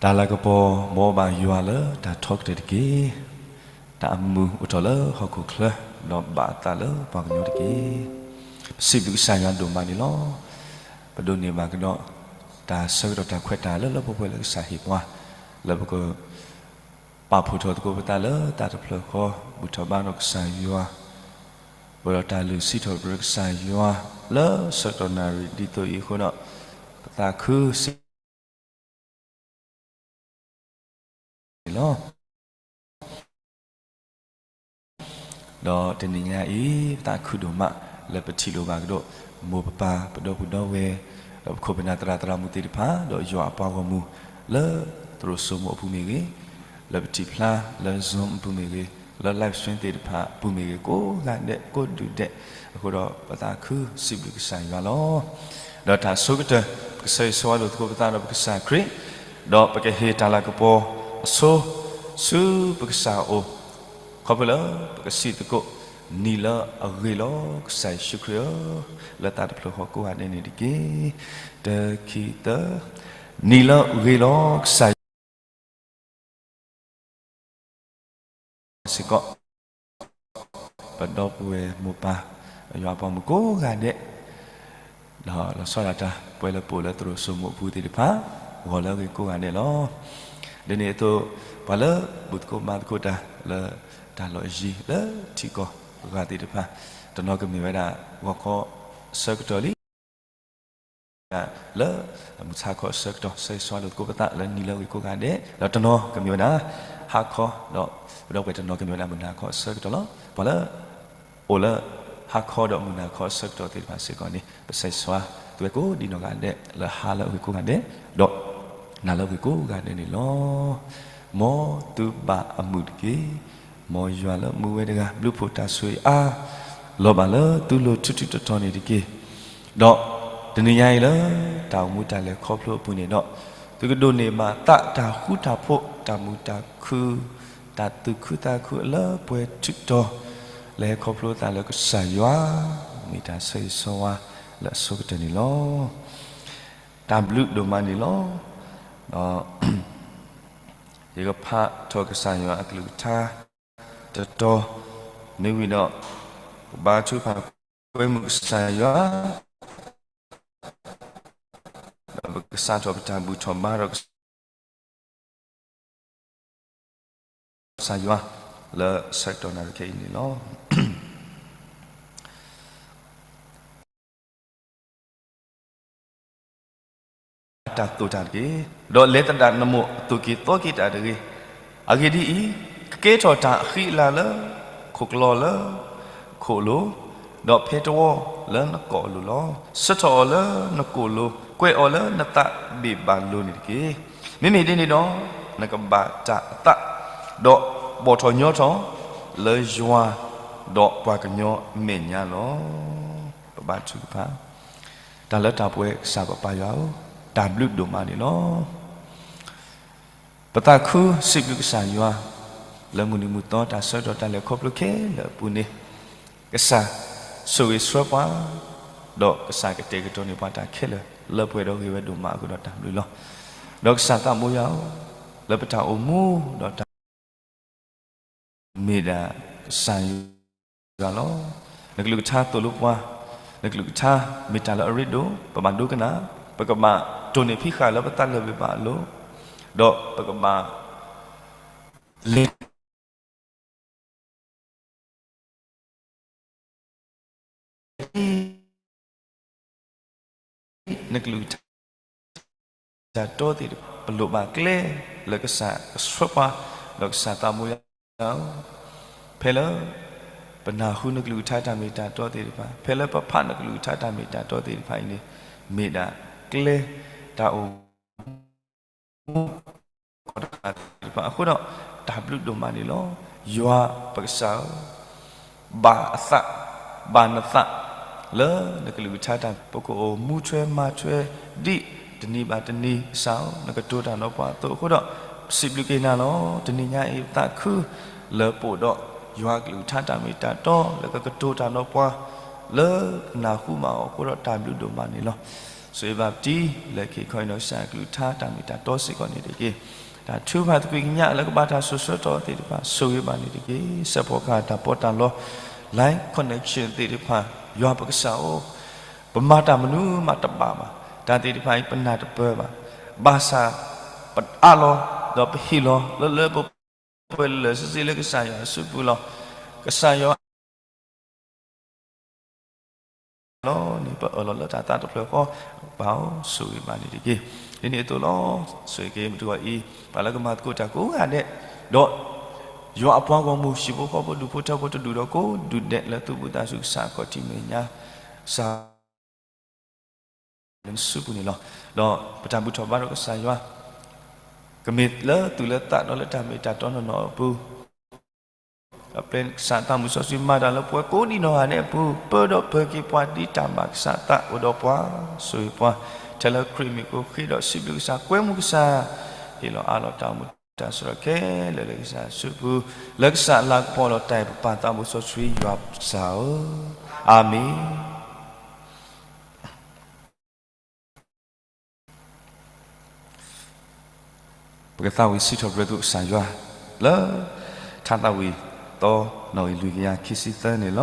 တၢ်လၤကပီၤ မ်အဘၣ်ယွၤလၢတၢ်ထီကတၢၢ်တက့ၢ်. တၢ်အမုာ်အိၣ်ထီၣ်လၢဟီၣ်ခိၣ်ချၢ, ဒီးဘၣ်အသးလၢပှၤကညီတက့ၢ်. ပစံးဘျုးကစၢ်ယွၤဒိၣ်မးန့ၣ်လီၤ. ပဒိးန့ၢ်ဘၣ်ကဒီး တၢ်ဆၢကတီၢ်တၢ်ခွဲးတၢ်ယာ်လၢလၢပှဲၤပှဲၤလၢကစၢ်ဟ့ၣ်ပှၤ, လၢပက ပာ်ဖှိၣ်ထီၣ်သကိးပသးလၢတၢ်တဖျၢၣ်ဃီ, ဘူၣ်ထီၣ်ဘါထီၣ်ကစၢ်ယွၤ, ပဒီးတၢ်လုၢ်စံးထီၣ်ပတြၢၤကစၢ်ယွၤ လၢဆၢကတီၢ်နၣ်ရံၣ်ဒ်သိးအံၤအဃိဒီး, ပသးခုစံး န့ၣ်လီၤ. ဒီးတနံၤညါအံၤ ပသးခုဒိၣ်မး လၢပထံၣ်လိာ်ဘၣ်ကဒီး မိၢ်ပပၢ်ပဒီပုၢ်ဒီဝဲၢ်, ဒီးပခိၣ်ပနၢ်သရၣ်သရၣ်မုၣ်သ့ၣ်တဖၣ်, ဒီးယွၤအပှၤဂီၢ်မုၢ် လၢသရိာ်စိမိၤအပူၤမ့ၢ်ဂ့ၤ, လၢပထံၣ်ဖျါလၢ Zoom အပူၤမ့ၢ်ဂ့ၤ, လၢ live stream သ့ၣ်တဖၣ်အပူၤမ့ၢ်ဂ့ၤ, ကိးဂၤဒဲး ကိးဒူၣ်ဒဲးအဃိဒီး ပသးခုစံးဘျုးကစၢ်ယွၤလီၤ. ဒီးတၢ်အဆိကတၢၢ် ပကဆၢဂ့ၤဆၢဝါလိာ်သကိးပသးဒီးပကစၢ်ခရံာ်, ဒီးပကဟ့ၣ်တၢ်လၤကပီၤအဆိ ဆူပကစၢ်အအိၣ်, ခီဖျိလၢပကစံးသကိး, နံၤလၢအဂ့ၤလီၤ ကစၢ်ယ့ၣ်ၡူးခရံာ်ဧၢ, လၢတၢ်တဖျၢၣ်ဃီကိးဂၤဒဲးန့ၣ်တက့ၢ်. တၢ ခံ သၢ, နံၤလၢအဂ့ၤလီၤ ကစၢ်ယွၤ စ့ၢ်ကီး, ပဒီပုၢ်ဝဲၢ်မိၢ်ပၢ် ယွၤအပှၤမုၣ်ကိးဂၤဒဲး, ဒီးလီၤဆီဒၣ်တၢ် ပှဲၤလၢပအိၣ်လၢသရိာ်စိမိၤအပူၤသ့ၣ်တဖၣ်, ဂီၤလၢအဂ့ၤကိးဂၤဒဲးလီၤ. ဒ်န့ၣ်အသိး, ပှၤလၢဘူၣ်သကိးဘါသကိးတၢ်လၢတၢ်လီၢ်အယံၤလၢထံကီၢ်အဂၤသ့ၣ်တဖၣ်, တနီၤကမ့ၢ်ဝဲဒၣ် ဂီၤခီအဆၢကတီၢ်လံ လၢမုၢ်ဆါခီအဆၢကတီၢ် ဆၢဂ့ၤဆၢဝါလိာ်သကိးပသးလၢနံၤလၢအဂ့ၤကိးဂၤဒဲး, ဒီးတနီၤကမ့ၢ်ဝဲဒၣ် ဟါခီ, ဒီးပဒီပုၢ်ဝဲၢ်တနီၤကမ့ၢ်ဝဲဒၣ် မုၢ်နၤခီအဆၢကတီၢ်လီၤ. ပှၤလၢ အိၣ်လၢ ဟါခီဒီးမုၢ်နၤခီအဆၢကတီၢ်သ့ၣ်တဖၣ်စ့ၢ်ကီးန့ၣ် ပဆၢဂ့ၤဆၢဝါ သုဝဲကိးဒံးနီၢ်ဂၤဒဲး လၢဟါလၢအဂ့ၤကိးဂၤဒဲး, ဒီး နၤလၢအဂ့ၤကိးဂၤဒဲးန့ၣ်လီၤ. မ်သုဘၣ်အမုာ်တက့ၢ်. မ်ယွၤလၢမူဝဲတဂၤ ဘျုးဖှိၣ်တၢ်ဆိၣ်ဂ့ၤအါ လီၤဘၣ်လၢသုလိၤထူးထူးတီၤတီၤန့ၣ်တက့ၢ်. ဒီး တနံၤညါအံၤလၢ တၢ်အိၣ်မူတၢ်လဲၤခီဖျိအပူၤန့ၣ်ဒီး, သုကဒိးန့ၢ်ဘၣ်သးတၢ်ဃူတၢ်ဖိး တၢ်မုာ်တၢ်ခုၣ် တၢ်သူၣ်ခုသးခုအလၢပှဲၤထုးတီၤ လၢဟဲခီဖျိသးလၢကစၢ်ယွၤ မ့ၢ်တၢ်ဆၢဂ့ၤဆၢဝါလၢအဆိကတၢၢ်န့ၣ်လီၤ. တၢ်ဘျုးဒိၣ်မးန့ၣ်လီၤ. ဒီး ယကဖးထီၣ်ကစၢ်ယွၤအကလုၢ်ကထါ တတီၤ မ့ၢ်ဝံၤဒီး ကဘါထုကဖၣ်ကွဲမုာ်ကစၢ်ယွၤ ဒီးပကစးထီၣ်ပတၢ်ဘူၣ်ထီၣ်ဘါထီၣ်ကစၢ်ယွၤ လၢဆၢကတီၢ်နၣ်ရံၣ်ခဲအံၤန့ၣ်လီၤ. တၢ်သိၣ်တၢ်တက့ၢ်. ဒီးလဲၤသဒၣ်နမိၢ်အသိၣ်က့ၤသီက့ၤတၢ်တဂ့ၤ. အဂ့ၢ်ဒ်အံၤ, ကကဲထီၣ်တၢ်အဃံအလၤလၢ ခိၣ်ကျီၢ်လၢ ခိၣ်အလိၤ, ဒီးဖဲတဝီလၢနကိာ်အလိၤလီၤ. ဆှၢထီၣ်အီၤလၢနကိာ်လိၤ, ကွဲးအီၤလၢနသးဘ့ၣ်ဘၣ်လိၤန့ၣ်တက့ၢ်. မ့မ့ၢ်ဒ်န့ၣ်ဒီး နကဘၣ်တၢ်အသး, ဒီးဘီၣ်ထီၣ်ညီထီၣ် လၢယွၤ ဒီးပှၤကညီအမဲာ်ညါလီၤ. ပဘါထုကဖၣ်. တၢ်လၢတၢ်ပှဲၤကစၢ်ပပၢ်ယွၤဧၢ, တၢ်ဘျုးဒိၣ်မးန့ၣ်လီၤ. ပသးခုစံးဘျုးကစၢ်ယွၤ လၢမုၢ်နံၤမုၢ်သီတၢ်ဆၢကတီၢ်တၢ်လဲၤခီဖျိခဲလၢာ်အပူၤန့ၣ်, ကစၢ်ဆိၣ်ဂ့ၤဆှၢပှၤ, ဒီးကစၢ်ကတဲာ်ကတီၤန့ၢ်ပှၤတၢ်ခဲလၢာ် လၢပှဲၤဒီးဂ့ၤဝဲဒိၣ်မးအဃိဒီးတၢ်ဘျုးလီၤ. ဒီးကစၢ်သးဘိယွၤဧၢ, လၢပတၢ်အိၣ်မူဒီးတၢ် မ့ၢ်ဒၣ်ကစၢ်ယွၤလီၤ. နကလုၢ်ကထါသိၣ်လိပှၤ, နကလုၢ်ကထါမ့ၢ်တၢ်လၢအရ့ဒိၣ်, ပဘၣ်ဒိကနၣ်, ပကဘၣ်တိၢ်န့ၢ်ဖံးဃာ်လၢပသးလၢၢ်ဘ့ၣ်ဘၣ်အလိၤ, ဒီးပကဘၣ်လဲၤ နကလုၢ်ကထါ တၢ်တီသ့ၣ်တဖၣ်, ပလိၣ်ဘၣ်ကျဲလၢကစၢ်ကဆှၢပှၤ, ဒီးကစၢ်သးဘိယွၤဧၢ, ဖဲလၢပနၢ်ဟူနကလုၢ်ကထါတၢ်မ့ၢ်တၢ်တီသ့ၣ်တဖၣ်, ဖဲလၢပဖးနကလုၢ်ကထါတၢ်မ့ၢ်တၢ်တီသ့ၣ်တဖၣ်အံၤန့ၣ်, မ့ၢ်ဒၣ်ကျဲတၢ်အိၣ် တဖၣ်အဃိဒီး တၢ်ဘျုးဒိၣ်မးန့ၣ်လီၤ. ယွၤပကစၢ်ဧၢ, ဘၣ်အသး, ဘၣ်နသး, လၢနကလုၢ်ကထါတၢ် ပကအိၣ်မူထွဲမၤထွဲဒ်တနံၤဘၣ်တနံၤကစၢ်ဧၢ, နကတိၤတၢ်ဒီးပှၤအသိးအဃိဒီး, ပစံးဘျုးက့ၤနၤလီၤ. တနံၤညါအံၤပသးခု လၢပအိၣ်ဒီးယွၤကလုၢ်ကထါတၢ်မ့ၢ်တၢ်တီ လၢကကတိၤတၢ်ဒီးပှၤ လၢပနၢ်ဟူမးအီၤအဃိဒီးတၢ်ဘျုးဒိၣ်မးန့ၣ်လီၤ. ဆိၣ်ဂ့ၤဘၣ်ပတံၤလၢခံခီအံၤဒီးကစၢ်အကလုၢ်ကထါတၢ်မ့ၢ်တၢ်တီစ့ၢ်ကီးန့ၣ်တက့ၢ်. တၢ်ထုကဖၣ်သကွံာ်ကညးလၢကဘၣ်တၢ်စိၤဆၢကတီၢ်သ့ၣ်တဖၣ် ဆိၣ်ဂ့ၤဘၣ်န့ၣ်တက့ၢ်. စဲးဖီကဟၣ်တၢ်ပီးတၢ်လီ line connection သ့ၣ်တဖၣ် ယွၤပကစၢ်အိၣ် ပမၤတၢ်မနုၤမးတဘၣ်ဘၣ်. တၢ်သ့ၣ်တဖၣ်အံၤပနၢ်တပၢၢ်ဘၣ်. ဘၣ်ဆၣ် ပအးလီၤ ဒီးပဟ့ၣ်လီၤလၢလၢပှဲၤပှဲၤလၢာ်ဆ့ဆ့လၢကစၢ်ယွၤအစုပူၤလီၤ. ကစၢ်ယွၤ လီၤန့ၣ် ပအၢၣ်လီၤလၢတၢ်သးတဖျၢၣ်ဃီ ပၢ်ဧၢ ဆိၣ်ဂ့ၤဘၣ်န့ၣ်တက့ၢ်. ဒ်န့ၣ်အသိးလီၤ. ဆိၣ်ဂ့ၤက့ၤမုၢ်တဂီၤအံၤ ပှၤလၢကမၤသကိးတၢ်ကိးဂၤဒဲး, ဒီး ယွၤအပှၤဂီၢ်မုၢ် ဟံၣ်ဖိဃီဖိ ဒူၣ်ဖိထၢဖိ တဒူၣ်ဒီးကိးဒူၣ်ဒဲး လၢသူၣ်ဘီၣ်သးစူၤ ကစၢ်အခီၣ်ထံးမဲာ်ညါ ကစၢ် လၢနစုပူၤန့ၣ်လီၤ. ဒီးပတၢ်ဘူၣ်ထီၣ်ဘါထီၣ်ကစၢ်ယွၤ ကမ့ၢ်လၢသူၣ်လၢသးဒီးလၢတၢ်မ့ၢ်တၢ်တီနီၢ်နီၢ်အပူၤ, အပျဲၢ်ကစၢ်သးမုၢ်စီဆှံမၤတၢ်လၢပှၤကိးဒံးနီၢ်ဂၤဒဲးအပူၤ, ပၢဒီးပၢၤက့ၤပှၤဒ်တၢ်ဘၣ်ကစၢ်သးအိၣ်ဒီးပှၤ, ဆိၣ်ဂ့ၤပှၤ ထဲလၢခရံာ်မံၤအဃိ ဃ့ဒီးစံးဘျုးကစၢ် ကွဲမုာ်ကစၢ်, ဟ့ၣ်လီၤအးလီၤတၢ်အိၣ်မူတၢ်ဆၢကတီၢ်ခဲလၢာ်လၢကစၢ်အစုပူၤ, လၢကစၢ်အလၤကပီၤဒီးတၢ်အဲၣ်ပပၢ်သးမုၢ်စီဆှံယွၤပကစၢ်ဧၢ, အၤမ့ၣ်. ပကသးဝံၣ်စံးထီၣ်ပတြၢၤကစၢ်ယွၤ လၢ ထါသးဝံၣ်သီ နီၣ်ဂံၢ်လွံၢ်ကယၤခံဆံသၢန့ၣ်လီၤ.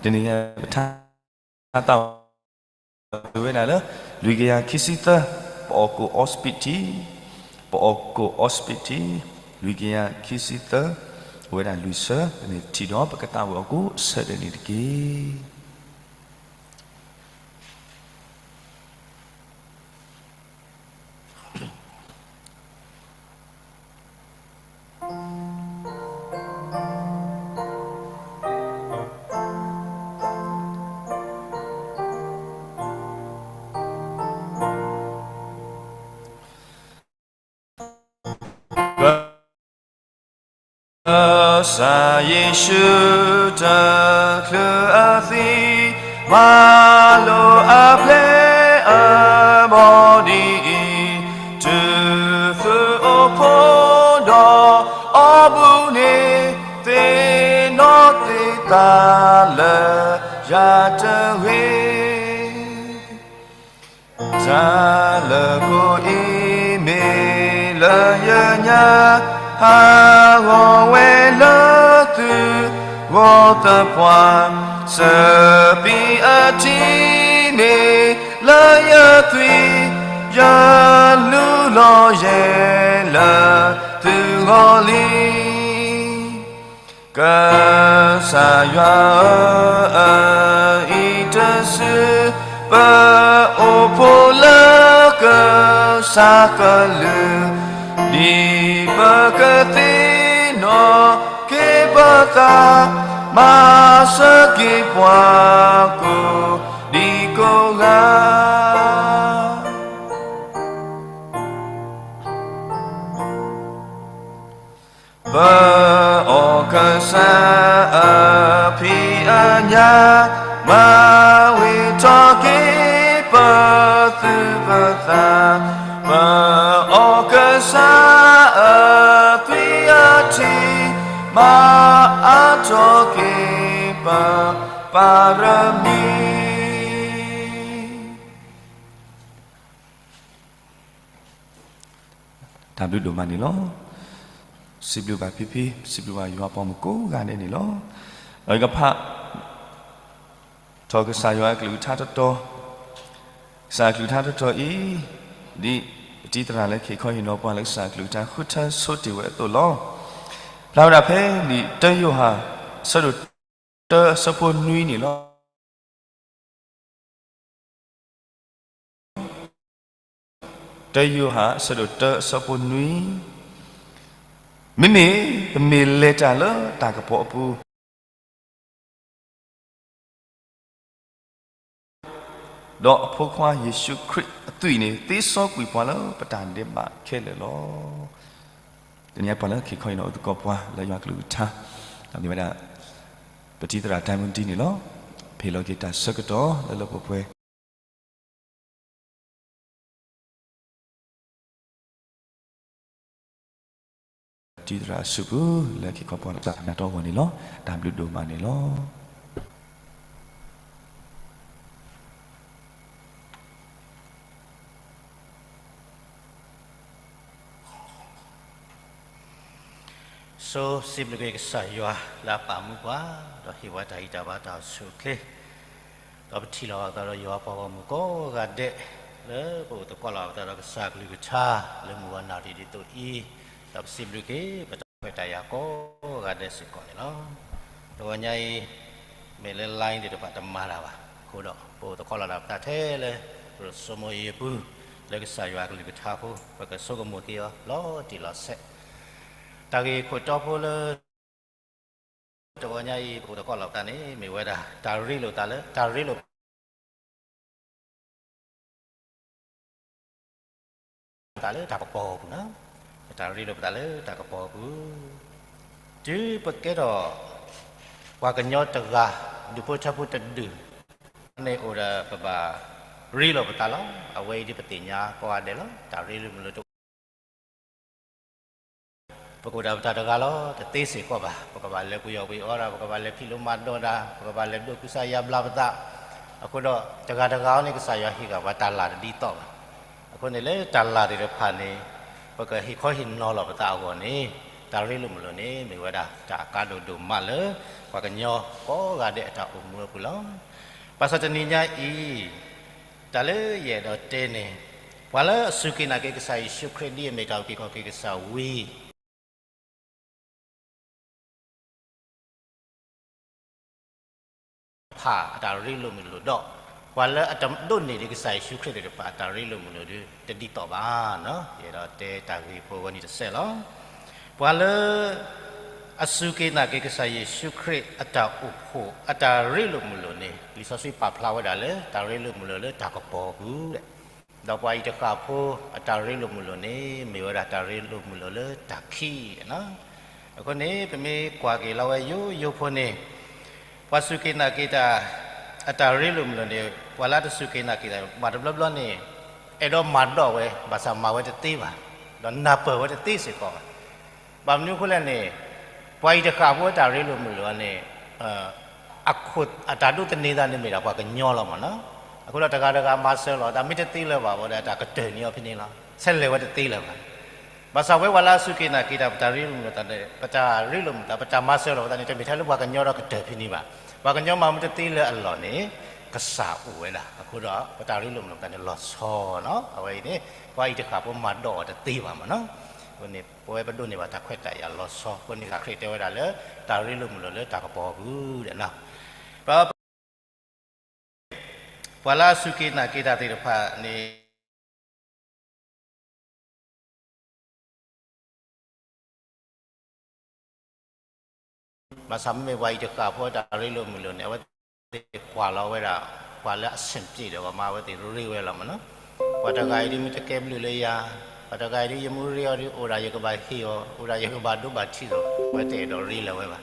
တနံၤအံၤ ပထါသးဝံၣ်ဝဲဒၣ်လၢ လွံၢ်ကယၤခံဆံသၢ, ပအီၣ်ကိၣ်အီစပံးထံ, ပအီၣ်ကိၣ်အီစပံးထံ, လွံၢ်ကယၤခံဆံသၢ, အိၣ်ဝဲဒၣ်လွံၢ်ဆၢ, ပမ့ၢ်ထံၣ်ဒီး ပကသးဝံၣ်အီၤကိးဆၢဒဲးန့ၣ်တက့ၢ်. ကစၢ်ယ့ၣ်ၡူးတချုးအသံ, မၤလိအပျဲၢ်အဘီဒ်အံၤ, တုၤသုအိၣ်ဖှိၣ်ဒီးအီဘူၣ်န့ၣ်, သ့ၣ်နီၣ်သ့ၣ်သၣ်လၢယၤတဂ့ၤ. တၢ်လၢကိးအံၤမ့ၢ်လၢယညါ, ဟးဂီၤဝဲလၢသုဂီၢ်သပှၢ်, စပံးအထံမ့ၢ်လၢယသွံၣ်, ယလူလီၤယဲၢ်လၢသုဂီၢ်လံ. ကစၢ်ယွၤဧၢ, အအံၤတစု, ပအိၣ်ဖှိၣ်လၢကစၢ်ကလုၢ်, ဒ်ပကသ့ၣ်နီၣ်က့ၤပသး, မၤစၢၤက့ၤပှၤကိးဒံကိးဂၤ ပအီၣ်ကစၢ်အဖံးအညၣ်, မၤဝံၤထီၣ်က့ၤပသူၣ်ပသး, ပအီၣ်ကစၢ်အသွံၣ်အထံ, မၤအါထီၣ်က့ၤပပၤရမံၤ တၢ်ဘျုးဒိၣ်မးန့ၣ်လီၤ. စံးဘျုးဘၣ်ဖံဖံ, စံးဘျုးဘၣ်ယွၤပိာ်မုၣ်ကိးဂၤဒဲးန့ၣ်လီၤ. ဒီးယကဖးထီၣ်ကစၢ်ယွၤအကလုၢ်ကထါတတီၤ, ကစၢ်အကလုၢ်ကထါတတီၤအံၤ, ဒ်ပတံၤသရၣ်လၢခံခီဟ့ၣ်နီၤပှၤလၢကစၢ်အကလုၢ်ကထါဃုထၢဆိတ့ၢ်ဝဲအသိးလီၤ. ဖျါဝဲဒၣ်ဖဲလံာ်တၢယိၤဟၣ် အဆၢဒိၣ်တၢအဆၢဖိနွံန့ၣ်လီၤ. တၢယိၤဟၣ် အဆၢဒိၣ်တၢ အဆၢဖိနွံ, မ့မ့ၢ်ပမ့ၢ်လဲၤတၢ်လၢတၢ်ကပီၤအပူၤ, ဒီးအဖိခွါယ့ၣ်ၡူးခရံာ်အသွံၣ်န့ၣ် သ့စီကွံာ်ပှၤလၢပတၢ်ဒဲးဘးခဲလၢာ်လီၤ. တနံၤအံၤ ပှၤလၢခံခီဟ့ၣ်နီၤအိၣ်သကိးပှၤလၢယွၤကလုၢ်ကထါ, မ့ၢ်ဝဲဒၣ် ပတံၤသရၣ် Diamond D န့ၣ်လီၤ. ဟ့ၣ်လီၤက့ၤတၢ်ဆၢကတီၢ်လၢလၢပှဲၤပှဲၤ တံၤသရၣ်အစုပူၤ လၢခံခီပှၤလၢတၢ်နၢ်တီအဂီၢ်န့ၣ်လီၤ. တၢ်ဘျုးဒိၣ်မးန့ၣ်လီၤ. ဆိစံးဘျုးက့ၤကစၢ်ယွၤလၢအပာ်မူပှၤ, ဒီးဟ့ၣ်ပှၤတၢ်ဂံၢ်တၢ်ဘါတၢ်အိၣ်ဆူၣ်အိၣ်ချ့, ဒီးပထံၣ်လိာ်ဘၣ်ပသးဒီးယွၤပှၤဂီၢ်မုၢ်ကိးဂၤဒဲး, လၢပအိၣ်သကိးလိာ်ဘၣ်ပသးဒီးကစၢ်အကလုၢ်ကထါ, လၢမုၢ်ဝါနၣ်ရံၣ်ဒ်သိးအံၤ, ဒီးပစံးဘျုးက့ၤပတၢ်ခွဲးတၢ်ယာ်ကိးဂၤဒဲးစ့ၢ်ကီးန့ၣ်လီၤ. တဂီၤညါအံၤ, မ့ၢ်လၢ line သ့ၣ်တဖၣ်တမၤတၢ်ဘၣ်, အဃိဒီးပအိၣ်သကိးလိာ်ဘၣ်ပသးထဲလၢ ပစိမိၤယ့ပူၤ, လၢကစၢ်ယွၤအကလုၢ်ကထါအဃိ, ပကဆိကမိၣ်က့ၤအီၤလီၤတံၢ်လီၤဆဲး, တၢ်ဂ့ၢ်ခိၣ်တီဖိလၢ တဂီၤညါအံၤ ပအိၣ်သကိးလိာ်ပသးန့ၣ် မ့ၢ်ဝဲဒၣ် တၢ်ရ့လိာ်သးလၢ တၢ်ရ့လိာ် သးလၢတၢ်ကပီၤအပူၤလီၤ. တၢ်ရ့လိာ်ပသးလၢတၢ်ကပီၤအပူၤ, တုၤပကဲထီၣ် ပှၤကညီတဂၤ, ဒူၣ်ဖိထၢဖိတဒူၣ်န့ၣ်အိၣ်ဒီး ပဘၣ်ရ့လိာ်ပသးလီၤ. အဝဲအံၤဒ်ပသ့ၣ်ညါကိးဂၤဒဲးလီၤ. တၢ်ရ့လိာ်မုာ်လိာ်တ ပကအိၣ်ဒၣ်ပတၢ်တဂၤလီၤ တသ့စ့ၢ်ကီးဘၣ်. ပကဘၣ်လဲၤပှ့ၤအီၣ်ပှ့ၤအီတၢ်, ပကဘၣ်လဲၤဖံးလိမၤဒိးတၢ်, ပကဘၣ်လဲၤဒိးကူစါယါဘျါပသး. အဃိဒီး တဂၤတဂၤအံၤန့ၣ် ကစၢ်ယွၤဟ့ၣ်ဂၢၢ်ပှၤတၢ်လၤတဒ်သိးဘၣ်. အဃိန့ၣ်လၢတၢ်လၤသ့ၣ်တဖၣ်န့ၣ် ပကဟ့ၣ်ခီဟ့ၣ်နီၤလီၤပသးအဂီၢ်န့ၣ် တၢ်ရ့လိာ်မုာ်လိာ်န့ၣ် မ့ၢ်ဝဲဒၣ်တၢ်အကါဒိၣ်ဒိၣ်မးလၢ ပှၤကညီကိးဂၤဒဲးအတၢ်အိၣ်မူအပူၤလီၤ. ဘၣ်ဆၣ်တနံၤညါအံၤ တၢ်လၢယအဲၣ်ဒိးတဲန့ၣ် ပှၤလၢအစူၢ်က့ၤနာ်က့ၤကစၢ်ယ့ၣ်ၡူးခရံာ်ဒ်အမ့ၢ်တၢ်အုၣ်က့ၤခီၣ်က့ၤကစၢ်ဝံၤ တဖၣ်အတၢ်ရ့လိာ်မုာ်လိာ်ဒီး ပှၤလၢအတဒိးန့ၢ်ဒံးကစၢ်ယ့ၣ်ၡူးခရံာ်သ့ၣ်တဖၣ် အတၢ်ရ့လိာ်မုာ်လိာ်ဒီး တဒ်သိးဘၣ်. ယအဲၣ်ဒိးတဲတၢ်ဂ့ၢ်ဖိဝဲန့ၣ်တစဲးလီၤ. ပှၤလၢ အစူၢ်က့ၤနာ်က့ၤကစၢ်ယ့ၣ်ၡူးခရံာ်အတၢ်အိၣ်ဖှိၣ် အတၢ်ရ့လိာ်မုာ်လိာ်န့ၣ် လံာ်စီဆှံပာ်ဖျါဝဲဒၣ်လၢ တၢ်ရ့လိာ်မုာ်လိာ်လၢတၢ်ကပီၤအပူၤ ဒီးပှၤအံၤတဃၣ်ဖိအတၢ်ရ့လိာ်မုာ်လိာ်န့ၣ် မ့ၢ်ဝဲဒၣ်တၢ်ရ့လိာ်မုာ်လိာ်လၢတၢ်ခံး. အဃိန့ၣ် ပမ့ၢ်ကွၢ်က့ၤလီၤဝဲယိယိဖိန့ၣ် ပှၤစူၢ်က့ၤနာ်က့ၤတၢ် အတၢ်ရ့လိာ်မုာ်လိာ်န့ၣ် ပှၤလၢတစူၢ်က့ၤနာ်က့ၤတၢ်ဘၣ်တဘျီဘျီန့ၣ် အဲၣ်ဒိးမၤဒိးဝဲ ဘၣ်ဆၣ်မၤဝဲတသ့ဘၣ်, ဒီးနၢ်ပၢၢ်ဝဲတသ့စ့ၢ်ကီးဘၣ်. ဘၣ်မနုၤအဃိလဲၣ်န့ၣ် ပှၤအံၤတဃၣ်ဖိအတၢ်ရ့လိာ်မုာ်လိာ်န့ၣ် အတၢ်ဒိးသန့ၤသးန့ၣ်မ့ၢ်ဒၣ်ပှၤကညီလီၤမ့ၢ်နီၤ. အဃိဒီးတဂၤတဂၤမၤစၢၤလိာ်သး မ့ၢ်တသ့လၢၤဘၣ်ဝဲဒီး တၢ်ကတၢၢ်န့ၢ်အီၤဖဲန့ၣ်လီၤ. ဆဲးလဲၤဝဲတသ့လၢၤဘၣ်. ဘၣ်ဆၣ်ဝဲပှၤလၢအစူၢ်က့ၤနာ်က့ၤတၢ် ပတၢ်ရ့လိာ်မုာ်လိာ်သးန့ၣ် ပတၢ်ရ့လိာ်မုာ်သး ပတၢ်မၤစၢၤလိာ်သးန့ၣ် တမ့ၢ်ထဲလၢပှၤကညီဒီးကတၢၢ်ဖဲန့ၣ်ဘၣ်. ပှၤကညီမၤမ့ၢ်တသ့လၢအလီၢ်န့ၣ် ကစၢ်အိၣ်ဝဲဒၣ်. အဃိဒီး ပတၢ်ရ့လိာ်မုာ်လိာ်သးန့ၣ် လီၤဆီနီၤ. အဝဲအံၤန့ၣ် ပှၤအံၤတဃၣ်ဖိမၤဒိးအီၤတသ့ဘၣ်မ့ၢ်နီၤ. အဃိန့ၣ် ပဝဲပဒိးန့ၢ်ဘၣ်တၢ်ခွဲးတၢ်ယာ်လီၤဆီ အဃိန့ၣ် ကစၢ်ခရံာ်တဲဝဲဒၣ်လၢ တၢ်ရ့လိာ်မုာ်လိာ်လၢတၢ်ကပီၤအပူၤဒီး ပှၤလၢအစူၢ်က့ၤနာ်က့ၤတၢ်သ့ၣ်တဖၣ်န့ၣ် ဘၣ်ဆၣ်မ့မ့ၢ်ပှၤအံၤတဃၣ်ဖိတၢ်ရ့လိာ်မုာ်လိာ်န့ၣ် အဝဲသ့ၣ်ကွၢ်လီၤဝဲဒၣ် ပှၤလၢအဆင်ပြေဒီးပှၤမၤ အဝဲသ့ၣ်ရ့ဝဲလီၤမ့ၢ်နီၤ. ပှၤတဂၤအံၤဒ်မ့ၢ်တကဲဘျုးလၢယၤ, ပှၤတဂၤအံၤဒ်ယမူရ့အီၤဒီး အိၣ်ဒၣ်ယကဘၣ်ဟ့ၣ်အီၤ, အိၣ်ဒၣ်ယကဘၣ်ဒိဘၣ်ထံးဒီး အဝဲတအဲၣ်ဒိးရ့လၢၤဝဲဘၣ်.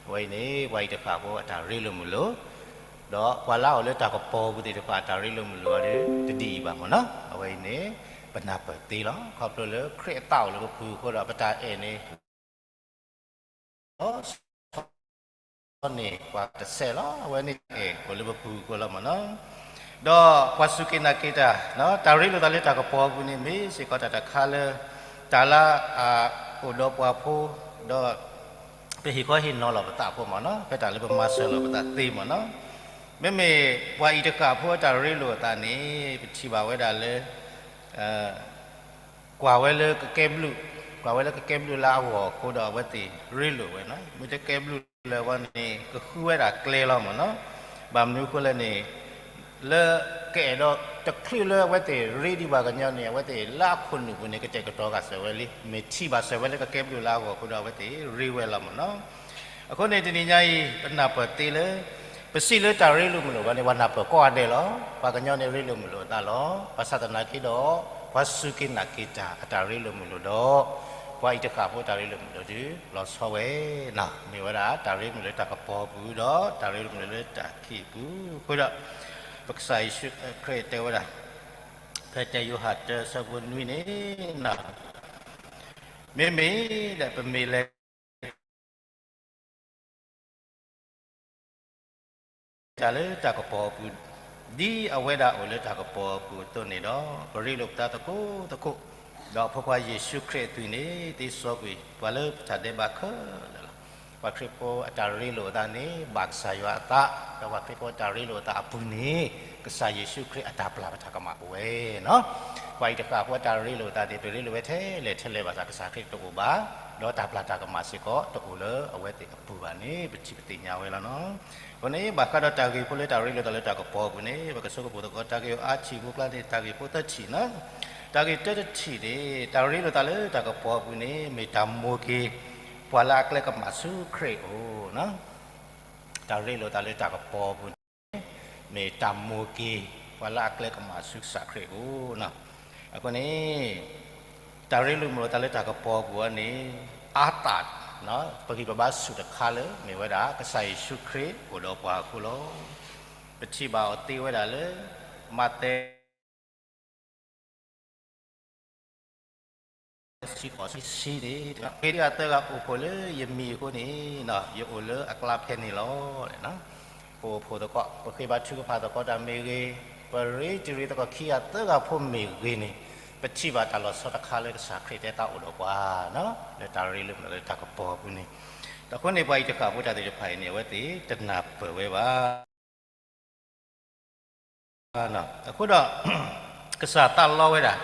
အဝဲအံၤန့ၣ် ပှၤအံၤတဃၣ်ဖိအတၢ်ရ့လိာ်မုာ်လိာ်, ဒီးပှၤလၢအအိၣ်လၢတၢ်ကပီၤပူၤသ့ၣ်တဖၣ် အတၢ်ရ့လိာ်မုာ်လိာ်အီၤဒီး တဒ်အံၤဘၣ်မ့ၢ်နီၤ. အဝဲအံၤန့ၣ် ပနၢ်ပၢၢ်သ့လီၤ. ခီဖျိလၢခရံာ်အသးအိၣ်လၢပပူၤအဃိဒီး ပတၢ်အဲၣ်န့ၣ် လီၤဆီန့ၣ် ပှၤတစဲးလီၤ. အဝဲန့ၣ်အဲၣ်အိၣ်လၢပပူၤအဃိလီၤမ့ၢ်နီၤ. ဒီးပှၤစူၢ်က့ၤနာ်က့ၤတၢ် တၢ်ရ့လိာ်သးလၢတၢ်ကပီၤအပူၤန့ၣ် မ့ၢ်စ့ၢ်ကီးတၢ်တခါလၢ တၢ်လၢအအိၣ်ဒီးပှၤဖိ ဒီး ပဟ့ၣ်ခီဟ့ၣ်နီၤလီၤပသးဖိမ့ၢ်နီၤ, ဖဲတၢ်လၢပမၤစၢၤလီၤပသးသ့မ့ၢ်နီၤ. မ့မ့ၢ်ပှၤအံၤတဃၣ်ဖိအတၢ်ရ့လိာ်အသးန့ၣ် ပထံၣ်ဘၣ်ဝဲဒၣ်လၢ ကွၢ်ဝဲလၢကကဲဘျုး, ကွၢ်ဝဲလၢကကဲဘျုးလၢအဂီၢ်အဃိဒီး အဝဲသ့ၣ်ရ့လိာ်ဝဲနီၤ. မ့ၢ်တကဲဘျုးလၢၤဝဲန့ၣ် ကဃုဝဲဒၣ်ကျဲလီၤမ့ၢ်နီၤ. ဘၣ်မနုၤအဃိလဲၣ်န့ၣ် လၢကအဲၣ်ဒိးတချုးလၢအဝဲသ့ၣ်ရ့ဒံးပှၤကညီန့ၣ် အဝဲသ့ၣ်လၢအခိၣ်နူာ်ပူၤန့ၣ် ကတဲာ်ကတီၤဃာ်စၢၤဝဲလံ. မ့ၢ်ထံၣ်ဘၣ်စၢၤဝဲလၢကကဲဘျုးလၢအဂီၢ်အဃိဒီး အဝဲသ့ၣ်ရ့ဝဲလီၤမ့ၢ်နီၤ. အဃိန့ၣ် တနံၤညါအံၤ ပနၢ်ပၢၢ်သ့လၢ ပစံးလၢတၢ်ရ့လိာ်မုာ်လိာ်ဘၣ်န့ၣ် ပှၤနၢ်ပၢၢ်ကိးဂၤဒဲးလီၤ. ပှၤကညီန့ၣ်ရ့လိာ်မုာ်လိာ်အသးလီၤ. ဘၣ်ဆၣ်သနာ်က့ဒီး ပှၤစူၢ်က့ၤနာ်က့ၤတၢ်အတၢ်ရ့လိာ်မုာ်လိာ်ဒီး ပှၤအံၤတဃၣ်ဖိတၢ်ရ့လိာ်မုာ်လိာ်ဒီး လီၤဆီဝဲနီၤ. မ့ၢ်ဝဲဒၣ်တၢ်ရ့လိာ်မုာ်လိာ်လၢတၢ်ကပီၤအပူၤဒီး တၢ်ရ့လိာ်မုာ်လိာ်လၢတၢ်ခံးအပူၤအဃိဒီး ပကစၢ်ယ့ၣ်ၡူးခရံာ်တဲဝဲဒၣ် ဖဲတၢယိၤဟၣ်တၢအဆၢဖိနွံန့ၣ် မ့မ့ၢ်ဒၣ်ပမ့ၢ်လဲၤ တၢ်လၢတၢ်ကပီၤအပူၤ, ဒ်အဝဲဒၣ်အိၣ်လၢတၢ်ကပီၤအပူၤအသိးန့ၣ်ဒီး ပရ့လိာ်ပသးသကိးသကိး, ဒီးအဖိခွါယ့ၣ်ၡူးခရံာ်အသွံၣ်န့ၣ် သ့စီကွံာ်ပှၤလၢပတၢ်ဒဲးဘးခဲလၢာ်လီၤ. ပှၤခရံာ်ဖိအတၢ်ရ့လိာ်အသးန့ၣ် ဘၣ်ကစၢ်ယွၤအသး, ဒီးပှၤခရံာ်ဖိအတၢ်ရ့လိာ်အသးအပူၤန့ၣ် ကစၢ်ယ့ၣ်ၡူးခရံာ်အတၢ်ပျၢ်ပတၢ်ကမၣ်အိၣ်ဝဲလီၤ. ပှၤအံၤတဃၣ်ဖိအတၢ်ရ့လိာ်အသးန့ၣ် ပရ့လိာ်ဝဲထဲလဲၣ်ထဲလဲၣ်ဘၣ်ဆၣ် ကစၢ်ခရံာ်တအိၣ်ဘၣ်, ဒီးတၢ်ပျၢ်တၢ်ကမၣ်စ့ၢ်ကီးတအိၣ်လၢအဝဲသ့ၣ်အပူၤဘၣ်န့ၣ် ပထံၣ်ပသ့ၣ်ညါဝဲလီၤ. အဃိန့ၣ် ဘၣ်ဃးဒီးတၢ်ဂ့ၢ်ဖိလၢတၢ်ရ့လိာ်သးလၢတၢ်ကပီၤအပူၤန့ၣ် ပကဆိကမိၣ်သကိးတၢ်ဂ့ၢ်အါထံၣ်ဖိကျါန့ၣ် တၢ်ဂ့ၢ်ဖိသၢထံၣ်န့ၣ်, တၢ်ဂ့ၢ်တၢတထံၣ်န့ၣ် တၢ်ရ့လိာ်သးလၢတၢ်ကပီၤအပူၤန့ၣ် မ့ၢ်တၢ်မိၢ်က့ၤ ပှၤလၢအကျဲကမၣ်ဆူခရံာ်အအိၣ် တၢ်ရ့လိာ်သးလၢတၢ်ကပီၤအပူၤန့ၣ် မ့ၢ်တၢ်မိၢ်က့ၤ ပှၤလၢအကျဲကမၣ်ဆူကစၢ်ခရံာ်အအိၣ်. အဃိန့ၣ် တၢ်ရ့လိာ်မုာ်လိာ်သးလၢတၢ်ကပီၤအပူၤန့ၣ် အါသး ပဂံၢ်ပဘါဆူၣ်တခါလၢ မ့ၢ်ဝဲဒၣ် ကစၢ်ယ့ၣ်ၡူးခရံာ်အိၣ်ဒီးပှၤအဃိလီၤ. ပထံၣ်ဘၣ်အီၤသ့ဝဲဒၣ်လၢ မးသဲ ဆံဃိးဆံဆံန့ၣ်, မ့ၢ်ဒ်အသၢဂၤအိၣ်ဖှိၣ်လၢယမံၤအဃိန့ၣ်, ယအိၣ်လၢအကျါဖဲန့ၣ်လီၤ. ပအိၣ်ဖှိၣ်သကိး ပဃ့ဘါထုကဖၣ်သကိးတၢ်မ့ၢ်ဂ့ၤ, ပရ့တံၤရ့သကိးခံဂၤသၢဂၤဖိမ့ၢ်ဂ့ၤန့ၣ်, ပထံၣ်ဘၣ်တၢ်လီၤဆီတခါလၢကစၢ်ခရံာ်တဲသးအိၣ်ဒီးပှၤ လၢတၢ်ရ့လိာ်မုာ်လိာ်သးလၢတၢ်ကပီၤအပူၤန့ၣ်, အဃိန့ၣ် ပှၤအံၤတဃၣ်ဖိတၢ်သ့ၣ်တဖၣ်အံၤန့ၣ် အဝဲသ့ၣ်တနၢ်ပၢၢ်ဝဲဘၣ်. အဃိဒီး ကစၢ်သးလီဝဲဒၣ်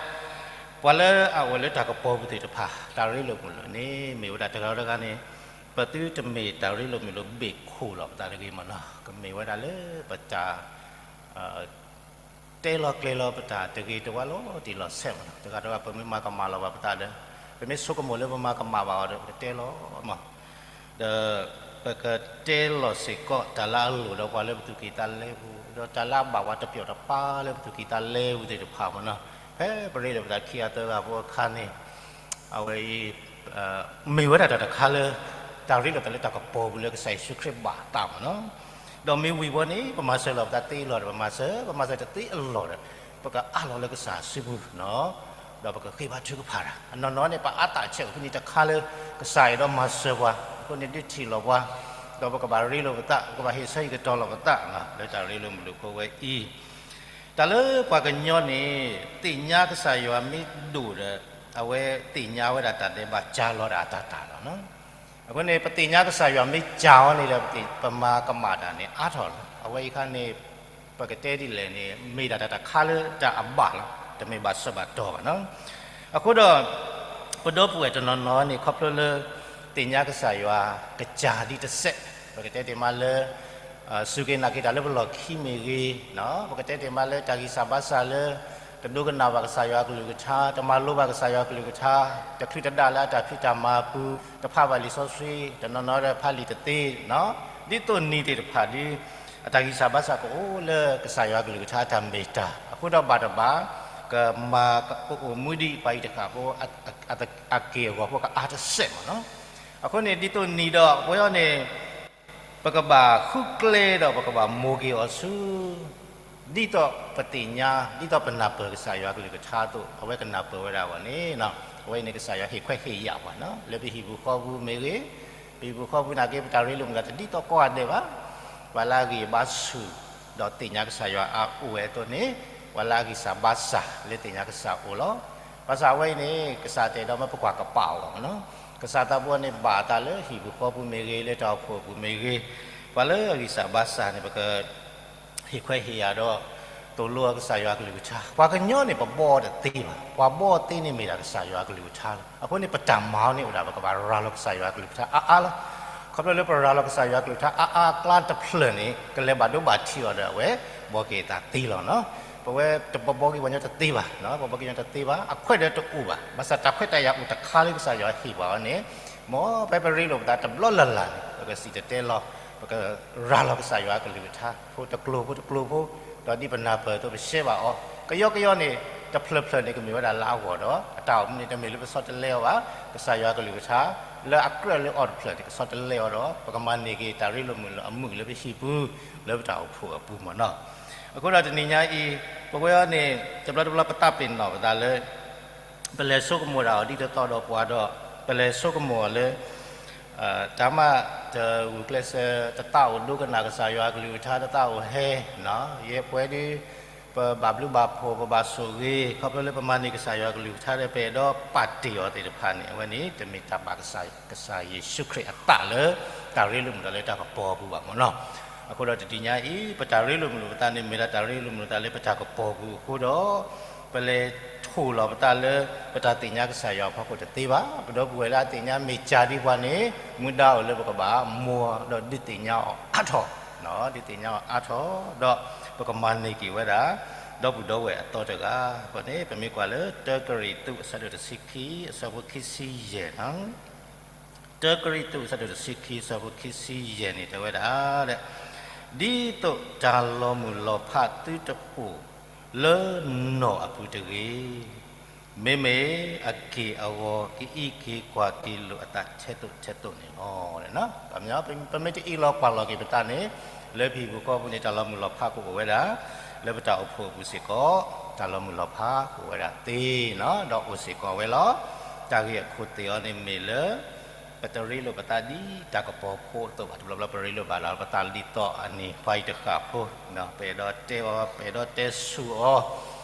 ပှၤလၢအအိၣ်လၢတၢ်ကပီၤပူၤသ့ၣ်တဖၣ် တၢ်ရ့လိာ်မုာ်လိာ်န့ၣ် မ့ၢ်ဝဲဒၣ်တဂၤတဂၤန့ၣ်, ပသုတမ့ၢ်တၢ်ရ့လိာ်မုာ်လိာ်ဘ့ၣ်ခိၣ်လီၤပသးတဂ့ၤမ့ၢ်နီၤ, ကမ့ၢ်ဝဲဒၣ်လၢပတၢ် တဲလီၤကျဲၤလီၤပတၢ်တဂ့ၤတဝါလီၤတံၢ်လီၤဆဲးမ့ၢ်နီၤ, တဂၤတဂၤပမ့ၢ်မၤကမၣ်လီၤဘၣ်ပသးဒီး, ပမ့ၢ်ဆိကမိၣ်လၢပမၤကမၣ်ဘၣ်အီၤဒီး ပကတဲလီၤမး ဒီးပကတဲလီၤစ့ၢ်ကီး တၢ်လၢအလိၣ်ဒီးပှၤလၢပသူၣ်ကံၢ်သးလဲပူၤ, ဒီးတၢ်လၢအဘၣ်ပှၤတပျီၣ်တပၤလၢပသူၣ်ကံၢ်သးလဲပူၤသ့ၣ်တဖၣ်မ့ၢ်နီၤ, ဖဲပရ့လိာ်ပသးခံဂၤသၢဂၤဖိအခါန့ၣ်, အဝဲအံၤ မ့ၢ်ဝဲဒၣ်တၢ်တခါလၢ တၢ်ရ့လိာ်သးလၢတၢ်ကပီၤပူၤလၢကစၢ်ယ့ၣ်ၡူးခရံာ်ဘၣ်အသးမ့ၢ်နီၤ, ဒီးမ့ၢ်ဝံၤဘီန့ၣ် ပမၤစၢၤလီၤပသးသ့အလီၢ်ဒီး ပမၤစၢၤ, ပမၤစၢၤတသ့အလီၢ်ဒီး ပကအးလီၤလၢကစၢ်စုပူၤနီၤ ဒီးပကဃ့ဘါထုကဖၣ်တၢ်, အနီၢ်နီၢ်န့ၣ် ပအါသးဆဲးအိၣ်ဖဲန့ၣ်တခါလၢ ကစၢ်အဲၣ်ဒိးမၤစၢၤပှၤ, အဃိန့ၣ် ဒုးထံၣ်လီၤပှၤ, ဒီးပကဘၣ်ရ့လိာ်ပသး, ပကဘၣ်ဟ့ၣ်ဆၢဟ့ၣ်ကတီၤလီၤပသး လၢတၢ်ရ့လိာ်မုာ်လိာ်ဖိဝဲအံၤ, တၢ်လၢပှၤကညီန့ၣ် သ့ၣ်ညါကစၢ်ယွၤမ့ၢ်ဒိၣ်ဒီး အဝဲသ့ၣ်ညါဝဲဒၣ်တၢ်ဒဲးဘးကၢ်လီၤဒၣ်အတၢ်တၢ်လီၤနီၤ, အဃိန့ၣ် ပသ့ၣ်ညါကစၢ်ယွၤမ့ၢ်ကၢ်အီၤန့ၣ်ဒီး ပမၤကမၣ်တၢ်န့ၣ် အါထီၣ်လီၤ, အဝဲအံၤခါန့ၣ် ပကတဲဒ်လဲၣ်န့ၣ် မ့ၢ်ဒၣ်တၢ်တခါလၢတၢ်အဘၣ်လီၤ, တမ့ၢ်ဘၣ်ဆၢဘၣ်တီၢ်ဘၣ်နီၤ, အဃိဒီး ပဒီပုၢ်ဝဲၢ်တနီၤနီၤန့ၣ် ခီဖျိလၢ သ့ၣ်ညါကစၢ်ယွၤကစၢ်ဒ်တစဲး, ပကတဲတ့ၢ်မးလၢ စူၢ်က့ၤနာ်က့ၤတၢ်လၢပလီၢ်ခံမ့ၢ်ဂ့ၤ, ပကတဲတ့ၢ်မးလၢတၢ်ဂံၢ်စၢ်ဘါစၢ်လၢ တဒိကနၣ်ဘၣ်ကစၢ်ယွၤအကလုၢ်ကထါ, တမၤလိဘၣ်ကစၢ်ယွၤအကလုၢ်ကထါ, တချုးတဒၣ်လၢအတၢ်ဖံးတၢ်မၤအပူၤ, တဖးဘၣ်လံာ်စီဆှံ, တနီၤနီၤဒီးဖးလံာ်တသ့, ဒ်သိးနံၤသ့ၣ်တဖၣ်ဒီး အတၢ်ဂံၢ်စၢ်ဘါစၢ်ကအိၣ်လၢကစၢ်ယွၤအကလုၢ်ကထါအတၢ်မ့ၢ်တၢ်, အဃိဒီးဘၣ်တဘၣ် ကမၤကအိၣ်မူဒံးပှၤအံၤတဃၣ်ဖိ အက့ၢ်အဂီၤဖိကအါတစဲးမ့ၢ်နီၤ, အဃိန့ၣ် ဒ်သိးနံၤဒီး ပဝဲအံၤန့ၣ် ပကဘၣ်ဃုကျဲဒီးပကဘၣ်မိၢ်က့ၤအီၤဆူ ဒ်သိးပသ့ၣ်ညါ ဒ်သိးပနၢ်ပၢၢ်ကစၢ်ယွၤကလုၢ်ကထါအသိး အဝဲကနၢ်ပၢၢ်ဝဲဒၣ်အဂီၢ်န့ၣ်, အဝဲအံၤန့ၣ် ကစၢ်ယွၤဟ့ၣ်ခွဲးဟ့ၣ်ယာ်ပှၤနီၤ, လၢပဟံၣ်ပူၤဃီပူၤမ့ၢ်ဂ့ၤ, ပဟံၣ်ပူၤဃီပူၤနာ်က့ ပတၢ်ရ့လိာ်မုာ်လိာ်သးတဒ်သိးကိးဂၤဒဲးဘၣ်, ပှၤလၢအဂံၢ်အဘါဆူၣ် ဒီးသ့ၣ်ညါကစၢ်ယွၤအအိၣ်ဝဲအသိးန့ၣ်, ပှၤလၢအဂံၢ်စၢ်ဘါစၢ်လၢသ့ၣ်ညါကစၢ်အအိၣ်လီၤ. ဘၣ်ဆၣ်အဝဲအံၤန့ၣ် ကစၢ်တအဲၣ်ဒိးမၢပကွၢ်ကပာ်အီၤဘၣ်မ့ၢ်နီၤ, ကစၢ်သးဘိန့ၣ် ဘၣ်အသးလၢဟံၣ်ပူၤဃီပူၤမ့ၢ်ဂ့ၤ, လၢတၢ်အိၣ်ဖှိၣ်အပူၤမ့ၢ်ဂ့ၤ, ပှၤလၢအဂံၢ်စၢ်ဘါစၢ်န့ၣ် ပက ဟ့ၣ်ခွဲးဟ့ၣ်ယာ်ဒီး သိၣ်လိအီၤကစၢ်ယွၤအကလုၢ်ကထါ, ပှၤကညီန့ၣ် ပဘီအီၤတသ့ဘၣ်, ပှၤဘီအီၤသ့န့ၣ်မ့ၢ်ဒၣ်ကစၢ်ယွၤအကလုၢ်ကထါလီၤ. အဃိန့ၣ် ပတၢ်မၤအီၤန့ၣ်အိၣ်ဒၣ် ပကဘၣ်ရၤလီၤကစၢ်ယွၤအကလုၢ်ကထါအါအါလီၤ. ခီဖျိလၢပရၤလီၤကစၢ်ယွၤအကလုၢ်ကထါအါအါအကျါတဖျၢၣ်န့ၣ် ကလဲၤဘၣ်ဒိဘၣ်ထံးအီၤဒီးအဝဲ ဘီက့ၤအသးသ့လီၤနီၤ. ပဝဲတဘီဘီက့ၤပှၤကညီတသ့ဘၣ်, ပဘီက့ၤပှၤကညီတသ့ဘၣ်, အခွဲးဒီးတအိၣ်ဘၣ်. ဘၣ်ဆၣ်တၢ်ခွဲးတၢ်ယာ်အိၣ်တခါလၢကစၢ်ယွၤဟ့ၣ်ပှၤအီၤန့ၣ်, မ်ပဝဲပရ့လိာ်ပသးတဘျီလၢ်လၢ်န့ၣ် ပကစံၣ်တဲၤတဲလီၤ, ပကရၤလီၤကစၢ်ယွၤအကလုၢ်ကထါ ဖိတကျိၤဖိတကျိၤဖိ, ဒီးဒ်ပနၢ်ပၢၢ်အသိးပရှဲဘၣ်အီၤ, ကယီကယီန့ၣ် တဖျၢၣ်ဖျၢၣ်န့ၣ် ကမ့ၢ်ဝဲဒၣ်လၢအဂီၢ်ဒီး အတၢ်အိၣ်မူန့ၣ် တမ့ၢ်လၢပဆီတလဲအီၤဘၣ်, ကစၢ်ယွၤအကလုၢ်ကထါ လၢအကြၢးလၢအီၤတဖျၢၣ်န့ၣ် ကဆီတလဲအီၤဒီး ပကမၤန့ၢ်က့ၤတၢ်ရ့လိာ်မုာ်လိာ်အမုာ်လၢပဟံၣ်ပူၤ လၢပတၢ်အိၣ်ဖှိၣ်အပူၤမ့ၢ်နီၤ. အဃိဒီးတနံၤညါအံၤ ပဝဲအံၤန့ၣ် တဘျီတဘျီပသးပ့ၤနီၣ်ပသးလၢ ပလဲၤဆိကမိၣ်ဒၣ်အီၤဒ်သိးသိးဒီးပှၤဒီး ပလဲၤဆိကမိၣ်အီၤလၢ တၢ်မၤတဂုာ်ကျဲးစၢး တသးအိၣ်ဒိကနၣ်ကစၢ်ယွၤအကလုၢ်ကထါ တသးအိၣ်ဟဲ, ယဲပဝဲဒုး ပဘၣ်ဘျုးဘၣ်ဖှိၣ် ပဘၣ်ဆိၣ်ဂ့ၤ ခီဖျိလၢပမၤန့ၢ်ကစၢ်ယွၤကလုၢ်ကထါဒီး ပအဲၣ်ဒိးပာ်တ့ၢ်အီၤသ့ၣ်တဖၣ်န့ၣ် အဝဲန့ၣ် တမ့ၢ်တၢ်ဘၣ်ကစၢ်ယ့ၣ်ၡူးခရံာ်အသးလၢ တၢ်ရ့လိာ်မုာ်သးလၢတၢ်ကပီၤပူၤဘၣ်မ့ၢ်နီၤ. အဃိဒီးတနံၤညါအံၤ ပတၢ်ရ့လိာ်မုာ်လိာ်ပသးန့ၣ် မ့ၢ်ဒၣ်တၢ်ရ့လိာ်မုာ်လိာ်သးလၢပတၢ်ကပီၤပူၤအဃိဒီး ပလဲၤထိၣ်လီၤပသးလၢ ပတၢ်သ့ၣ်ညါကစၢ်ယွၤအဖီခိၣ်တသ့ဘၣ်. ပဒီပုၢ်ဝဲၢ်လၢအသ့ၣ်ညါမ့ၢ်ကၢ်ဒံးပှၤန့ၣ် မူဒါအိၣ်လၢပကဘၣ်မိၢ်ဒီးဒုးသ့ၣ်ညါအီၤအါထီၣ်, ဒုးသ့ၣ်ညါအီၤအါထီၣ် ဒီးပကမၤန့ၢ်က့ၤဝဲဒၣ် ဒီပုၢ်ဒီဝဲၢ်အသီတဂၤအဃိန့ၣ် ပမ့ၢ်ကွၢ်လၢ တၢကရံၣ်သူး အဆၢဒိၣ်တဆံခံ အဆၢဖိခံဆံယဲၢ်နီၤ. တၢကရံၣ်သူး အဆၢဒိၣ်တဆံခံ အဆၢဖိခံဆံယဲၢ်န့ၣ် တဲဝဲဒၣ်, ဒ်သိးတၢ်လီၤမုၢ်လီၤဖးသုတအိၣ်လၢနီၢ်အပူၤတဂ့ၤ, မ့မ့ၢ်အက့ၢ်အဂီၤကအံးက့ၤကွၢ်က့ၤလိာ်အသးထဲသိးထဲသိးန့ၣ်လီၤ. ပမ့ၢ်တအ့ၣ်လီၤကွၢ်လီၤက့ၤပသးန့ၣ် လၢပဟံၣ်ပူၤဃီပူၤန့ၣ် တၢ်လီၤမုၢ်လီၤဖးကအိၣ်ဝဲဒၣ် လၢပတၢ်အိၣ်ဖှိၣ်အပူၤစ့ၢ်ကီး တၢ်လီၤမုၢ်လီၤဖးကအိၣ်ဝဲဒၣ်သ့နီၤ ဒီးအိၣ်စ့ၢ်ကီးဝဲလီၤ. တၢ်ဂ့ၢ်အခိၣ်သ့ၣ်အီၤန့ၣ်မ့ၢ်လၢ ပတရ့လိာ်ပသးဒ်တၢ်ကပီၤဖိအသိးဘၣ်. တဘျီဘျီပရ့လိာ်ဘၣ်လီၤ ပသးလံာ်သီအနံၤ ပှၤအံၤတဃၣ်ဖိ ပအဲၣ်ဒိးတဲအီၤ ပအဲၣ်ဒိးတဲဆူၣ်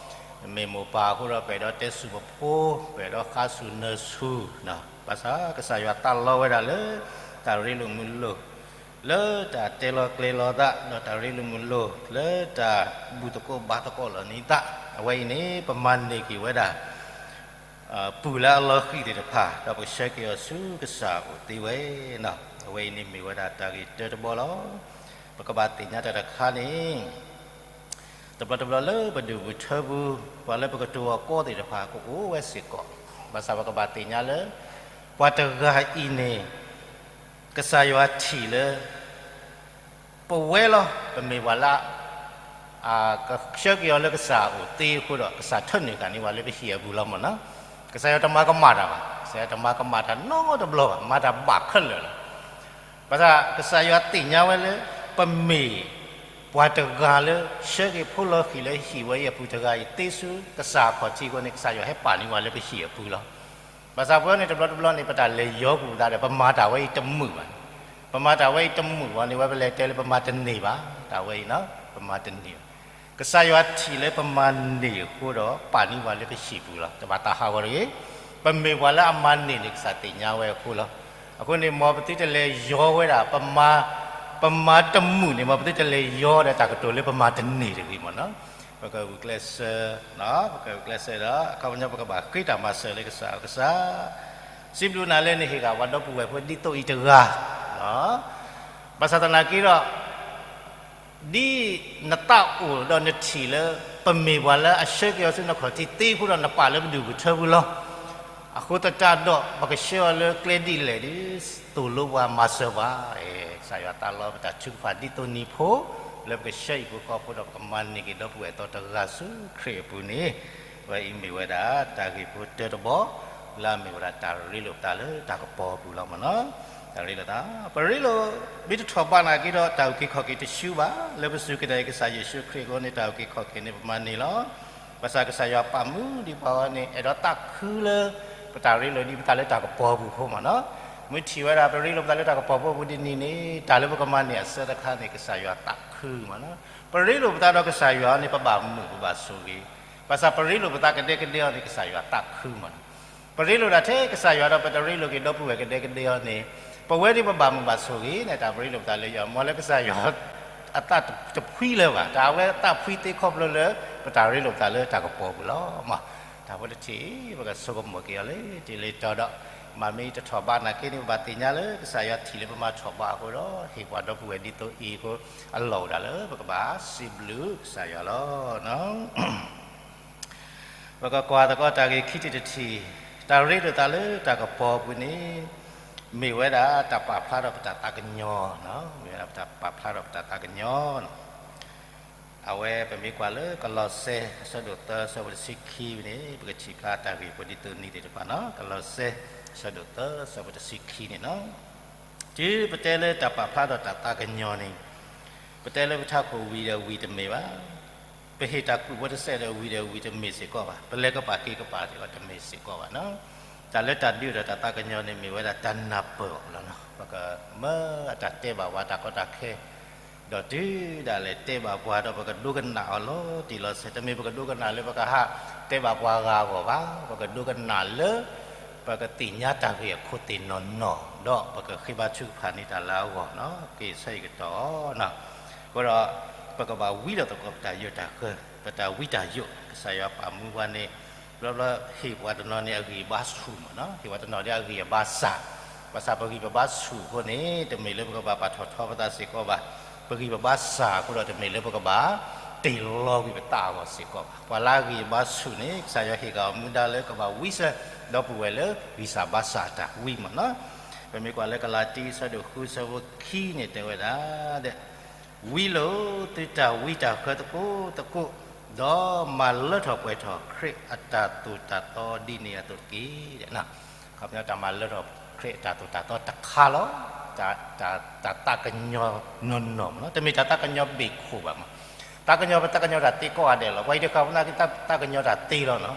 အီၤ, မ့ၢ်မိၢ်ပၢ်အဃိဒီး ပအဲၣ်ဒိးတဲဆူၣ်ပဖိ, ပအဲၣ်ဒိးဃါဆူၣ်နၢၤဆူၣ်, ဘၣ်ဆၣ်ကစၢ်ယွၤသးလီဝဲဒၣ်လၢ တၢ်ရ့လိာ်မုာ်လိာ် လၢတၢ်တဲလီၤကျဲၤလီၤသး ဒီးတၢ်ရ့လိာ်မုာ်လိာ် လၢတၢ်ဘူၣ်သကိးဘါသကိးလီၤန့ၢ်သး အဝဲအံၤန့ၣ် ပမၤန့ၢ်က့ၤဝဲဒၣ် ပုၢ်လၢအလီၤဃံၤသ့ၣ်တဖၣ် ဒီးပကဆှၢက့ၤအီၤဆူကစၢ်အအိၣ်သ့ဝဲနီၤ. အဝဲအံၤန့ၣ်မ့ၢ်ဝဲဒၣ်တၢ်ဂ့ၢ်တၢတဘီလီၤ. ပကဘၣ်သ့ၣ်ညါတၢ်တခါန့ၣ် တဘျီတဘျီလၢပဒူၣ်ပထၢပူၤ ပှၤလၢပကတိၤအီၤကီသ့ၣ်တဖၣ်ကအိၣ်ဝဲစ့ၢ်ကီး, ဘၣ်ဆၣ်ပကဘၣ်သ့ၣ်ညါလၢ ပှၤတဂၤအံၤန့ၣ် ကစၢ်ယွၤထံၣ်လၢ ပဝဲလီၤ ပမ့ၢ်ပှၤလၢ ကဆှၢက့ၤအီၤလၢကစၢ်အအိၣ်သ့အဃိဒီး ကစၢ်ထၢနုာ်ဃာ်န့ၢ်ပှၤလၢပဟံၣ်အပူၤလီၤမ့ၢ်နီၤ. ကစၢ်ယွၤတမၤကမၣ်တၢ်ဘၣ်, ကစၢ်ယွၤတမၤကမၣ်တၢ်နီတဘျီဘၣ်, မၤတၢ်ဘၣ်ခဲလၢာ်လီၤ. ဘၣ်ဆၣ်ကစၢ်ယွၤသ့ၣ်ညါဝဲလၢ ပမ့ၢ်ပှၤတဂၤလၢ ဆှၢက့ၤဖိလီၤဃံၤလၢဟံၣ်ဝဲအံၤအပူၤတဂၤအံၤသ့ဆူ ကစၢ်အခီၣ်ထံးအဃိန့ၣ် ကစၢ်ယွၤဟဲပာ်န့ၢ်ပှၤလၢပဟံၣ်အပူၤလီၤ. ဘၣ်ဆၣ်ပဝဲန့ၣ်တဘျီတဘျီန့ၣ် ပတၢ်လဲၤယီၤကွံာ်ပသးဒီး ပမၤတၢ်ဝဲအံၤတမုာ်ဘၣ်န့ၣ်, ပမၤတၢ်ဝဲအံၤတမုာ်ဘၣ်န့ၣ် ဝဲပလဲၤတဲလၢပမၤတန့ၢ်ဘၣ်, တၢ်ဝဲအံၤနီၤ ပမၤတန့ၢ်ဘၣ်. ကစၢ်ယွၤထံၣ်လၢပမၤန့ၢ်အဃိဒီး ပာ်န့ၢ်ပှၤလၢပဟံၣ်ပူၤလီၤ. တဘၣ်သးဟးဂီၤတဂ့ၤ, ပမ့ၢ်ပှၤလၢအမၤန့ၢ်န့ၣ် ကစၢ်သ့ၣ်ညါဝဲအဃိလီၤ. အဃိန့ၣ် မ်ပသုတလဲၤယီၤဝဲဒၣ် ပမၤတမုာ်န့ၣ် မ်ပသုတလဲၤယီၤဒီးတၢ်ကတိၤလၢပမၤတန့ၢ်တဂ့ၤမ့ၢ်နီၤ. ပကဂုာ်ကျဲးစၢး, ပကဂုာ်ကျဲးစၢးဒီး အခီပညီပကဘၣ်ဃ့တၢ်မၤစၢၤလၢကစၢ်အအိၣ် ကစၢ် စံးဘျုးနၤလၢနဟ့ၣ်ဂံၢ်ပှၤဒီပုၢ်ဝဲၢ်ဖိဒ်သိးအံၤတဂၤ, ဘၣ်ဆၣ်သနာ်က့ဒီး ဒ်နသးအိၣ်ဒီးနထံၣ်လၢ ပမ့ၢ်ပှၤလၢအဆှၢက့ၤအီၤဆူနခီၣ်ထံးသ့အဃိဒီး နပာ်လၢပဒူၣ်ပထၢပူၤလီၤ. အဃိသတးဒီး ပကဆှၢအီၤလၢကျဲဒ်လဲၣ်ဒီး သိၣ်လိပှၤမၤစၢၤပှၤ, ကစၢ်ယွၤသးလီပတၢ်ထုကဖၣ်ဒ်သိးနံၤဖိ လၢပကဆှၢဟံၣ်ဖိဃီဖိဒီး ပကမၤန့ၢ်က့ၤဒီပုၢ်ဝဲၢ်အသီတဂၤဆူခရံာ်အပူၤန့ၣ်, အဝဲအံၤမ့ၢ်ဝဲဒၣ် တၢ်ဂ့ၢ်ဖိတၢတဘီ လၢအမ့ၢ်ဝဲဒၣ်တၢ်ရ့လိာ်ပသးလၢတၢ်ကပီၤပူၤလီၤမ့ၢ်နီၤ. တၢ်ရ့လိာ်သး ပရ့လိာ် မ့ၢ်တထီၣ်ဘးနာ်က့ဒီး တၢ်အုၣ်က့ၤခီၣ်က့ၤတဆူဘၣ်, လၢပစူၢ်က့ၤနာ်က့ၤကစၢ်ယ့ၣ်ၡူးခရံာ်အဃိန့ၣ် တၢ်အုၣ်က့ၤခီၣ်က့ၤန့ၣ် ပမၤန့ၢ်လီၤ. ဘၣ်ဆၣ်ကစၢ်ယွၤပာ်မူဒံးပှၤဝဲန့ၣ် အဲၣ်ဒိးသးခုလၢ ပတၢ်ရ့လိာ်ဒံးပသးလၢတၢ်ကပီၤပူၤအဃိမ့ၢ်နီၤ. မ့ၢ်ထံၣ်ဝဲဒၣ် ပရ့လိာ်ပသးလၢတၢ်ကပီၤပူၤအပူၤဒ်န့ၣ်န့ၣ် တၢ်လၢပကမၤန့ၢ်အဆၢတခါန့ၣ် ကစၢ်ယွၤသးခုမ့ၢ်နီၤ. ပရ့လိာ်ပသးဒီးကစၢ်ယွၤန့ၣ် ပဘၣ်မုာ်ပဘၣ်ဆိၣ်ဂ့ၤ, ဘၣ်ဆၣ်ပရ့လိာ်ပသးကဒဲကဒဲအီၤန့ၣ် ကစၢ်ယွၤသးခုမ့ၢ်နီၤ. ပရ့လိာ်ဒၣ်ထဲကစၢ်ယွၤဒီး ပတရ့လိာ်က့ၤဒီပုၢ်ဝဲၢ်ကဒဲကဒဲအီၤန့ၣ် ပဝဲဒၣ်ပဘၣ်မုာ်ဘၣ်ဆိၣ်ဂ့ၤန့ၣ် တၢ်ပရ့လိာ်ပသးလၢယွၤ မ်လၢကစၢ်ယွၤအသးတဖှံလၢၤဘၣ်, တၢ်အဝဲသးဖှံသ့ခီဖျိလၢ ပတၢ်ရ့လိာ်ပသးလၢတၢ်ကပီၤပူၤလီၤမး. တၢ်ဖိတထံၣ် ပကဆိကမိၣ်က့ၤအီၤလၢတံၤလၢတီဒီး မ့ၢ်မ့ၢ်တထီၣ်ဘးနာ်က့န့ၣ် ပဘၣ်သ့ၣ်ညါလၢကစၢ်ယွၤထံၣ်လၢပမၤထီၣ်ဘးအဃိဒီး ဟ့ၣ်ပှၤဒီပုၢ်ဝဲၢ်ဒ်သိးအံၤအဃိ အလီၢ်အိၣ်ဒၣ်လၢပကဘၣ်စံးဘျုးကစၢ်ယွၤလီၤ. ပကကွၢ်သကိးတၢ်ဂ့ၢ်ခံထံၣ်တထံၣ်, တၢ်ရ့လိာ်သးလၢတၢ်ကပီၤပူၤန့ၣ် မ့ၢ်ဝဲဒၣ်တၢ်ပာ်ဖျါထီၣ်ပတၢ်သးကညီၤ, မ့ၢ်ဝဲဒၣ်တၢ်ပာ်ဖျါထီၣ်ပတၢ်သးကညီၤ. အဝဲပမ့ၢ်ကွၢ်လၢကလီးစဲ အဆၢဒိၣ်သၢ အဆၢဖိတဆံခံန့ၣ် ပကထံၣ်ဖျါတၢ်ဂ့ၢ်ဖိဒ်သိးနံၤသ့ၣ်တဖၣ်နီၤ, ကလီးစဲ အဆၢဒိၣ်သၢ အဆၢဖိတဆံခံန့ၣ်နီၤ. တုၤပတဲလၢတၢ်ပာ်ဖျါထီၣ်တၢ်သးကညီၤန့ၣ် ပတဲလၢပထးခိၣ်ဝံၤဒီးဝံၤတမ့ၢ်ဘၣ်, ပဟ့ၣ်တၢ်ကူၣ်ဘၣ်တစဲးဒီးဝံၤဒီးဝံၤတမ့ၢ်စ့ၢ်ကီးဘၣ်, ပလဲၤကပၤက့ၤကပၤဒီးတမ့ၢ်စ့ၢ်ကီးဘၣ်နီၤ. တၢ်လၢတၢ်ဒုးဒီးတၢ်သးကညီၤန့ၣ် မ့ၢ်ဝဲဒၣ်တၢ်နၢ်ပၢၢ်အီၤလီၤနီၤ. ပကမၢအတၢ်တဲဘၣ်ဝဲတၢ်ကီတၢ်ခဲ ဒီးတုၤဒၣ်လဲာ်တဲဘၣ်ပှၤဒီး ပကဒိကနၣ်အီၤလီၤတံၢ်လီၤဆဲး, တမ့ၢ်ပကဒိကနၣ်လၢပကဟးတဲဘၣ်ပှၤဂၤအဂီၢ်ဘၣ်, ပကဒိကနၣ်လၢ ပကသ့ၣ်ညါတၢ်ဂ့ၢ်အခိၣ်သ့ၣ်နီၢ်နီၢ်, ဒီးပကဃ့ဘါထုကဖၣ်န့ၢ်တၢ်လၢအဂီၢ်နီၤ, က့ၤဆၢအံၤကတီၢ်နီၤ. အဃိဒီး ပကဘၣ်ဝံလီၤသကိးပတၢ်ယိာ်တၢ်ဃၢ, ပတၢ်ဝံတၢ်ယိာ်, ကစၢ်ယွၤပာ်မူပှၤန့ၣ် ဘျီဘျီဟ့ၣ်ပှၤတနီၤန့ၣ် အဂံၢ်အဘါဆူၣ်မးနီၤ, ဟ့ၣ်ပှၤတနီၤန့ၣ်အဂံၢ်အဘါစၢ်, ဘၣ်ဆၣ်ပဂံၢ်ပဘါဆူၣ်အဃိန့ၣ် တမ့ၢ်လၢပကဘၣ်ပာ်ထီၣ်ထီပသးစ့ၢ်ကီးဘၣ်, ပဂံၢ်ပဘါစၢ်အဃိဒီး တမ့ၢ်လၢပကဘၣ်တ့ၢ်လီၤကွံာ်ပသးအဂီၢ်စ့ၢ်ကီးဘၣ်. ပှၤလၢအဂံၢ်အဘါဆူၣ်န့ၣ် ကစၢ်ယွၤဟ့ၣ်က့ၤအီၤမူဒါလၢကဘၣ်ဝံဆၢ ဒီပုၢ်ဝဲၢ်လၢဂံၢ်စၢ်ဘါစၢ်အတၢ်ဝံမးနီၤ. ပမ့ၢ်ကွၢ်လၢကလၤတံ အဆၢဒိၣ်ဃု အဆၢဖိခံန့ၣ် တဲဝဲဒၣ် ဝံလိာ်သုတၢ်ဝံတၢ်ဃၢသကိးသကိး, ဒီးမၤလၢထီၣ်ပှဲၤထီၣ်ခရံာ်အတၢ်သိၣ်တၢ်သီဒ်န့ၣ်အသိးတက့ၢ်. ခီပညီတၢ်မၤလၢထီၣ်ခရံာ်အတၢ်သိၣ်တၢ်သီတခါလီၤ. တၢ်သးကညီၤနီၢ်နီၢ်မးနီၤ, တမ့ၢ်တၢ်သးကညီၤဘ့ၣ်ခိၣ်ဘၣ်မး, သးကညီၤပသးကညီၤတၢ်သ့ကိးဂၤဒဲးလီၤ. ပှၤအံၤတဃၣ်ဖိနာ်က့သးကညီၤတၢ်သ့လီၤနီၤ.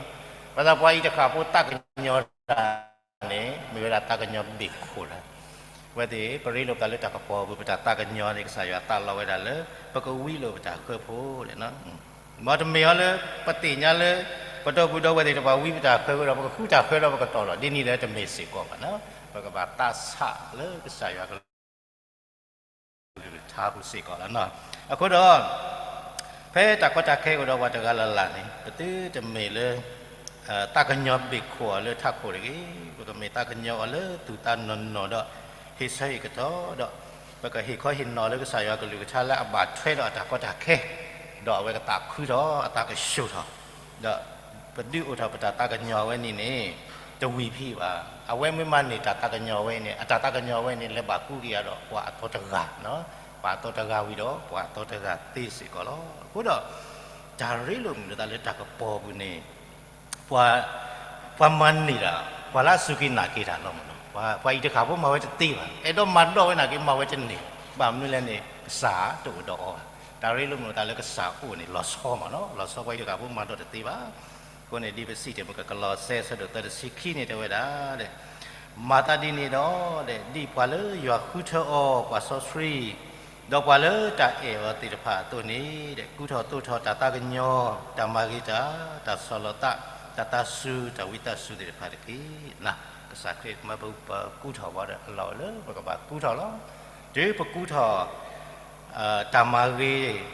ဘၣ်ဆၣ်ပှၤအံၤတဃၣ်ဖိသးကညီၤတၢ်န့ၣ် မ့ၢ်ဝဲဒၣ်သးကညီၤဘ့ၣ်ခိၣ်လီၤ. အဝဲသ့ၣ် ပရ့လိာ်သးလၢတၢ်ကပီၤပူၤ ပတၢ်သးကညီၤန့ၣ် ကစၢ်ယွၤသးလီဝဲဒၣ်လၢ ပကဝံလိာ်ပတၢ်ဃၢဖိလဲၣ်. မ်တမ့ၢ်အီၤလၢ ပသ့ၣ်ညါလၢ ပဒီပုၢ်ဒီဝဲၢ်သ့ၣ်တဖၣ်ဝံပတၢ်ဃၢအဃိဒီး ပကဃုတၢ်ဃၢဒီးပကတီၢ်လီၤ ဒ်န့ၣ်ဒီးတမ့ၢ်စ့ၢ်ကီးဘၣ်နီၤ. ပကဘၣ်သးဆးလၢကစၢ်ယွၤကလုၢ်ကထါပူၤစ့ၢ်ကီးလီၤနီၤ. အဃိဒီး ဖဲတၢ်ကီတၢ်ခဲအိၣ်ဒီးပှၤတဂၤလၢ်လၢ်န့ၣ် ပသုတမ့ၢ်လၢ သးကညီၤဘ့ၣ်ခိၣ်အီၤလၢထးခိၣ်တဂ့ၤ, ပကမ့ၢ်သးကညီၤအီၤလၢသူၣ်သးနီၢ်နီၢ်ဒီး ဟ့ၣ်ဆၢဟ့ၣ်ကတီၢ်ဒီး ပကဟ့ၣ်ခီဟ့ၣ်နီၤလၢကစၢ်ယွၤကလုၢ်ကထါလၢအဘၣ်ထွဲဒီးအတၢ်ကီတၢ်ခဲ, ဒီးအဝဲကသးခုထီၣ် အသးကဆူၣ်ထီၣ်, ဒီးပဒုးအိၣ်ထီၣ်ပတၢ်သးကညီၤဝဲန့ၣ်န့ၣ် တဝံၤဖဲဘၣ်. အဝဲမ့ၢ်မၤန့ၢ်တၢ်သးကညီၤဝဲန့ၣ် အတၢ်သးကညီၤဝဲန့ၣ် လဲၤဘၣ်ကူက့ၤအီၤဒီးပှၤအသီတဂၤ, ပှၤအသီတဂၤဝံၤဒီး ပှၤအသီတဂၤသ့စ့ၢ်ကီးလီၤ. အဃိဒီး တၢ်ရ့လိာ်မုာ်လိာ်သးလၢတၢ်ကပီၤပူၤန့ၣ် ပှၤမၤန့ၢ်တၢ် ပှၤလၢအစူၢ်က့ၤနာ်က့ၤတၢ်လီၤမးနီၤ. ပှၤအံၤတဃၣ်ဖိမၤဝဲတသ့ဘၣ်, အဲၣ်ဒိးမၤဒီးဝဲနာ်က့ၤမၤဝဲတန့ၢ်, ဘၣ်မနုၤလဲၣ်န့ၣ် ကစၢ်တအိၣ်ဒီးအီၤဘၣ်. တၢ်ရ့လိာ်မုာ်လိာ်သးလၢကစၢ်အိၣ်န့ၣ် လီၤဆီမးနီၤ, လီၤဆီပှၤအံၤတဃၣ်ဖိမၤဒီးတသ့ဘၣ်. အဃိန့ၣ် ဒ်ပစံးတ့ၢ်မ့ၢ်ကကလီးစဲ အဆၢဒိၣ်သၢ တဆံခံန့ၣ် တဲဝဲဒၣ် မၤသးဒ်န့ၣ်ဒီး ဒ်ပှၤလၢယွၤဃုထၢအီၤ ပှၤစီဆှံ ဒီးပှၤလၢတၢ်အဲၣ်အီၤသ့ၣ်တဖၣ်အသိးန့ၣ် ကူထီၣ်သိးထီၣ်တၢ်သးကညီၤ, တၢ်မၤဂ့ၤတၢ်, တၢ်ဆီၣ်လီၤသး, တၢ်သးစူၤ, တၢ်ဝံသးစူၤသ့ၣ်တဖၣ်တက့ၢ်. ကစၢ်ခရံာ်မၢပကူထီၣ်ဝဲဒီးအလီၢ်လၢပကဘၣ်ကူထီၣ်လီၤ. တုၤပကူထီၣ် တၢ်မၤဂ့ၤ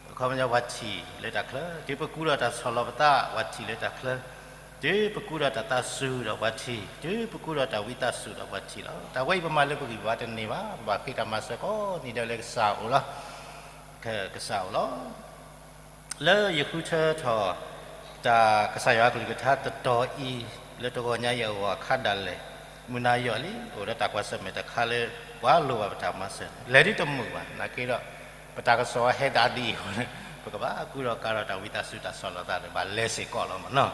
အခီပညီပှၤထံၣ်လၢတၢ်ချၢ, တုၤပကူဒီးတၢ်ဆီၣ်လီၤပသး ပှၤထံၣ်လၢတၢ်ချၢ, တုၤပကူဒီးတၢ်သးစူၤဒီးပှၤထံၣ်, တုၤပကူဒီးတၢ်ဝံသးစူၤဒီးပှၤထံၣ်လီၤ. တၢ်ဝဲအံၤပမၤလၢပဂံၢ်ပဘါတန့ၢ်ဘၣ်, ပဘၣ်ဃ့တၢ်မၤစၢၤကိးနံၤဒဲးလၢကစၢ်အအိၣ်လီၤ. ကစၢ်အအိၣ်လီၤ. လၢယဃုထၢထီၣ် တၢ်ကစၢ်ယွၤအကလုၢ်ကထါတတီၤအံၤ လၢတဂီၤညါအံၤအဂီၢ်အခါဒၣ်လဲာ်, မုၢ်နၤယီၢ်လံ အိၣ်ဒီးတၢ်ကွၢ်ဆၢၣ်မဲာ်တခါလၢ ပှၤလိၣ်ဘၣ်ပတၢ်မၤစၢၤန့ၣ် လဲၤဒ်တမုာ်ဘၣ်. နာ်က့ဒီး ပတၢ်ကစီၣ်ဟဲဒၣ်ဒ်အံၤအဃိန့ၣ် ပကဘၣ်ကူဒီးကၤဒီးတၢ်ဝံသးစူၤတၢ်ဆီၣ်လီၤသးန့ၣ် ဘၣ်လဲၤစ့ၢ်ကီးလီၤမးနီၤ.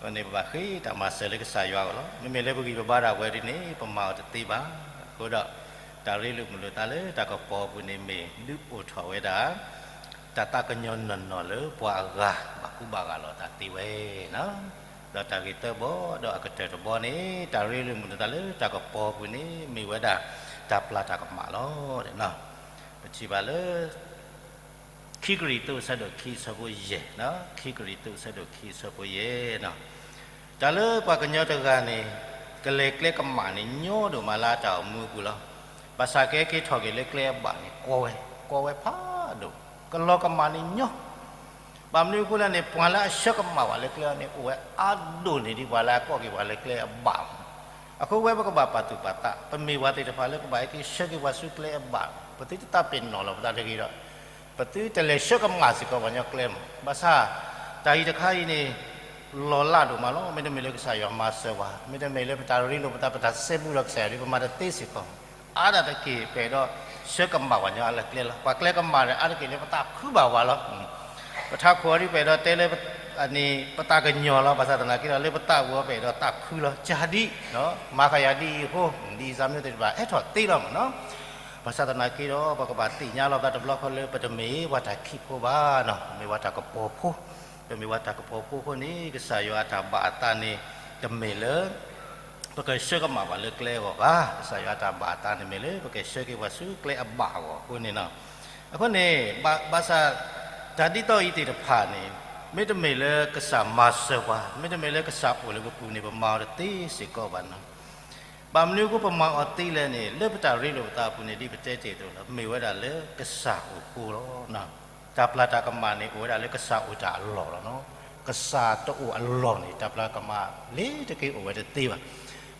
အဃိန့ၣ် ပဘၣ်ဃ့တၢ်မၤစၢၤလၢကစၢ်ယွၤအအိၣ်လီၤ. မ့မ့ၢ်လၢပဂံၢ်ပဘါဒၣ်ဝဲဒ်န့ၣ် ပမၤအီၤတသ့ဘၣ်. အဃိဒီး တၢ်ရ့လိာ်မုာ်လိာ်သးလၢတၢ်ကပီၤပူၤန့ၣ်မ့ၢ်ဒုးအိၣ်ထီၣ်ဝဲဒၣ် တၢ်သးကညီၤနီၢ်နီၢ်လၢပှၤအဂၤ ဘၣ်ကူဘၣ်ဂာ်လိာ်သးသ့ဝဲနီၤ. ဒီးတၢ်ဂ့ၢ်သၢဘီ ဒီးအကတၢၢ်တဘီန့ၣ် တၢ်ရ့လိာ်မုာ်လိာ်သးလၢတၢ်ကပီၤပူၤန့ၣ် မ့ၢ်ဝဲဒၣ် တၢ်ပျၢ်တၢ်ကမၣ်လီၤ. ပထံၣ်ဘၣ်လၢ ခံကရံၣ်သူး အဆၢဒိၣ်ခံ အဆၢဖိယဲၢ်, ခံကရံၣ်သူး အဆၢဒိၣ်ခံ အဆၢဖိယဲၢ်နီၤ. တၢ်လၢပှၤကညီတဂၤန့ၣ် ကလဲၤကျဲကမၣ်န့ၣ် ညီဒိၣ်မးလၢအတၢ်အိၣ်မူအပူၤလီၤ. ဘၣ်ဆၣ်ကဟဲက့ၤထီၣ်က့ၤလၢကျဲအဘၣ်န့ၣ် ကီဝဲ, ကီဝဲဖးဒိၣ်, ကလီၤကမၣ်န့ၣ်ညီ ဘၣ်မနုၤအဃိလဲၣ်န့ၣ် ပှၤလၢအဆၢကမၣ်ပှၤလၢကျဲအံၤန့ၣ် အိၣ်ဝဲအါဒိၣ်န့ၢ်ဒံးပှၤလၢအကိးက့ၤပှၤလၢကျဲအဘၣ်မး. အဃိဝဲပကဘၣ်ပာ်သူၣ်ပာ်သး, ပမ့ၢ်ပှၤသ့ၣ်တဖၣ်လၢကဘၣ်ဟဲက့ၤဆှၢက့ၤပှၤဆူကျဲအဘၣ်, ပသုတသးပ့ၤနီၣ်လီၤပသးတဂ့ၤဒီး ပသုတလဲၤဆှၢကမၣ်စ့ၢ်ကီးပှၤကညီကျဲမး. ဘၣ်ဆၣ် တၢ်အံၤတခါအံၤန့ၣ် လီၤလးဒိၣ်မးလီၤ. မ့တမ့ၢ်လၢကစၢ်ယွၤမၤစၢၤပှၤ, မ့တမ့ၢ်လၢပတၢ်ရ့လိာ်ပသး ပတၢ်စဲဘူးဒီးကစၢ်ယွၤဒီး ပမၤတသ့စ့ၢ်ကီး. အါဒၣ်တက့ၢ် ပအဲၣ်ဒိးဆှၢကမၣ်ပှၤကညီအလၢကျဲလီၤ. ပှၤကျဲကမၣ်ဒီး အါတက့ၢ်လၢပသးခုဘၣ်ပှၤလီၤ. ပထးခိၣ်အံၤဒ်ပအဲၣ်ဒိးတဲလၢ ပသးကညီၤလီၤ. ဘၣ်ဆၣ်သနာ်က့ဒီး လၢပသးပူၤအံၤ ပအဲၣ်ဒိးသးခုလီၤ. ကဒံး မၤဃာ်ယၤဒ်အံၤအဃိ ဒ်အံၤစၢ်မနုၤသ့ၣ်တဖၣ် အဲၣ်ထီၣ်သ့လီၤမးနီၤ. ဘၣ်ဆၣ်သနာ်က့ဒီး ပကဘၣ်သ့ၣ်ညါလီၤပသးတဘျီဃီလၢ ပတမ့ၢ်ပှၤတၢ်ခံးဖိဘၣ်နီၤ, ပမ့ၢ်ပှၤတၢ်ကပီၤဖိ, ပမ့ၢ်ပှၤတၢ်ကပီၤဖိအဃိန့ၣ် ကစၢ်ယွၤအတၢ်ဘၣ်အသးန့ၣ် တမ့ၢ်လၢ ပကဆှၢကမၣ်ပှၤလၢကျဲအဂီၢ်ဘၣ်. ကစၢ်ယွၤအတၢ်ဘၣ်အသးန့ၣ်မ့ၢ်လၢ ပကဆှၢက့ၤပှၤဆူကျဲအဘၣ်အဂီၢ်အဃိန့ၣ်နီၤ. အဃိန့ၣ် ဘၣ်ဆၣ် တၢ်ဒ်သိးအံၤသ့ၣ်တဖၣ်န့ၣ် မ့တမ့ၢ်လၢကစၢ်မၤစၢၤပှၤ, မ့တမ့ၢ်လၢကစၢ်အိၣ်လၢပပူၤန့ၣ် ပမၤအီၤတသ့စ့ၢ်ကီးဘၣ်နီၤ. ဘၣ်မနုၤအဃိပမၤအီၤသ့လဲၣ်န့ၣ် လၢပတၢ်ရ့လိာ်ပသးအပူၤန့ၣ် ဒ်ပတဲတ့ၢ်အသိးလီၤ, မ့ၢ်ဝဲဒၣ်လၢကစၢ်အိၣ်ဃိလီၤ. တၢ်ပျၢ်တၢ်ကမၣ်န့ၣ် အိၣ်ဝဲဒၣ်လၢကစၢ်အိၣ်တၢ်အလီၢ်လီၤနီၤ. ကစၢ်တအိၣ်အလီၢ်န့ၣ် တၢ်ပျၢ်ကမၣ်လ့ၤတက့ၢ်အိၣ်ဝဲတသ့ဘၣ်.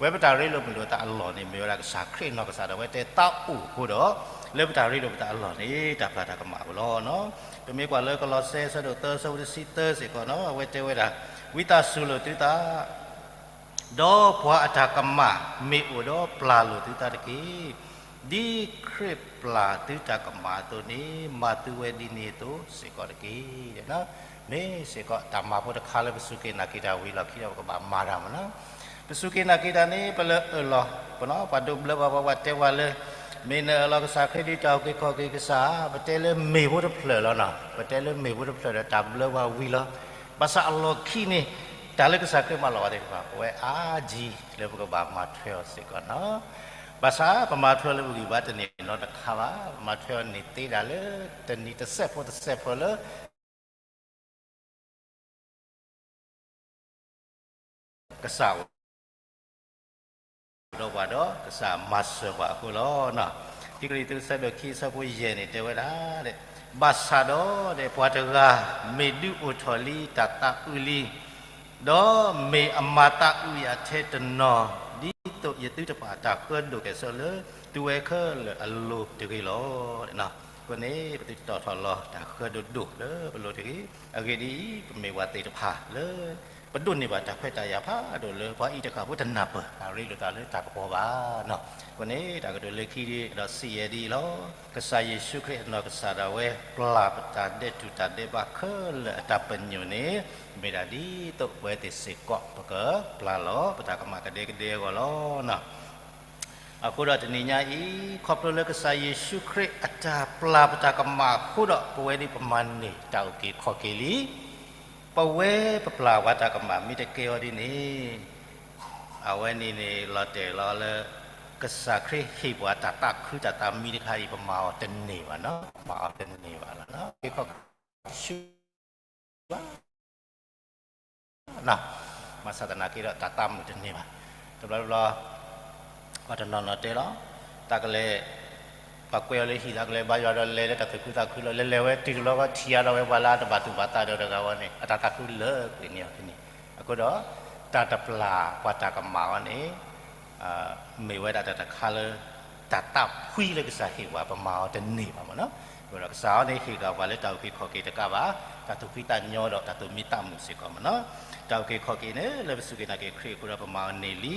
ဝဲပတၢ်ရ့လိာ်မုာ်လိာ်သးအလီၢ်န့ၣ် မ့ၢ်ဝဲဒၣ်ကစၢ်ခရံာ်နီၢ်ကစၢ်ဒၣ်ဝဲတဲသးအိၣ်အဃိဒီး လၢပတၢ်ရ့လိာ်ပသးအလီၢ်န့ၣ် တၢ်ပျၢ်တၢ်ကမၣ်အိၣ်လီၤနီၤ. ပမ့ၢ်ကွၢ်လၢကလီးစဲ အဆၢဒိၣ်သၢ အဆၢဖိတဆံသၢစ့ၢ်ကီးနီၤ အဝဲတဲဝဲဒၣ် ဝံသးစူၤလိာ်သုသး ဒီးပှၤအတၢ်ကမၣ်မ့ၢ်အိၣ်ဒီးပျၢ်လိာ်သုသးတက့ၢ်. ဒ်ခရံာ်ပျၢ်သုတၢ်ကမၣ်အသိးန့ၣ် မၤသုဝဲဒ်န့ၣ်အသိးစ့ၢ်ကီးတက့ၢ်. မ့ၢ်စ့ၢ်ကီးတၢ်မၤဖိတခါလၢပစူၢ်က့ၤနာ်က့ၤတၢ်ဝံၤလီၢ်ခံဒီးပကဘၣ်မၤတၢ်မနီၤ. ပစူၢ်က့ၤနာ်က့ၤတၢ်န့ၣ် ပလၢအၢၣ်လီၤ, ပှၤဒိးဘျၢဘၣ်ပှၤ ပှၤတဲဝဲလၢ မ့ၢ်နအၢၣ်လီၤကစၢ်ခရံာ်ဒ်တၢ်အုၣ်က့ၤခီၣ်က့ၤကစၢ် ပတဲလၢမ့ၢ်ဖိတဖျၢၣ်လီၤနီၤ. ပတဲလၢမ့ၢ်ဖိတဖျၢၣ်ဒီးတၢ်ဘျၢပှၤဝံၤလီၤ. ဘၣ်ဆၣ်အလီၢ်ခံန့ၣ် တၢ်လၢကစၢ်ခရံာ်မၤလီၤဘၣ်သ့ၣ်တဖၣ် ပဝဲအါကံလၢပကဘၣ်မၤထွဲအီၤစ့ၢ်ကီးနီၤ. ဘၣ်ဆၣ်ပမၤထွဲလၢပဂံၢ်ဘါတန့ၢ်နီတခါဘၣ်. ပမၤထွဲအီၤန့ၢ်သ့ဒၣ်လၢ တနံၤတစဲးဖိတစဲးဖိလၢ ကစၢ်အိၣ်ဒီးပှၤဒီး ကစၢ်မၤစၢၤပှၤအဃိလီၤ. ခံကရံၣ်သူး အဆၢဒိၣ်ခံ အဆၢဖိယဲၢ်န့ၣ် တဲဝဲဒၣ်, ဘၣ်ဆၣ်ဒီး ပှၤတဂၤမ့ၢ်ဒုးအိၣ်ထီၣ်လံတၢ်သးအုးလံ, ဒီးမ့ၢ်အမၤသးအုးယၤထဲတနီၤ, ဒ်သိးယသုတပာ်တၢ်ဃၢဒိၣ်ကဲၣ်ဆိးလၢ သုဝဲခဲလၢာ်အလိၤတဂ့ၤလီၤ. အဃိန့ၣ် ပသုတတီၣ်ထီၣ်လီၤတၢ်ဃၢဒိၣ်ဒိၣ်လၢပလိၤတဂ့ၤ. အဂ့ၢ်ဒ်အံၤ, ပမ့ၢ်ပှၤသ့ၣ်တဖၣ်လၢ ပဒိးန့ၢ်ဘၣ်တၢ်ခွဲးတၢ်ယာ်ဖးဒိၣ်လၢ ပှၤအံၤတဃၣ်ဖိတနၢ်ပၢၢ် တၢ်ရ့လိာ်သးလၢတၢ်ကပီၤဘၣ်နီၤ. အဃိန့ၣ် တၢ်ကတိၤလၢခံဒီးစံးယဲၢ်ဒ်အံၤလီၤ. ကစၢ်ယ့ၣ်ၡူးခရံာ်အနီၢ်ကစၢ်ဒၣ်ဝဲ ပျၢ်ပတၢ်ဒဲးတူၢ်တၢ်ဒဲးဘးခဲလၢာ်အတၢ်ပညိၣ်န့ၣ် မ့ၢ်ဒၣ်ဒ်သိးပဝဲသ့ၣ်စ့ၢ်ကီး ပကပျၢ်လီၤပတၢ်ကမၣ်ကဒဲကဒဲအဂီၢ်လီၤ. အဃိဒီးတနံၤညါအံၤ ခီဖျိလၢကစၢ်ယ့ၣ်ၡူးခရံာ်အတၢ်ပျၢ်ပတၢ်ကမၣ်အဃိဒီး ပဝဲဒ်ပမၤန့ၢ်တၢ်အုၣ်က့ၤခီၣ်က့ၤလံ. ပဝဲပပျၢ်ပှၤတၢ်ကမၣ်မ့ၢ်တကဲအီၤဒ်န့ၣ် အဝဲန့ၣ်န့ၣ် လီၤတဲာ်လီၤလၢ ကစၢ်ခရံာ်ဟ့ၣ်ပှၤတၢ်သးခုတၢ်သးမံတခါအံၤ ပမၤအီၤတန့ၢ်ဘၣ်နီၤ, ပမၤအီၤတန့ၢ်ဘၣ်လီၤ. က့ၤခီၣ်က့ၤဆူဘၣ် ဘၣ်ဆၣ်သနာ်က့ဒီး တၢ်သးမုာ်တန့ၢ်ဘၣ်. တဘျီတဘျီ ပှၤတနီၤနီၤတဲလီၤ, တၢ်ကလဲၤ ပှၤကွဲးအီၤလၢဟံၣ် တၢ်ကလဲၤဘါယွၤဒီးလဲၤလၢတၢ်သူၣ်ခုသးခုလီၤ. လဲၤလဲၤဝဲတုၤတဘျီဃီ ထံၣ်အါထီၣ်ဝဲပှၤလၢအတဘၣ်သူၣ်ဘၣ်သးဒီးတဂၤဝဲန့ၣ် အတၢ်သးခုလၢာ်ကွံာ်န့ၢ်အီၤဖဲန့ၣ်. အဃိဒီး တၢ်တပျၢ်ပှၤတၢ်ကမၣ်အီၤန့ၣ် မ့ၢ်ဝဲဒၣ်တၢ်တခါလၢ တၢ်သးဖှံလၢကစၢ်ဟ့ၣ်ပှၤ ပမၤအီၤတန့ၢ်ဘၣ်မ့ၢ်နီၤ. အဃိဒီးကစၢ်အီၤန့ၣ် ဟ့ၣ်က့ၤပှၤလၢတၢ်အုၣ်က့ၤခီၣ်က့ၤတကးဘၣ် တၢ်သူၣ်ဖှံသးညီဒီးတၢ်သူၣ်မံသးမုာ်စ့ၢ်ကီးမ့ၢ်နီၤ. တၢ်အုၣ်က့ၤခီၣ်က့ၤန့ၣ် လၢပစူၢ်က့ၤနာ်က့ၤခရံာ်အဃိဒီး ပမၤအီၤန့ၢ်လံ.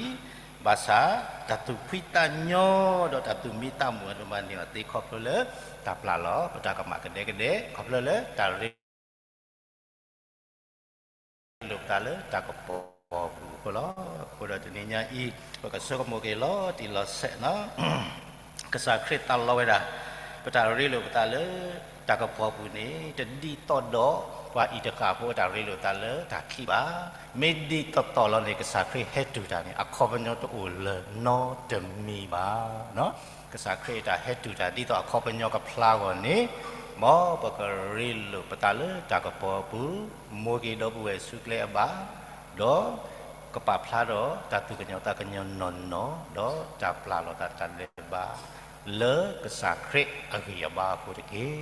ဘၣ်ဆၣ် တၢ်သူၣ်ဖှံသးညီဒီးတၢ်သူၣ်မံသးမုာ်အီၤ ပမၤန့ၢ်အီၤသ့ခီဖျိလၢ တၢ်ပျၢ်လီၤပတၢ်ကမၣ်ကဒဲကဒဲ ခီဖျိလၢတၢ်ရ့ လိာ်ပသးလၢတၢ်ကပီၤပူၤအဃိလီၤ. အဃိဒီးတနံၤညါအံၤ ပကဆိကမိၣ်က့ၤလီၤတံၢ်လီၤဆဲးနီၤ, ကစၢ်ခရံာ်သးလီဝဲဒၣ် ပတၢ်ရ့လိာ်ပသးလၢ တၢ်ကပီၤပူၤန့ၣ် တဒ်သိးဒီးပှၤအံၤတဃၣ်ဖိအတၢ်ရ့လိာ်သးလၢတၢ်ခံးဘၣ်. မ့ၢ်ဒ်သိးသိးလီၤန့ၣ် ကစၢ်ခရံာ်ဟဲတုၤတၢ်န့ၣ် အခီပညီတအိၣ်လၢၤနီတမံၤဘၣ်. ကစၢ်ခရံာ်အတၢ်ဟဲတုၤတၢ်ဒ်သိးအခီပညီကဖျါအဂီၢ်န့ၣ် မ်ပကရ့လိာ်ပသးလၢတၢ်ကပီၤအပူၤ, မိၢ်က့ၤဒီပုၢ်ဝဲၢ်ဆူကျဲအဘါ, ဒီးကပာ်ဖျါဒီးတၢ်သူၣ်ကညီၤသးကညီၤနီၢ်နီၢ်, ဒီးတၢ်ပျၢ်လီၤသးတၢ်ဒဲးဘး လၢကစၢ်ခရံာ်အဂံၢ်အဘါအဃိတက့ၢ်.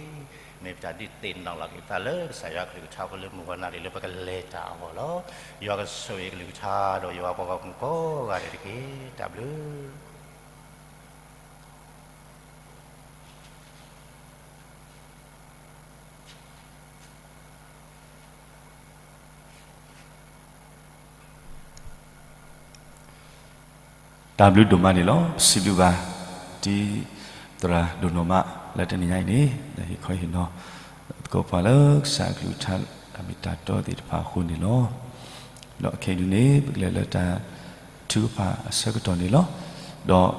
မ့ၢ်ပတၢ်ဒုးသ့ၣ်နီၣ်လီၤက့ၤပသးလၢကစၢ်ယွၤအကလုၢ်ကထါဖိလၢမုၢ်ဂီၤနၣ်ရံၣ်လၢပကလဲၤတၢ်အဂီၢ်လီၤ. ယွၤကဆိၣ်ဂ့ၤကလုၢ်ကထါဒီးယွၤပှၤဂီၢ်မုၢ်ကိးဂၤဒဲးတက့ၢ်. တၢ်ဘျုးတၢ်ဘျုးဒိၣ်မးန့ၣ်လီၤ. ပစံးဘျုးဘၣ် တံၤသရၣ်ဒိၣ်နီၢ်မး လၢတနံၤညါအံၤန့ၣ် ဟ့ၣ်ခီဟ့ၣ်နီၤ သကိးပှၤလၢကစၢ်အကလုၢ်ကထါ တၢ်မ့ၢ်တၢ်တီသ့ၣ်တဖၣ်အဃိန့ၣ်လီၤ. ဒီးခဲအံၤဒုန့ၣ် ပကလဲၤလၢတၢ်ထုကဖၣ်အဆၢကတီၢ်န့ၣ်လီၤ. ဒီး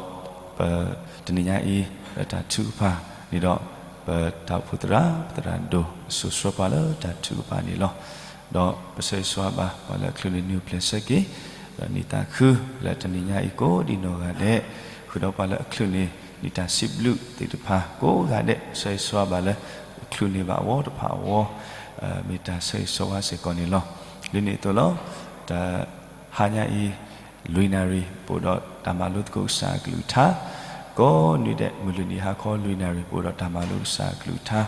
ပတနံၤညါအံၤ လၢတၢ်ထုကဖၣ်န့ၣ်ဒီး ပတၢ်အိၣ်ဖှိၣ်သရၣ် ပသရၣ်ဒိၣ် စိာ်ဆှၢပှၤလၢတၢ်ထုကဖၣ်န့ၣ်လီၤ. ဒီးပဆၢဂ့ၤဆၢဝါဘၣ် ပှၤလၢအချုးန့ၣ် နုာ်ပျဲၢ်ဆၢက့ၤ ဒီးနံၣ်သးခု လၢတနံၤညါအံၤကိးဒံနီၢ်ဂၤဒဲး ဃုာ်ဒီးပှၤလၢအချုးန့ၣ် မ့ၢ်တၢ်စံးဘျုးသ့ၣ်တဖၣ်ကိးဂၤဒဲး ဆၢဂ့ၤဆၢဝါဘၣ်လၢ ချုးန့ၢ်ဘၣ်အဝီတဖၣ်အဂီၢ် မ့ၢ်တၢ်ဆၢဂ့ၤဆၢဝါစ့ၢ်ကီးန့ၣ်လီၤ. ဒ်န့ၣ်အသိးလီၤ. တဟါညါအံၤ လွံၢ်နၣ်ရံၣ် ပအိၣ်ဒီးတၢ်မၤလိသကိးကစၢ်အကလုၢ်ကထါ, ကိးနွံဒဲး မုၢ်လွံၢ်နံၤဟါခီ လွံၢ်နၣ်ရံၣ် ပအိၣ်ဒီးတၢ်မၤလိကစၢ်အကလုၢ်ကထါ,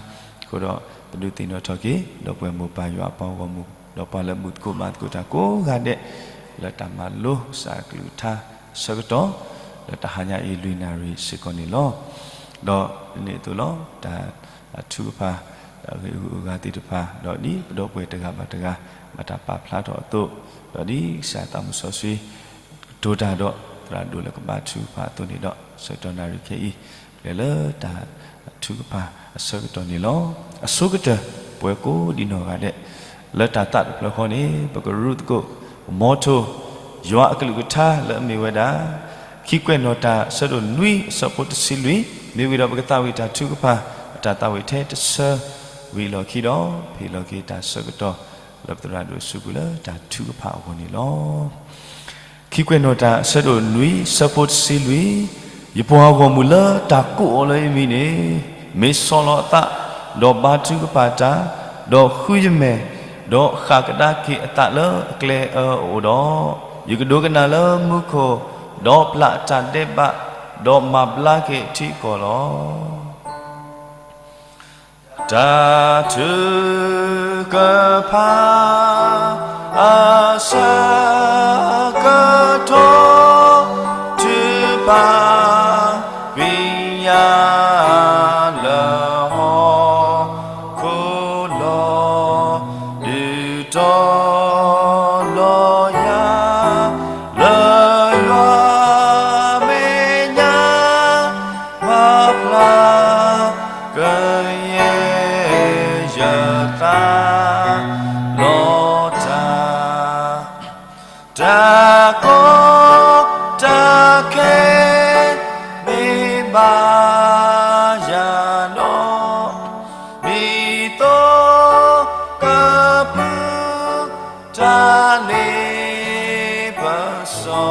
အဃိဒီး ပဒုးသ့ၣ်နီၣ်ထီၣ်က့ၤ ဒီပုၢ်ဝဲၢ်မိၢ်ပၢ်ယွၤအပှၤဂီၢ်မုၢ် ဒီးပှၤလၢမုာ်သကိးမၤသကိးတၢ်ကိးဂၤဒဲး လၢတၢ်မၤလိကစၢ်အကလုၢ်ကထါအဆၢကတီၢ် လၢတဟါညါအံၤ လွံၢ်နၣ်ရံၣ်စ့ၢ်ကီးန့ၣ်လီၤ. ဒီးဒ်န့ၣ်အသိးလီၤ. တၢ် ထုကဖၣ် ဂ့ၢ်အုၣ်အဂၤသ့ၣ်တဖၣ် ဒီးဒ်ပဒီပုၢ်ဝဲၢ်တဂၤဘၣ်တဂၤ ဘၣ်တၢ်ပာ်ဖျါထီၣ်အသိး, ဒီးဒ်ကစၢ်သးမုၢ်စီဆှံ ကတိၤတၢ်ဒီးသရၣ်ဒိၣ်လၢကဘါထုကဖၣ်အသိးန့ၣ်ဒီး ဆၢကတီၢ်နၣ်ရံၣ်ခဲအံၤ ပျဲလၢတၢ်ထုကဖၣ်အဆၢကတီၢ်န့ၣ်လီၤ. အဆိကတၢၢ် ပဝဲကိးဒံနီၢ်ဂၤဒဲး လၢတၢ်သးတဖျၢၣ်ဃီန့ၣ် ပကရူးသကိး ပမီထိ ယွၤအကလုၢ်ကထါလၢအမ့ၢ်ဝဲဒၣ် ခံကွဲးနီၣ်တၢ်အဆၢဒိၣ်နွံ အဆၢဖိတဆံလွံၢ်, မ့ၢ်ဝံၤဒီးပကသးဝံၣ်တၢ်ထုကဖၣ် အတၢ်သးဝံၣ်ထဲတဆၢ ဝံၤအလီၢ်ခံဒီး ဟ့ၣ်လီၤက့ၤတၢ်ဆၢကတီၢ် လၢပသရၣ်ဒိၣ်အစုပူၤလၢတၢ်ထုကဖၣ်အဂီၢ်န့ၣ်လီၤ. ခံကွဲးနီၣ်တၢ်အဆၢဒိၣ်နွံ အဆၢဖိတဆံလွံၢ်, ယပှၤဂီၢ်မုၢ်လၢတၢ်ကိးအီၤလၢယမံၤန့ၣ် မ့ၢ်ဆီၣ်လီၤအသး ဒီးဘါထုကဖၣ်တၢ်, ဒီးဃုယမဲာ်, ဒီးဃၣ်ကဒါက့ၤအသးလၢအကျဲအၢအအိၣ်ဒီး, ယကဒိကနၣ်လၢမူခိၣ်, ဒီးပျၢ်အတၢ်ဒဲးဘး, ဒီးမၤဘျါက့ၤအထံအကီၢ်လီၤ. တၢ်ထုကဖၣ် အဆၢကတီၢ် ထုကဖၣ် ကွံာ်ယၤလၢဟီၣ်ခိၣ်လီၤ, ဒုးတီၤလီၤယၤ လၢယွၤမဲာ်ညါ ပာ်ဖျါကယဲၢ်ယသးလီၤတၢ်, တၢ်ကီတၢ်ခဲ မ့ၢ်ဘၣ်ယၤဒီး ဒ်သိးကပုၢ်တၢ်လ့ပစီ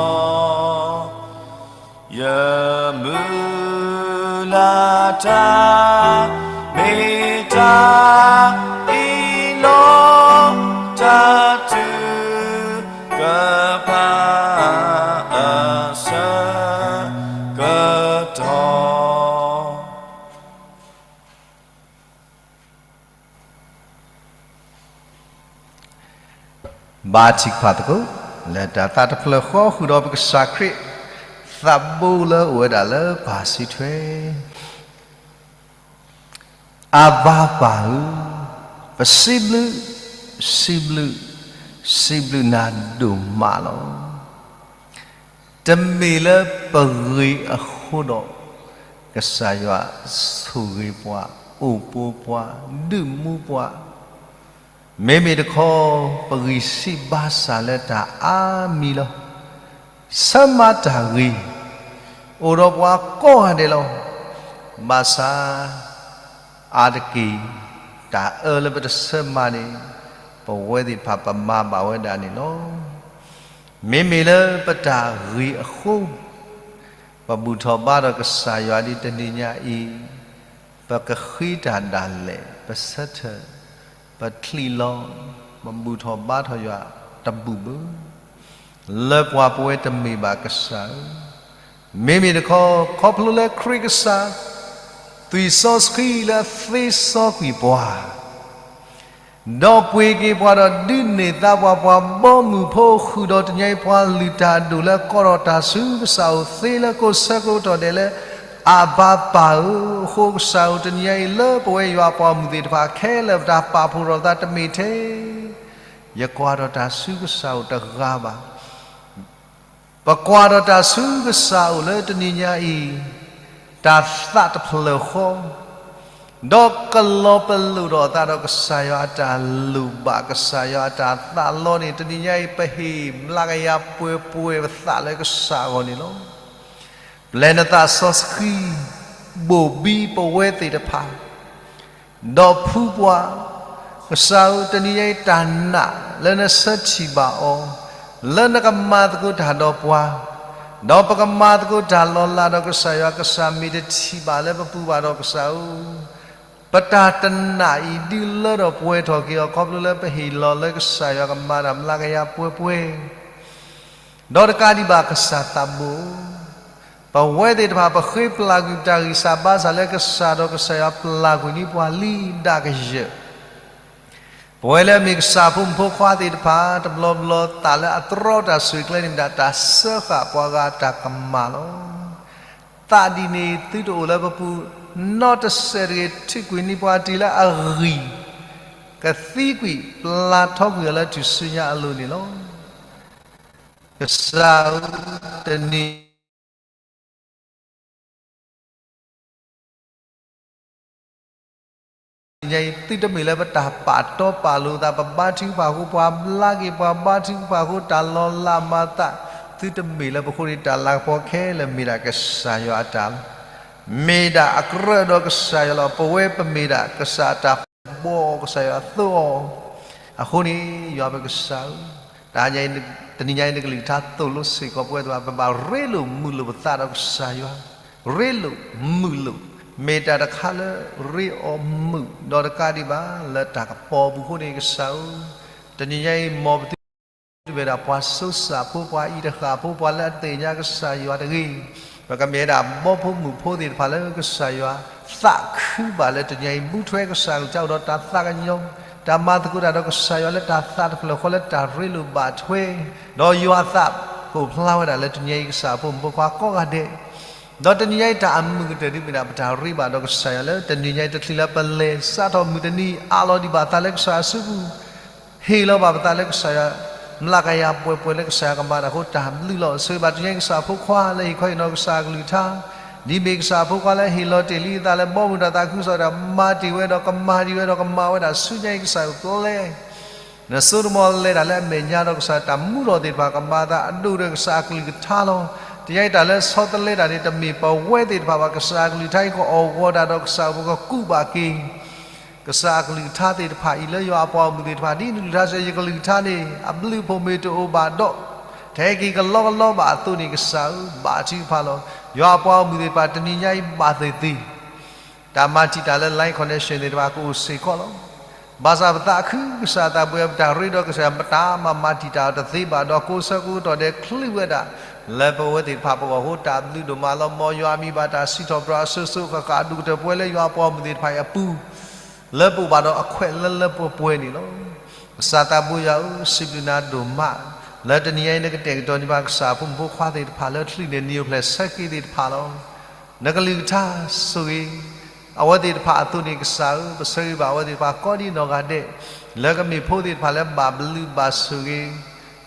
ယမုၢ်လၢ်တၢ် မ့ၢ်တၢ်အံၤလီၤ, တၢ်ထုကဖၣ်အဆၢကတီၢ် ဘါထုကဖၣ်သကိး လၢတၢ်သးတဖျၢၣ်ဃီဃုာ်ဒီးပကစၢ်ခရံာ် သးဘိလၢအိၣ်ဝဲဒၣ်လၢပၢ်စုထွဲ အဘၤပၢ်ဧၢ, ပစံးဘျုး, စံးဘျုး, စံးဘျုးနၤဒိၣ်မးလီၤ. တမ့ၢ်လၢပဂ့ၤအဃိဒီး ကစၢ်ယွၤဆိၣ်ဂ့ၤပှၤ, အိၣ်ပိာ်ပှၤ, ဒုးမူပှၤ, မ့မ့ၢ်တခီ ပဂံၢ်စၢ်ဘါစၢ်လၢတၢ်အါမံၤလီၤ. ဆၢမၤတၢ်ဂ့ၤ အိၣ်ဒီးပှၤကိးဂၤဒဲးလီၤ. ဘၣ်ဆၣ် အါတက့ၢ် တၢ်အၢလၢပတဆၢမၤန့ၣ် ပဝဲသ့ၣ်တဖၣ်ပမၤဘၣ်ဝဲဒၣ်န့ၣ်လီၤ. မ့မ့ၢ်လၢပတၢ်ဂ့ၤအဃိ ပဘူၣ်ထီၣ်ဘါထီၣ်ကစၢ်ယွၤဒ်တနံၤညါအံၤ ပကဃ့တၢ်ဒၣ်လဲာ် ပဆၢထၢၣ် ပချံးလီၤ ပဘူၣ်ထီၣ်ဘါထီၣ်ယွၤတဘူၣ်ဘၣ်. လၢပှၤပဝဲတမ့ၢ်ဘၣ်ကစၢ်ဧၢ, မ့မ့ၢ်တခီ ခီဖျိလၢခရံာ်ကစၢ် သွံၣ်စီဆှံလၢအသ့စီကွံာ်ပှၤ ဒီးပှ့ၤက့ၤပှၤဒီးဒုးနဲၣ်သါပှၤ ပှၤဘီမုၢ်ဖိဃုာ်ဒီးတနံၤအံၤ ပှၤလုၢ်တၢ်အဒိၣ်လၢကီးထီၣ်တၢ်ဆူကစၢ်အအိၣ်သ့လၢကိးဆၢကတီၢ်ဒဲးလၢ အဘၤပၢ်ဧၢ, အဃိကစၢ်ဧၢ တနံၤအံၤလၢပဝဲယွၤအပှၤဂီၢ်မုၢ်သ့ၣ်တဖၣ်ခဲလၢာ် ပတၢ်ပာ်ဖှိၣ်ထီၣ်သးတမ့ၢ်ထဲ ယကွၢ်ထီၣ်တၢ်ဆူကစၢ်အအိၣ်တဂၤဘၣ်. ပကွၢ်ထီၣ်တၢ်ဆူကစၢ်အအိၣ်လၢတနံၤညါအံၤ တၢ်သးတဖျၢၣ်ဃီ ဒီးကလီၤပလိာ်ထီၣ်အသးဒီးကစၢ်ယွၤအတၢ်လိၣ်ဘၣ် ကစၢ်ယွၤအတၢ်သးလီန့ၣ် တနံၤညါအံၤ ပဟ့ၣ်မျးကယၤပှဲၤပှဲၤပသးလၢကစၢ်အဂီၢ်န့ၣ်လီၤ. ပျဲနသးစီဆှံ ဘိၣ်ဘံပဝဲသ့ၣ်တဖၣ် ဒီးဖှူပှၤ, ကစၢ်ဧၢ တနံၤညါအံၤတၢ်နာ်လၢနဆၢထံၣ်ဘၣ်အီၤ, လၢနကမၤသကိးတၢ်ဒီးပှၤ, ဒီးပကမၤသကိးတၢ်လီၤလးဒီးကစၢ်ယွၤ, ကစၢ်မ့ၢ်တထံၣ်ဘၣ်လၢပပူၤဘၣ်ဒီးကစၢ်ဧၢ, ပတၢ်တနာ်အံၤဒုးလၢထီၣ်ပှဲၤထီၣ်က့ၤအီၤ ခီဖျိလၢပဟ့ၣ်လီၤလၢကစၢ်ယွၤကမၤတၢ်မျးကယၤပှဲၤပှဲၤ ဒီးတကးဒံးဘၣ်ကစၢ်သးဘိ, ပဝဲသ့ၣ်တဖၣ် ပဃ့ပျၢ်ကွံာ်ပတၢ်ဂံၢ်စၢ်ဘါစၢ်လၢ ကစၢ်ဒီးကစၢ်ယွၤပျၢ်ကွံာ်န့ၢ်ပှၤလံဒၣ်ကယၢၢ်, ပဝဲလၢအမ့ၢ်ကစၢ်ဖိမုၣ်ဖိခွါသ့ၣ်တဖၣ် တဘျီဘျီသးလၢအတြီတၢ်ဆိၣ်ဂ့ၤကျဲန့ၣ်မ့ၢ်ဒၣ် တၢ်စၢဃာ်ပှၤဂၤအတၢ်ကမၣ်လီၤ. သးဒ်န့ၣ်သုတအိၣ်လၢပပူၤနီတစဲးတဂ့ၤ, ထုးကွံာ်န့ၢ်ပှၤတ့ၢ်လၢအဂံၢ်, ကသံကွံာ်ပျၢ်ထီကွံာ်အီၤလၢထူၣ်စုညါအလိၤန့ၣ်လီၤ. ကစၢ်ဧၢ, တနံၤ ညါအံၤ သုတမ့ၢ်လၢပတၢ်ပာ်တီပာ်လိၤသး, ပဘါထုကဖၣ်အဃိပှၤဘျါက့ၤ, ပှၤဘါထုကဖၣ်အဃိတၢ်လီၤလးမၤသး, သုတမ့ၢ်လၢပဃိန့ၣ် တၢ်လၤကပီၤခဲလၢာ်မ့ၢ်ဒၣ်ကစၢ်ယွၤအတၢ်လီၤ. မ့ၢ်ဒၣ်အကြၢးဒီးကစၢ်ယွၤလီၤ. ပဝဲပမ့ၢ်ဒၣ်ကစၢ်အတၢ်ဘီၣ်, ကစၢ်ယွၤသိအီၤ, အဃိန့ၣ် ယွၤပကစၢ်ဧၢ, တဟါညါအံၤ တနံၤညါအံၤ နကလုၢ်ကထါသိၣ်လိစ့ၢ်ကီးပဝဲသ့ၣ်တဖၣ် ပဘၣ်ရ့လိာ်မုာ်လိာ်ပသးဒီးကစၢ်ယွၤ, ရ့လိာ်မုာ်လိာ်, မ့ၢ်တၢ်တခါလၢရ့အီၤမုာ်, ဒီးတကးဒံးဘၣ်လၢတၢ်ကပီၤအပူၤအဃိန့ၣ် ကစၢ်ဧၢ, တနံၤညါအံၤ မ်ပသုတမ့ၢ်ဒၣ်ပှၤစိစၢ်ဖိ, ပှၤအံၤတဃၣ်ဖိ, ပှၤလၢအသ့ၣ်ညါကစၢ်ယွၤတဂ့ၤ, ပကမ့ၢ်ဝဲဒၣ်ဘီဖိမုၣ်ဖိသ့ၣ်တဖၣ်လၢကစၢ်ယွၤသးခုဘၣ်လၢတနံၤညါအံၤ ဘူးထွဲကစၢ်အကလုၢ်ကထါ အိၣ်ဒီးတၢ်သးကညီၤ, တၢ်မၤသကိးတၢ်ဒီးကစၢ်ယွၤလၢတၢ်သးတဖျၢၣ်ဃီလၢတၢ်ရ့လိာ်ဘၣ်ထွဲ, ဒီးယွၤအသးကအိၣ်ဖျါဝဲဒၣ်လၢတနံၤညါအံၤ ကစၢ်ဖိမုၣ်ဖိခွါကိးဂၤဒဲး, ဒီးတနံၤညါအံၤ တၢ်အမုာ်ကတၢၢ်ဒ်မ့ၢ်ဒၣ် ပတၢ်ရ့ဘၣ်ဒီးကစၢ်ယွၤလၢတနံၤညါအံၤ တချုးလၢပလဲၤစးထီၣ်မုၢ်တနံၤ အးလီၤဒံးဘၣ်သးလၢကစၢ်အစုပူၤ ဟ့ၣ်လီၤဘၣ်ပသးလၢကစၢ်ယွၤ, မျးကယၤပှဲၤပှဲၤလၢကစၢ်ယွၤကမၤတၢ်အဃိ တၢ်ဘျုးလီၤ. ဆိၣ်ဂ့ၤဘၣ်တနံၤညါအံၤ ကစၢ်ဖိခွါလၢဟ့ၣ်ခီဟ့ၣ်နီၤကစၢ်အကလုၢ်ကထါ, ဒ်မ့ၢ်ကစၢ်ဖိခွါလၢဟ့ၣ်လီၤတ့ၢ်လံအသးလၢဘီမုၢ်တၢ်သးခုကစီၣ်တၢ် မၤတ့ၢ်ဝဲဒီးကမၤတ့ၢ်ဝဲဒီးကမၤဝဲဒၣ်ဆူညါအံၤ ကစၢ်ဧၢ ပျဲ နစိတမီၤလဲၤတၢ်လၢအမဲာ်ညါဒီးကစၢ်တၢ်မူထီၣ်သ့ၣ်တဖၣ် ကမၤသးအဒိၣ်ဒီးကစၢ်အကလုၢ်ကထါလီၤ. တနံၤညါအံၤတၢ်လၢဆီတလဲတၢ်န့ၣ် တမ့ၢ်ပဝဲသ့ၣ်တဖၣ်ဘၣ် ကစၢ်အကလုၢ်ကထါအံၤကအီၣ်ဂီၤတၢ်ဒီးကစၢ်ဧၢ ပကကူးဘၣ်က့ၤ ကစၢ်အကလုၢ်ကထါသ့ၣ်တဖၣ်အံၤ လၢယွၤအပှၤဂီၢ်မုၢ်သ့ၣ်တဖၣ် ဒ်နကလုၢ်ကထါစံး ယကလုၢ်ကထါန့ၣ် အဘျုးအဖှိၣ်မ့ၢ်တအိၣ်ဘၣ်ဒီး တဟဲက့ၤကလီကလီဘၣ်အသိးန့ၣ် ကစၢ်ဧၢ ဘၣ်ထုကဖၣ်လီၤ. ယွၤအပှၤဂီၢ်မုၢ်သ့ၣ်တဖၣ် တနံၤညါအံၤဘၣ်သ့ၣ်သ့ၣ် တၢ်မၤတံာ်တာ်လၢ line connection သ့ၣ်တဖၣ် ကအိၣ်စ့ၢ်ကီးလီၤ. ဘၣ်ဆၣ်ပသးခု ကစၢ်သးဘိ ပတၢ်ရ့ဒီးကစၢ်ယွၤ ပတၢ်မၤမၤတံာ်တာ်အီၤတသ့ဘၣ်ဒီး ကိးဆၢကိးကတီၢ်ဒဲး ချုးဝဲဒၣ် လၢပဝဲသ့ၣ်တဖၣ်ပဂီၢ်အဃိ တၢ်ဘျုးဒိၣ်မးလီၤ. မ်ယွၤအမံၤဘၣ်တၢ်စံးထီၣ်ပတြၢၤအစိၤစိၤအဃၣ်ဃၣ် အဒိၣ်ကတၢၢ်ပဝဲလၢယွၤအပှၤဂီၢ်မုၢ်သ့ၣ်တဖၣ်အံၤအပူၤ လၢပအိၣ်ဘၣ်ဒီးအခွဲးလၢလၢပှဲၤပှဲၤန့ၣ်လီၤ. ကစၢ်သးဘိယွၤဧၢ စံးဘျုးနၤဒိၣ်မး လၢတနံၤညါအံၤ နကတဲာ်ကတီၤန့ၢ်ဘၣ်ကစၢ်ဖိမုၣ်ဖိခွါသ့ၣ်တဖၣ်လၢချုးန့ၢ်နံၤအိၣ်ဖျဲၣ်ဆၢက့ၤသ့ၣ်တဖၣ်လီၤ. နကလုၢ်ကထါဆိၣ်ဂ့ၤ အဝဲသ့ၣ်တဖၣ်အသိးန့ၣ် ကစၢ်ဧၢ ပဆၢဂ့ၤဘၣ်အဝဲသ့ၣ်တဖၣ်ကိးဒံနီၢ်ဂၤဒဲး လၢကမ့ၢ်ဖိသ့ၣ်တဖၣ်လၢဘၣ်ဘျုးဘၣ်ဆိၣ်ဂ့ၤ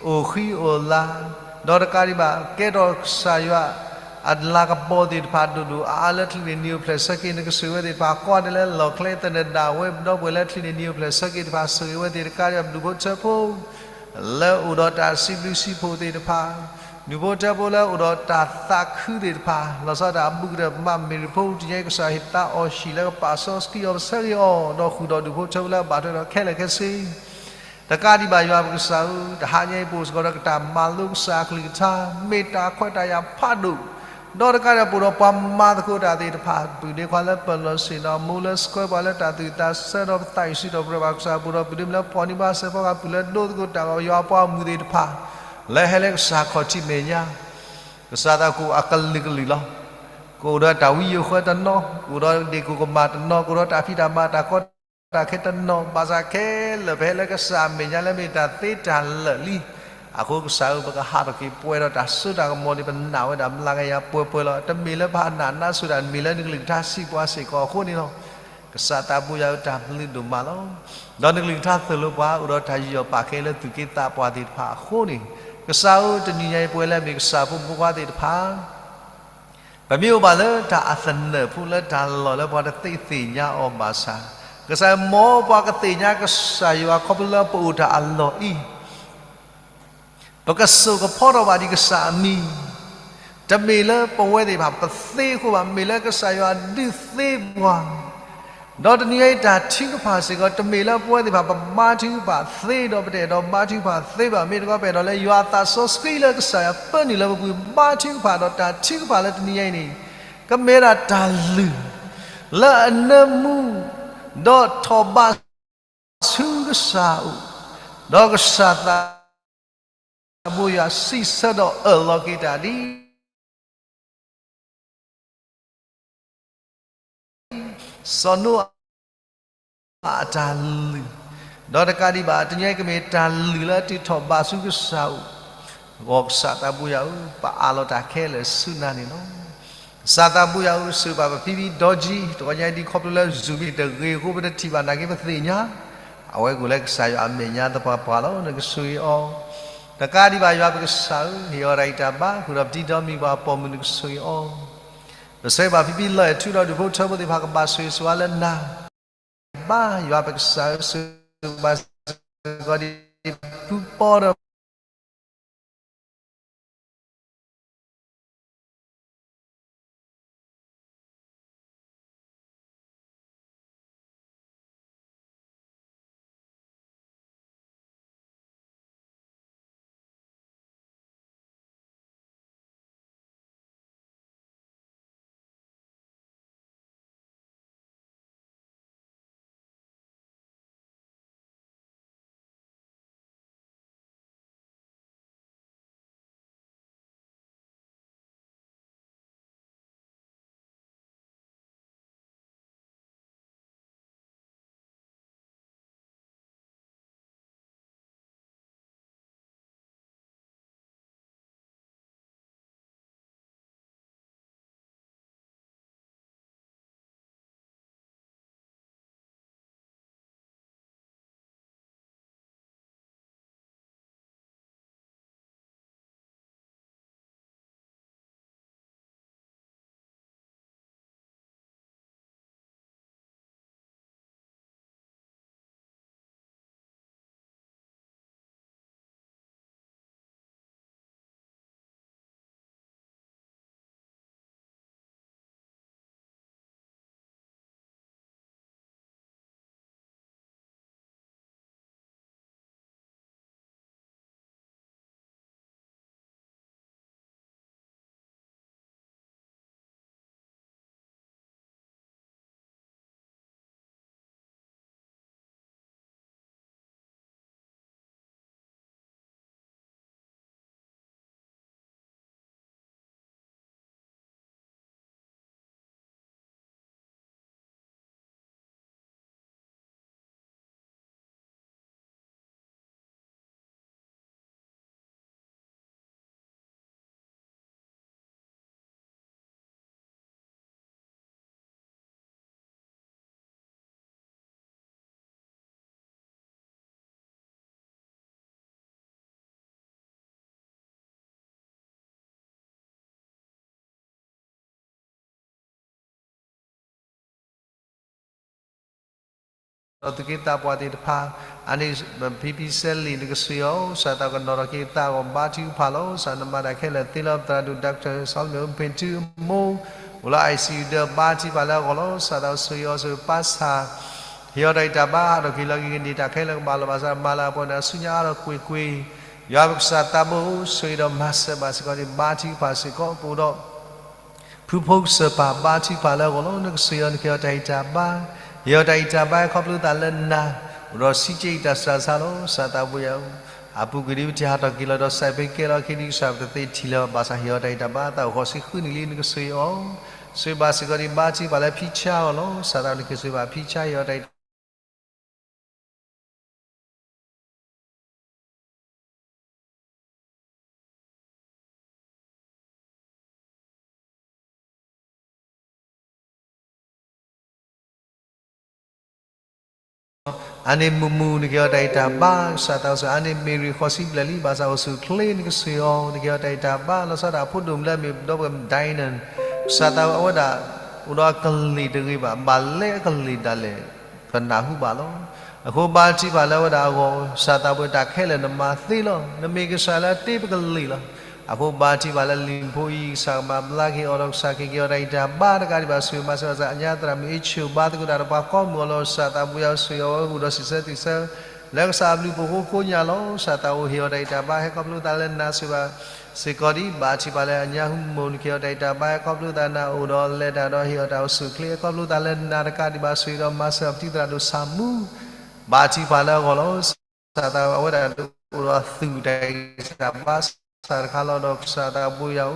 အိၣ်ဃံအိၣ်လၤ ဒီးတကးဒံးဘၣ် ကဲထီၣ်ကစၢ်ယွၤ အလၤကပီၤသ့ၣ်တဖၣ်ဒိၣ်ဒိၣ်အါအါလၢချုးန့ၢ်နံၤအိၣ်ဖျဲၣ်ဆၢက့ၤ နကဆိၣ်ဂ့ၤဝဲသ့ၣ်တဖၣ် ကိးဂၤဒဲးလၢလီၢ်ကျဲသနၢၣ်ဒၣ်ဝဲ ဒီပုၢ်ဝဲၢ်လၢချုးန့ၢ်နံၤအိၣ်ဖျဲၣ်ဆၢက့ၤတဖၣ် ဆိၣ်ဂ့ၤဝဲသ့ၣ်တကးဒံးဘၣ် ဒူၣ်ဖိထၢဖိ လၢအိၣ်ဒီးတၢ်စံးဘျုးစံးဖှိၣ်သ့ၣ်တဖၣ် ဒူၣ်ဖိထၢဖိလၢအိၣ်ဒီးတၢ်သးခုသ့ၣ်တဖၣ် လီၤဆီဒၣ်တၢ်အဘူးကတၢၢ် ပမၤမ့ၢ်တၢ်ဖိ တနံၤညါအံၤ ကစၢ်ဟ့ၣ်သါအီၣ်ဟံၣ်လၢကပာ်စီဆှံအီၤ ပဆၢဂ့ၤအီၤ ဒီးဃုာ်ဒီးဒူၣ်ဖိထၢဖိလၢအဘၣ်ထွဲဒီးခဲလၢာ်ခဲဆ့ တကးဒံးဘၣ်ယွၤပကစၢ်ဧၢ တဟါညါအံၤ ပအိၣ်စ့ၢ်ကီးဒီးကတၢ်မၤလိကစၢ်အကလုၢ်ကထါ မ့ၢ်တၢ်ခွဲးတၢ်ယာ်ဖးဒိၣ် ဒီးတကးဒံးဘၣ် ပအိၣ်ဒီးပှၤမၤသကိးတၢ်သ့ၣ်တဖၣ် ပုၢ်ဒ့ခွါလၢပလီၢ်ဆ့ၣ်နီၤ မိၢ်လၢဆှၢပှၤလၢတၢ်သူၣ်သးဆၢဒီးပသးအံၤစံးထီၣ်ပတြၢၤဘၣ်ကစၢ် ပအိၣ်ဒီးပုၢ်ဒ့မုၣ်လၢပှၤနံၤဘၣ်စဲးဖီကဟၣ် ပုၢ်လၢဒိသကိးတၢ်ဂီၤ ယွၤပှၤဂီၢ်မုၢ်သ့ၣ်တဖၣ် လၢဟဲလၢကစၢ်ခီၣ်ထံးမဲာ်ညါ ကစၢ်သးကအိၣ်အကလုာ်ကလုာ်လီၤ. ကအိၣ်ဒီးတၢ်ဝံယိၤဃၢတနီၤ, ကအိၣ်ဒီးဒ့ၣ်ကိၢ်ကမၣ်တနီၤ, ကအိၣ်ဒီးတၢ်ဖံးတၢ်မၤတၢ်ကီတၢ်ခဲတနီၤ, ဘၣ်ဆၣ်ခဲလၢာ်ပဟဲလၢကစၢ်အမဲာ်ညါလၢမ့ၢ်တၢ်သ့တၢ်လၢာ်လံ. အဃိကစၢ်ဧၢ ပကဟးထီၣ်က့ၤပှဲၤဒီးတၢ်စိတၢ်ကမီၤန့ၣ် ပနာ်ဝဲဒၣ်မျးကယၤပှဲၤပှဲၤလီၤ. တမ့ၢ်လၢပဟးနၢ်နါစိၤတၢ် မ့ၢ်လၢနကလုၢ်ကထါစံးပှၤစ့ၢ်ကီးအဃိန့ၣ်လီၤ. ကစၢ်သးဘိယွၤဧၢ တၢ်ဘျုးဒိၣ်မးလီၤ. ဒီးနကလုၢ်ကထါသိၣ်လိပှၤ အိၣ်ဒီးတၢ်ယူးယီၣ်ပာ်ကဲလၢသူၣ်က့သးပှၢ်သ့ၣ်တဖၣ်အဃိန့ၣ်, ကစၢ်ဧၢ တနံၤညါအံၤ ပဝဲလၢအမ့ၢ်ကစၢ်ဖိမုၣ်ဖိခွါသ့ၣ်တဖၣ် ပမ့ၢ်အိၣ်ဘၣ်လၢတၢ်အသနၢၣ်ဖိလၢတၢ်လီၢ်လၢပှၤတသ့သ့ၣ်ညါအီၤဘၣ်ဆၣ်, ကစၢ်ဧၢ မ်ပှၤကသ့ၣ်ညါကစၢ်ယွၤခီဖျိလၢပအိၣ်တၢ်အလီၢ်အံၤ ပကစိာ်ကဖီထီၣ်ဘၣ်ဒံးကစၢ်အမံၤ, တမ့ၢ်လၢပဝဲသ့ၣ်တဖၣ်ပသ့အဃိဘၣ်, မ့ၢ်လၢကစၢ်ယွၤဒုးသ့ပှၤ, ဒီးတနံၤအံၤတၢ်ထုကဖၣ်စ့ၢ်ကီး တမ့ၢ်လၢပဝဲသ့ၣ်တဖၣ် ပဘါထုကဖၣ်သ့ဒီး ပတအဲၣ်ဒိးဘါထုကဖၣ်သ့ဘၣ်. မ့ၢ်တခီ ပအဲၣ်ဒိးလၢယွၤအသးစီဆှံလၢကစၢ်ယွၤပၢနုာ်လၢပပူၤ ဘါထုကဖၣ်ဒီးတၢ်ထုကဖၣ်လၢတနံၤအံၤန့ၣ် ကမ့ၢ်ဒၣ်တၢ်လုၢ်လၢအနၢမူ ဒီးထီၣ်ဘးဆူကစၢ်အအိၣ်, ဒီးကစၢ်သးဘိယွၤစံးဆၢဒီးအၢၣ်လီၤက့ၤတၢ်ဒ် စီၤနိအၤအတၢ်လုၢ်, ဒီးတကးဒံးဘၣ် တနံၤအံၤကမ့ၢ်တၢ်လုၢ်လၢအတုၤထီၣ်ဘးဆူကစၢ်အအိၣ်, ဂီၤကစၢ်သးဘိယွၤဧၢ, ပအးလီၤတၢ်ခဲလၢာ်ဆူနၤန့ၣ်လီၤ. ကစၢ်သးဘိယွၤဧၢ, ဆိၣ်ဂ့ၤဘၣ်ပဖံဖံဒီကံ, တဂီၤညါအံၤဒ်ခီဖျိလၢ Zoom တဂ့ၤအဃိ ပတထံၣ်ဘၣ်နာ်က့ ပသ့ၣ်ညါ, အဝဲအိၣ်လၢကစၢ်ယွၤအမဲာ်ညါသပှၢ်ပှၢ်လီၤ. နကဆိၣ်ဂ့ၤအီၤ, တကးဒံးဘၣ်ယွၤပကစၢ်ဧၢ, ဟ့ၣ်အီၤတၢ်ဂံၢ်တၢ်ဘါ ဃုာ်ဒီးပတံၤဒီးမံၤပှၤအပိာ်မုၣ် နကဆိၣ်ဂ့ၤအီၤ ပဆိၣ်ဂ့ၤဘၣ်ဖံဖံလၢၢ်ထူဒီးဒူၣ်ဖိထၢဖိသ့ၣ်တဖၣ် ကဘၣ်ဆိၣ်ဂ့ၤဆိၣ်ဝါလၢနၤ, ဘါယွၤပကစၢ်ဧၢ, ဆိၣ်ဂ့ၤဘၣ်စ့ၢ်ကီးဒ်ပဖုပီဒီး ဒီးသူၣ်က့သးပှၢ်သ့ၣ်တဖၣ်, အန့ၣ် ဖံဖံစဲလံ နကဆိၣ်ဂ့ၤအီၤ, စးထီၣ်ကနီၤထီၣ်က့ၤသးဂီၤ ဘါထုကဖၣ်လီၤ. စးနမၤတၢ်ခဲလၢာ်သ့လီၤ. ပသရၣ်ဒိၣ် Doctor Solomon ဖ့ၣ်ထူအမိၢ် အိၣ်လၢ I C U ဒီး ဘါထုကဖၣ်လၢအဂီၢ်လီၤ. စးထီၣ်ဆိၣ်ဂ့ၤအီၤ ဆိၣ်ဂ့ၤပၢ်ဆၣ်, ဟ့ၣ်အီၤတၢ်ဂံၢ်တၢ်ဘါ ဟးထီၣ်က့ၤလီၤက့ၤကန့ၢ်တၢ်ခဲလၢာ်ကဘၣ်လီၤ. ဘၣ်ဆၣ်မၤလၢအပှဲၤန့ၣ် အဆူညါအါထီၣ်ကွ့ၢ်ကွ့ၢ်, ယွၤပကစၢ်သးဘိ ဆိၣ်ဂ့ၤဒီးမၤစၢၤဘၣ်စ့ၢ်ကီးန့ၣ် ဘါထုကဖၣ်စ့ၢ်ကီး ပအိၣ်ဒီး ဖုဖိကစၢၢ်ပၢ် ဘါထုကဖၣ်လၢအဂီၢ်လီၤ. နကဆိၣ်ဂ့ၤအီၤ နကဟ့ၣ်အီၤတၢ်ဂံၢ်တၢ်ဘါ, ဟ့ၣ်အီၤတၢ်ဂံၢ်တၢ်ဘါ ခီဖျိသးလၢနၤ, အိၣ်ဒီးစံးက့ၤတၢ်စှၤစှၤလီၤ. စးထီၣ်သးဘိယွၤဧၢ, အပူၤကွံာ်ဒ်ပထံၣ်ဟးထီၣ်က့ၤလီၤဒီး စးဖဲကဲလီၤခံဒ်ကစၢ်ပတသ့ထံၣ်လၢၤဘၣ်ဆၣ် ဟ့ၣ်အီၤတၢ်ဂံၢ်တၢ်ဘါ သးအိၣ်ဃီၤဆံဃုနံၣ်လံ နကဆိၣ်ဂ့ၤအီၤ, ဆိၣ်ဂ့ၤဘၣ်စ့ၢ်ကီးဒ်ဘါထုကဖၣ်လၢဖံဆါအဂီၢ်လီၤ. စးထီၣ်နကဆိၣ်ဂ့ၤဘၣ်ဖံဆါ ဟ့ၣ်အီၤတၢ်ဂံၢ်တၢ်ဘါ အန့ၣ်မုၢ်မုၢ် နကဟ့ၣ်အီၤတၢ်ဂံၢ်တၢ်ဘါ ကစၢ်သးစီဆှံ, အန့ၣ်မ့ၢ်ရံၣ်ဃီၤဆံဘျဲၣ်လံ ဘၣ်ဆၣ်အိၣ်ဆူၣ်အိၣ်ချ့ နကဆိၣ်ဂ့ၤအီၤ နကဟ့ၣ်အီၤတၢ်ဂံၢ်တၢ်ဘါ လီၤဆီဒၣ်တၢ်ဖိဒိၣ်မုၣ်လၢအမ့ၢ်ဒီပုၢ်ဝဲၢ် Dylan, ကစၢ်သးအဝဲဒၣ် အိၣ်ဒီးအကလံၤတဂ့ၤဘၣ်, ဘၣ်လဲအကလံၤဒၣ်လဲာ် ပနၢ်ဟူဘၣ်လီၤ. အဃိဘါထုကဖၣ်လၢအဝဲဒၣ်အဂီၢ် ကစၢ်သးဘိတၢ်ခဲလၢာ်နမၤသ့လီၤ. နမ့ၢ်ကစၢ်လၢအတ့ပကလံၤလီၤ. အဖိဘါထုကဖၣ်လၢလံၤဖိအံၤ ကစၢ်ကမၤဘျါက့ၤအီၤဒီးကစၢ်ကဟ့ၣ်က့ၤအီၤတၢ်ဂံၢ်တၢ်ဘါတကးဒံးဘၣ် ဆိၣ်ဂ့ၤမၤစၢၤဘၣ်စ့ၢ်ကီး အညါသရၣ်မုၣ်အ့ၣ်ဆၢၣ် ဘါသကိးတၢ်ဒီးပှၤကိးမုၢ်အီၤလီၤ ကစၢ်သးဘိယၤဧၢ ဆိၣ်ဂ့ၤအီၤဝဲအိၣ်ဒီး စံးဆၢသံဆၢ လၢကစၢ်အဘျုးအဖှိၣ်အဃိညါလီၤ ကစၢ်သးအိၣ်ဟ့ၣ်အီၤတၢ်ဂံၢ်တၢ်ဘါ ဟဲခီဖျိသးလၢနၤ ဆိၣ်ဂ့ၤဘၣ်စ့ၢ်ကီးဒံး ဘါထုကဖၣ်လၢအညါဟူမိၢ် နကဟ့ၣ်အီၤတၢ်ဂံၢ်တၢ်ဘါ ဟဲခီဖျိသးနၤ အိၣ်ဒီးလဲၤတၢ်ဒီးဟ့ၣ်အီၤတၢ်အိၣ်ဆူၣ်အိၣ်ချ့ ဟဲခီဖျိသးလၢနၤတကးဒံးဘၣ် ဆိၣ်ဂ့ၤဒီးမၤစၢၤပတံၤသရၣ်ဒိၣ်ဆၣ်မူ ဘါထုကဖၣ်လၢအဂီၢ်လီၤ ကစၢ်သးအဝဲဒၣ်အိၣ်ဒီးအသူၣ်တၢ်ဂံၢ်တၢ်ဘါ ကစၢ်တခါလီၤဒီးကစၢ်သးဘိယၤဧၢ,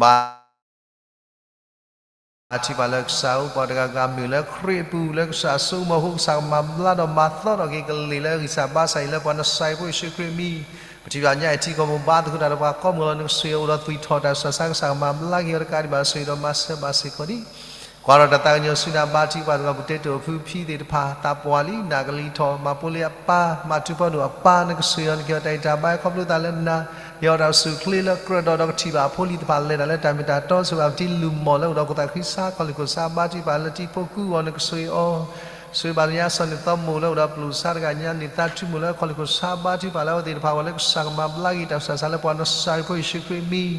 ဘါထုကဖၣ်လၢကစၢ်ဧၢ ပှၤတဂၤဂၤမ့ၢ်လၢခရံာ်အပူၤ လၢကစၢ်အစိကမီၤအဃိ ကစၢ်ကမၤဘျါဒီးမၤသီထီၣ်က့ၤကလ့ၢ်လၢဂံၢ်စၢ်ဘါစၢ်အံၤ လၢပှၤနစၢ်အံၤဖိယ့ၣ်ၡူးခရံာ်အမံၤ, ပထံၣ်ဘၣ်ညါအံၤထံကီၢ်ပူၤ ဘါသကိးတၢ်ဒီးပှၤကိးမုၢ်အီၤလီၤ နကဆိၣ်ဂ့ၤအီၤအိၣ်ဒီးသွံၣ်ထီၣ်တၢ်ဆူးတၢ်ဆါ ကစၢ်ကမၤဘျါက့ၤအီၤတကးဒံးဘၣ် ဆိၣ်ဂ့ၤဒီးမၤစၢၤဘၣ်စ့ၢ်ကီးဒံး ကွၢ်ဒီးတၢ်သးကညီၤဆူနၤ ဘါထုကဖၣ်စ့ၢ်ကီး ပတဲတိာ်ဖုဖံသ့ၣ်တဖၣ် သးပှၢ်လံ နကလံၤထီၣ် မၤဖိလ့အပၢ် မၤထူဖီဒိၣ်အပၢ် နကဆိၣ်ဂ့ၤအီၤ နကဟ့ၣ်အီၤတၢ်ဂံၢ်တၢ်ဘါ ခီဖျိသးလၢနၤ ဟ့ၣ်အီၤတၢ်အိၣ်ဆူၣ်အိၣ်ချ့လၢကြၢးဒီး ဒီးကထံၣ်ဘၣ်အဖိအလံၤတဖၣ် လဲၤတၢ်လၢတၢ်မ့ၢ်တၢ်တီ ဆိၣ်ဂ့ၤဘၣ်ပတံၤလုၢ်မီၢ်လၢအိၣ်ဒီးခိၣ်သးခုကစီၣ် ခီၣ်လ့ၢ်ခိၣ်ဆါ ဘါထုကဖၣ်လၢတံၤဖိကူအီၤ နကဆိၣ်ဂ့ၤအီၤ ဆိၣ်ဂ့ၤဘၣ်လၢညါစီၤန့ၣ်သီမိၢ်လၢအိၣ်ဒီး ပလူၢ်ဆါတဂၤညါန့ၣ် သးထူမိၢ်လၢခီၣ်လ့ၢ်ခိၣ်ဆါ ဘါထုကဖၣ်လၢအဝဲသ့ၣ်တဖၣ်အဂီၢ် လၢကစၢ်ကမၤဘျါက့ၤတၢ်ဆူးတၢ်ဆါလၢပှၤနစၢ်အံၤဖိယ့ၣ်ၡူးခရံာ်အမံၤ ဒီး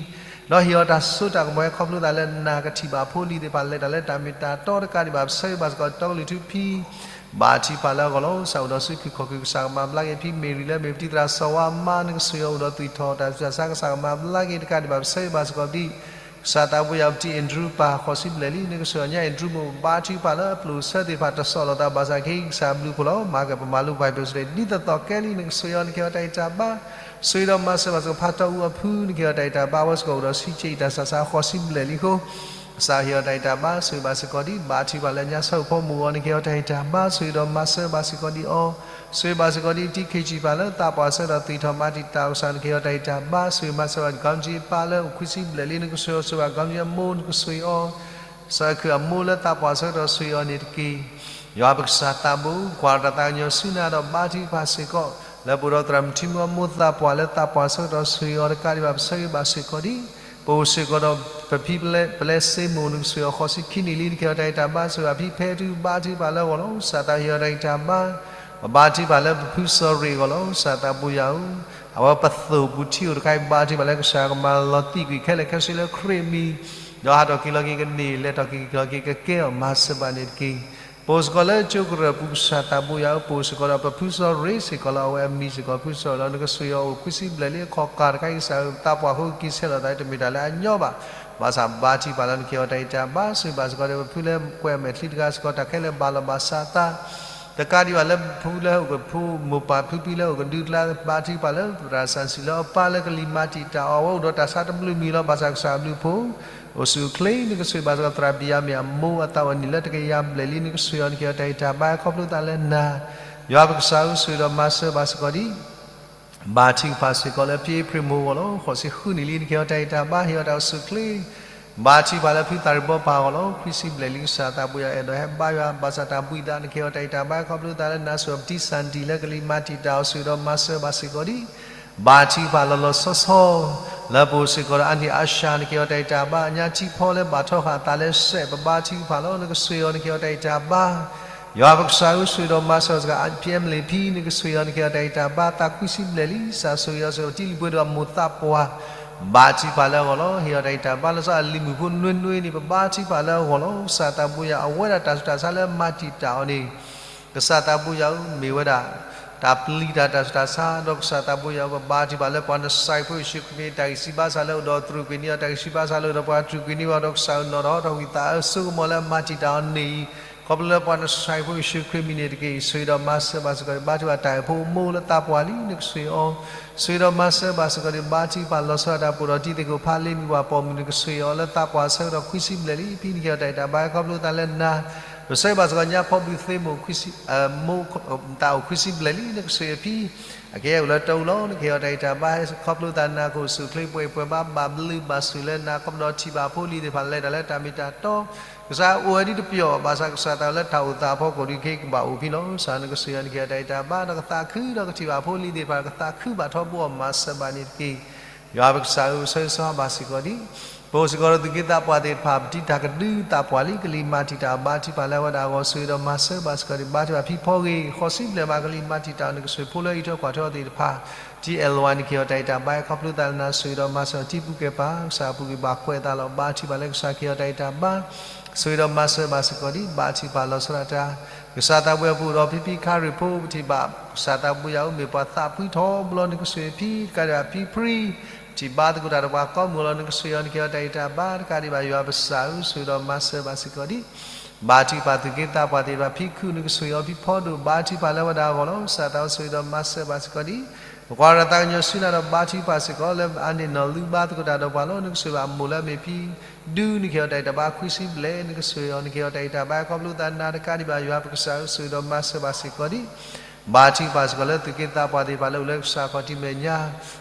ဟ့ၣ်အီၤတၢ်စိတၢ်ကမီၤ ဟဲခီဖျိသးလၢနၤ ကထံၣ်ဘၣ်ဖိအလံၤသ့ၣ်တဖၣ် လဲၤတၢ်လၢတၢ်မ့ၢ်တၢ်တီတကးဒံးဘၣ် ပဆိၣ်ဂ့ၤဘၣ်စ့ၢ်ကီး တီကလုာ်ထူဖံ ဘါထုကဖၣ်လၢအဂီၢ်လီၤ ကစၢ်အိၣ်ဒီးစုဖုခီၣ်ခုၣ် ကစၢ်ကမၤဘျါက့ၤဖံမ့ၢ်ရံၤလၢမ့ၢ်ပတံၤသရၣ်စီၤဝါအမါ နကဆိၣ်ဂ့ၤအီၤအိၣ်ဒီးသွံၣ်ထီၣ်တၢ်ဆူးတၢ်ဆါ ကစၢ်ကမၤဘျါက့ၤတကးဒံးဘၣ် ပဆိၣ်ဂ့ၤဘၣ်စ့ၢ်ကီးဒံး ကစၢ်သးဘိယၤ ပတံၤအ့ၣ်ဒရူးပၢ် ဃိးဆံဘျဲၣ်လံ နကဆိၣ်ဂ့ၤအီၤညါအ့ၣ်ဒရူးမိၢ် ဘါထုကဖၣ်လၢအပျိာ်အဆၢသ့ၣ်တဖၣ် တစိၢ်လိာ်သးဘၣ်ဆၣ်က့ ကစၢ်အဘျုးအဖှိၣ်လီၤ မၤကပမၤလိ Bible study ဒ်သိးသိးကဲလံ နကဆိၣ်ဂ့ၤအီၤ နကဟ့ၣ်အီၤတၢ်ဂံၢ်တၢ်ဘါ ဆိၣ်ဂ့ၤဒီးမၤစၢၤဘၣ်စ့ၢ်ကီး ဖးတီၢ်အူအဖု နကဟ့ၣ်အီၤတၢ်ဂံၢ်တၢ်ဘါ အဝဲစ့ၢ်ကီးအိၣ်ဒီးဆံးဆံးအံၤ တၢ်ဆူးတၢ်ဆါ ဃိးဆံဘျဲၣ်လံအဃိ ကစၢ်ဟ့ၣ်အီၤတၢ်ဂံၢ်တၢ်ဘါ ဆိၣ်ဂ့ၤဘၣ်စ့ၢ်ကီးဒံး ဘါထုကဖၣ်လၢညါဆၢဖိမုၢ်အီၤ နကဟ့ၣ်အီၤတၢ်ဂံၢ်တၢ်ဘါ ဆိၣ်ဂ့ၤဒီးမၤစၢၤဘၣ်စ့ၢ်ကီးဒံးအီၤ ဆိၣ်ဂ့ၤဘၣ်စ့ၢ်ကီးဒံး တံၤခ့ၣ်ကၠံၣ်ပၢ်လၢသးပှၢ်ဆၢကတီၢ်သွံၣ်ထီၣ်မၤတံာ်တာ်အီၤကစၢ် နကဟ့ၣ်အီၤတၢ်ဂံၢ်တၢ်ဘါ ဆိၣ်ဂ့ၤမၤစၢၤဘၣ် ကီမကၠံအပၢ်လၢအိၣ်ခွံဆံဘျဲၣ်လံ နကဆိၣ်ဂ့ၤအီၤ ဆိၣ်ဂ့ၤဘၣ် ကီမကၠံအမိၢ် နကဆိၣ်ဂ့ၤအီၤ စီၤအဲၣ်ခုၣ်အမိၢ်လၢသးပှၢ်ဆၢကတီၢ် ဆိၣ်ဂ့ၤအီၤန့ၣ်တက့ၢ်. ယွၤပကစၢ်သးဘိ ကွၢ်တၢ်သးကညီၤဆူနၤဒီးဘါထုကဖၣ်စ့ၢ်ကီး လၢပအိၣ်ဒီးသရၣ်မုၣ်ထံမူအမိၢ်သးပှၢ်လၢသးပှၢ်ဆၢကတီၢ် ဆိၣ်ဂ့ၤအီၤတကးဒံးဘၣ် ပဆိၣ်ဂ့ၤဘၣ်စ့ၢ်ကီးဒံး ပအိၣ်စ့ၢ်ကီးဒီးပဖံပလဲစ့မိၢ် နကဆိၣ်ဂ့ၤအီၤဃိးဆံခံနံၣ်လံ နကဟ့ၣ်အီၤတၢ်ဂံၢ်တၢ်ဘါ ဆိၣ်ဂ့ၤဘၣ်ဖံဖဲထူ ဘါထုကဖၣ်လၢအဂီၢ်လီၤ ကစၢ်သးဟ့ၣ်အီၤတၢ်ဂံၢ်တၢ်ဘါ ပဘါထုကဖၣ်လၢပဖုစီၤရ့ၣ်အဂီၢ်လီၤ ကစၢ်သးဘိယၤဧၢ အဝဲပသိၣ်ပူၤထံအိၣ်တခါအံၤ ဘါထုကဖၣ်လၢကစၢ်ကမၤလီၤတံၢ်ကွံာ်ခဲလၢာ်ခဲဆ့လၢခရံာ်အမံၤ ဒီးဟးထီၣ်က့ၤလီၤက့ၤကန့ၢ် လဲၤထီၣ်က့ၤက့ၤလီၤက့ၤကကဲအီၤ မၤစၢၤဘၣ်န့ၣ်တက့ၢ်. ပအိၣ်စ့ၢ်ကီးလၢကၠိကရၢၢ်ပူၤ ကစၢ်သးဘိယၤဧၢ ပအိၣ်စ့ၢ်ကီးဒီးပဖုစီၤရ့ၣ်စ့ၢ်ကီးလီၤ အဝဲအမံၤစ့ၢ်ကီးဖုစီၤရ့ၣ်လီၤ နကဆိၣ်ဂ့ၤအီၤအိၣ်ခွံဆံဘျဲၣ်လံ အခီၣ်ကၢ်တခါအံၤ ကစၢ်သးပှၢ်အဃိက့ၤဆဲးလီၤသး တမ့ၢ်တၢ်လၢအညီဘၣ် ဘၣ်ဆၣ်ဘါထုကဖၣ်လၢနကဟ့ၣ်အီၤတၢ်ဂံၢ်တၢ်ဘါ ဆိၣ်ဂ့ၤဘၣ်စ့ၢ်ကီးဒီးပဖုလၢကွဲးမဲာ်ချံတဂၤစ့ၢ်ကီး တၢ်ခဲလၢာ်ဘၣ်လီၤဘၣ်စးအသး တကးဒံးဘၣ်လၢပဖုလၢအိၣ်ကဖု မိၢ်ပၢ်ဖုဖံလၢအိၣ်ကဒုကျါ ဘါထုကဖၣ်လၢသရၣ်စၣ်စံၣ်လၢအပၢ်လၢကလံၤမၤတံာ်တာ်အီၤ အဝဲအိၣ်ဒီးတၢ်ဆါတဘျုးမံၤလီၤ ဘၣ်ဆၣ်ကစၢ်အဘျုးအဖှိၣ် အိၣ်ဆူၣ်အိၣ်ချ့ နကဆိၣ်ဂ့ၤဘၣ်စ့ၢ်ကီးသရၣ်ဘံၣ်ယၤမ့ၣ်အမိၢ်အသးအိၣ်နံၣ်လၢတကယၤဘျဲၣ်လံ နကဆိၣ်ဂ့ၤအီၤ နကဟ့ၣ်အီၤတၢ်ဂံၢ်တၢ်ဘါ ခီဖျိသးလၢနၤ ယွၤပကစၢ်ဧၢ ဆိၣ်ဂ့ၤဒီးမၤစၢၤဘၣ်စ့ၢ်ကီးဒံး ဘါထုကဖၣ်စ့ၢ်ကီးလၢဖံအ့ဖြ့ၣ်မိၢ်အဂီၢ်လီၤ ဃိးဆံဃုနံၣ်လံ နကဟ့ၣ်အီၤတၢ်ဂံၢ်တၢ်ဘါ ဟ့ၣ်အီၤတၢ်အိၣ်ဆူၣ်အိၣ်ချ့ ဘါထုကဖၣ်လၢဖုသးရ့ၣ်ဘီပၢ်အဂီၢ်လီၤ ခွံဆံဘျဲၣ်လံ ကစၢ်သးဘိယၤ အဲၣ်ဒိးဟဲဘါယွၤ ဘၣ်ဆၣ်တၢ်ဘှံးသး နကဟ့ၣ်အီၤတၢ်ဂံၢ်တၢ်ဘါ ခီဖျိသးလၢနၤ ဆိၣ်ဂ့ၤပတံၤစၣ်ဒံၣ်လၢကလံၤမၤတံာ်တာ်အီၤ ဆိၣ်ဂ့ၤဒီးမၤစၢၤဘၣ်စ့ၢ်ကီးဒံး ဘါထုကဖၣ်လီၤလီၤဆီဆီ လၢပအိၣ်စ့ၢ်ကီးဒီးအါနံၣ်အါရှၢ နကဟ့ၣ်အီၤတၢ်ဂံၢ်တၢ်ဘါ အညါထံဖီလၢဘၣ်ထီဃာ်အသးလၢစဲး ပဘါထုကဖၣ်လီၤ နကဆိၣ်ဂ့ၤအီၤ နကဟ့ၣ်အီၤတၢ်ဂံၢ်တၢ်ဘါ ယွၤပကစၢ်ဧၢ ဆိၣ်ဂ့ၤဒီးမၤစၢၤစ့ၢ်ကီး ဖံအ့မလ့ၣ်ဖံ နကဆိၣ်ဂ့ၤအီၤ နကဟ့ၣ်အီၤတၢ်ဂံၢ်တၢ်ဘါ သးခွံဆံဘျဲၣ်လံ ကစၢ်ဆိၣ်ဂ့ၤအီၤ ဆိၣ်ဂ့ၤပတံၤလံၤပှဲၤဒီးအမိၢ်သးပှၢ် ဘါထုကဖၣ်လၢအဂီၢ်လီၤ ဟ့ၣ်အီၤတၢ်ဂံၢ်တၢ်ဘါ လၢစီၤအလံၤမုၣ်ဖိနွ့နွ့န့ၣ် ပဘါထုကဖၣ်လၢအဂီၢ်လီၤ ကစၢ်သးဘိယၤ အဝဲဒၣ်တၢ်ဆူးတၢ်ဆါလၢမၤတံာ်တာ်အီၤန့ၣ် ကစၢ်သးဘိယၤဧၢ မ့ၢ်ဝဲဒၣ် တၢ်ပျံၤတၢ်တၢ်ဆူးတၢ်ဆါ ဒီးကစၢ်သးဘိယၤဧၢ ပဘါထုကဖၣ်လၢပှၤနစၢ်ဖိယ့ၣ်ၡူးခရံာ်မံၤ တၢ်ဂံၢ်ဆူၣ်ဘါစၢ်လၢအိၣ်ဒီးတြူာ်ကွံာ်န့ၢ်အီၤ တၢ်ဂံၢ်ဆူၣ်ဘါစၢ်လၢအိၣ်ဒီးပှၤတြူာ်ကွံာ်န့ၢ်အီၤ ဒီးကစၢ်ဧၢ နီၣ်ထီၣ်ဟီၣ်ထီၣ်ကွံာ်သးအၢစိကမီၤလၢမၤတံာ်တာ်အီၤန့ၣ်အံၤ ခီဖျိလၢပှၤနစၢ်ဖိယ့ၣ်ၡူးခရံာ်မံၤန့ၣ်တက့ၢ် ဆိၣ်ဂ့ၤဒီးမၤစၢၤဘၣ်စ့ၢ်ကီး ဘါထုကဖၣ်တၢ်အဲၣ်ဖိအမိၢ်လၢသးပှၢ်လံ နကဆိၣ်ဂ့ၤအီၤ ဆိၣ်ဂ့ၤဒီးမၤစၢၤဘၣ်စ့ၢ်ကီး ဘါထုကဖၣ်လီၤဆီဒၣ်တၢ်ပှိၢ်ဒီးတံၤသကိးဖးလ့မံၤဝၤပိာ်မုၣ် နကဆိၣ်ဂ့ၤအီၤလၢသးပှၢ်ဆၢကတီၢ်ခွံဆံဘျဲၣ်လံ ဖံနကဟ့ၣ်အီၤတၢ်ဂံၢ်တၢ်ဘါ ခီဖျိသးလၢနၤ ပဆိၣ်ဂ့ၤဘၣ်စ့ၢ်ကီး ညါဖီဘုးသ့မိၢ် သးအိၣ်ခွံဆံဘျဲၣ်လံ နကဆိၣ်ဂ့ၤအဖံ အကဲအိၣ်လၢတၢ်အူလီၤ နကဟ့ၣ်အီၤတၢ်ဂံၢ်တၢ်ဘါ ခီဖျိသးနၤကအိၣ်ဆူၣ်အိၣ်ချ့ပှဲၤပှဲၤဘၣ် ဘၣ်ဘျုးဘၣ်ဆိၣ်လၢနၤ ခီဖျိဒီးထံၣ်ဘၣ်ဖိလံၤသ့ၣ်တဖၣ်လဲၤတၢ်လၢတၢ်မ့ၢ်တၢ်တီ ကစၢ်အိၣ်ဝဲဒ်တပျီၤ ဘၣ်ဆၣ်ကစၢ်သးလၢတၢ်အိၣ်သးအဖီခိၣ်ဒုးက့ၤကဘၣ်အိၣ်ဖဲလီၤ ကစၢ်နကဆိၣ်ဂ့ၤအီၤ နကဟ့ၣ်အီၤတၢ်ဂံၢ်တၢ်ဘါ ဒီးကသးခု ဒီးကထံၣ်ဘၣ်ဖိလံၤသ့ၣ်တဖၣ် ကသးခုဘၣ်ထီဘိအီၤ မၤစၢၤဘၣ်န့ၣ်တက့ၢ် ယွၤပကစၢ်ဧၢ ပဆၢဂ့ၤဆၢဝါဘၣ်စ့ၢ်ကီးဒံး ပအိၣ်စ့ၢ်ကီးဒီးသူၣ်က့သးပှၢ်သ့ၣ်တဖၣ် ပတံၤတၢ်ကဒုသးပှၢ်လံ ကလံၤမၤတံာ်တာ်အီၤ ဘါထုကဖၣ်လၢအဝဲဒၣ်အဂီၢ် ဆိၣ်ဂ့ၤဒီးမၤစၢၤဘၣ်စ့ၢ်ကီးဒံး ဘါထုကဖၣ်ဖံဖီဂ့ၤ ဃိးဆံဘျဲၣ်မး ကလံၤမၤတံာ်တာ်အီၤ နကဆိၣ်ဂ့ၤဖိလၢအအံးထွဲကွၢ်ထွဲအီၤသ့ၣ်တဖၣ် ထံအဲၣ်လဝါန့ၣ် ကဟ့ၣ်အီၤတၢ်အဲၣ်တၢ်ဘါ ခီဖျိသးလၢနၤ ဆိၣ်ဂ့ၤဒီးမၤစၢၤအီၤ ထံပူၤကဲၢ်ပၤ ကစၢ်အပူၤကွံာ်ဘၣ်ကွဲးအသးလီၤ. ဘါထုကဖၣ်လၢကစၢ်ကဟ့ၣ်အီၤတၢ်အဲၣ်တၢ်ဘါ ဆိၣ်ဂ့ၤဒီးမၤစၢၤဘၣ်စ့ၢ်ကီးဒံး ဘါထုကဖၣ်လီၤဆီဒၣ်တၢ် ကစၢ်သးဘိယွၤပအိၣ်ဒီးဖံဖံခါရ့ၣ်ဖိ ပထံၣ်ဘၣ် ကစၢ်သးဘိယွၤအိၣ်မ့ၢ်ပှၤသးဖှံထီဘိလီၤ နကဆိၣ်ဂ့ၤဖံတကးဒံးဘၣ်ဖံဖှံ ပထံၣ်ဘါသကိးတၢ်ဒီးပှၤကိးမုၢ်လီၤ နကဆိၣ်ဂ့ၤအီၤနကဟ့ၣ်အီၤတၢ်အဲၣ်တၢ်ဘါတကးဒံးဘၣ် ယွၤပစၢ်ဧၢ ဆိၣ်ဂ့ၤဒီးမၤစၢၤဘၣ်စ့ၢ်ကီးဒံး ဘါထုကဖၣ်သုးက့သးပှၢ်သ့ၣ်တဖၣ် ဖံခုၣ်နကဆိၣ်ဂ့ၤအီၤ ဖံဖီဒိၣ် ဘါထုကဖၣ်လၢအဝဲဒၣ်အဂီၢ်လီၤ. ကစၢ်သးဘိယွၤဆိၣ်ဂ့ၤဒီးမၤစၢၤဘၣ်စ့ၢ်ကီးဒံး ပကွၢ်ဒီးသးကညီၤဆူနၤဒီးဘါထုကဖၣ်စ့ၢ်ကီး လၢအန့ၣ်နီၢ်လုၢ်ဘါသကိးတၢ်ဒီးပှၤလီၤ နကဆိၣ်ဂ့ၤဘၣ်အမိၢ်လၢအမ့ၢ်ဖံဒူ နကဟ့ၣ်အီၤတၢ်အဲၣ်တၢ်ဘါခွံဆံဘျဲၣ် နကဆိၣ်ဂ့ၤအီၤ နကဟ့ၣ်အီၤတၢ်အဲၣ်တၢ်ဘါ ခီဖျိသးနၤတကးဒံးဘၣ် ယွၤပကစၢ်ဧၢ ဆိၣ်ဂ့ၤဒီးမၤစၢၤဘၣ်စ့ၢ်ကီးဒံး ဘါထုကဖၣ်စ့ၢ်ကီးလၢသုးက့သးပှၢ်သ့ၣ်တဖၣ်လၢအိၣ်လၢကစၢ်ခီၣ်ထံးမဲာ်ညါ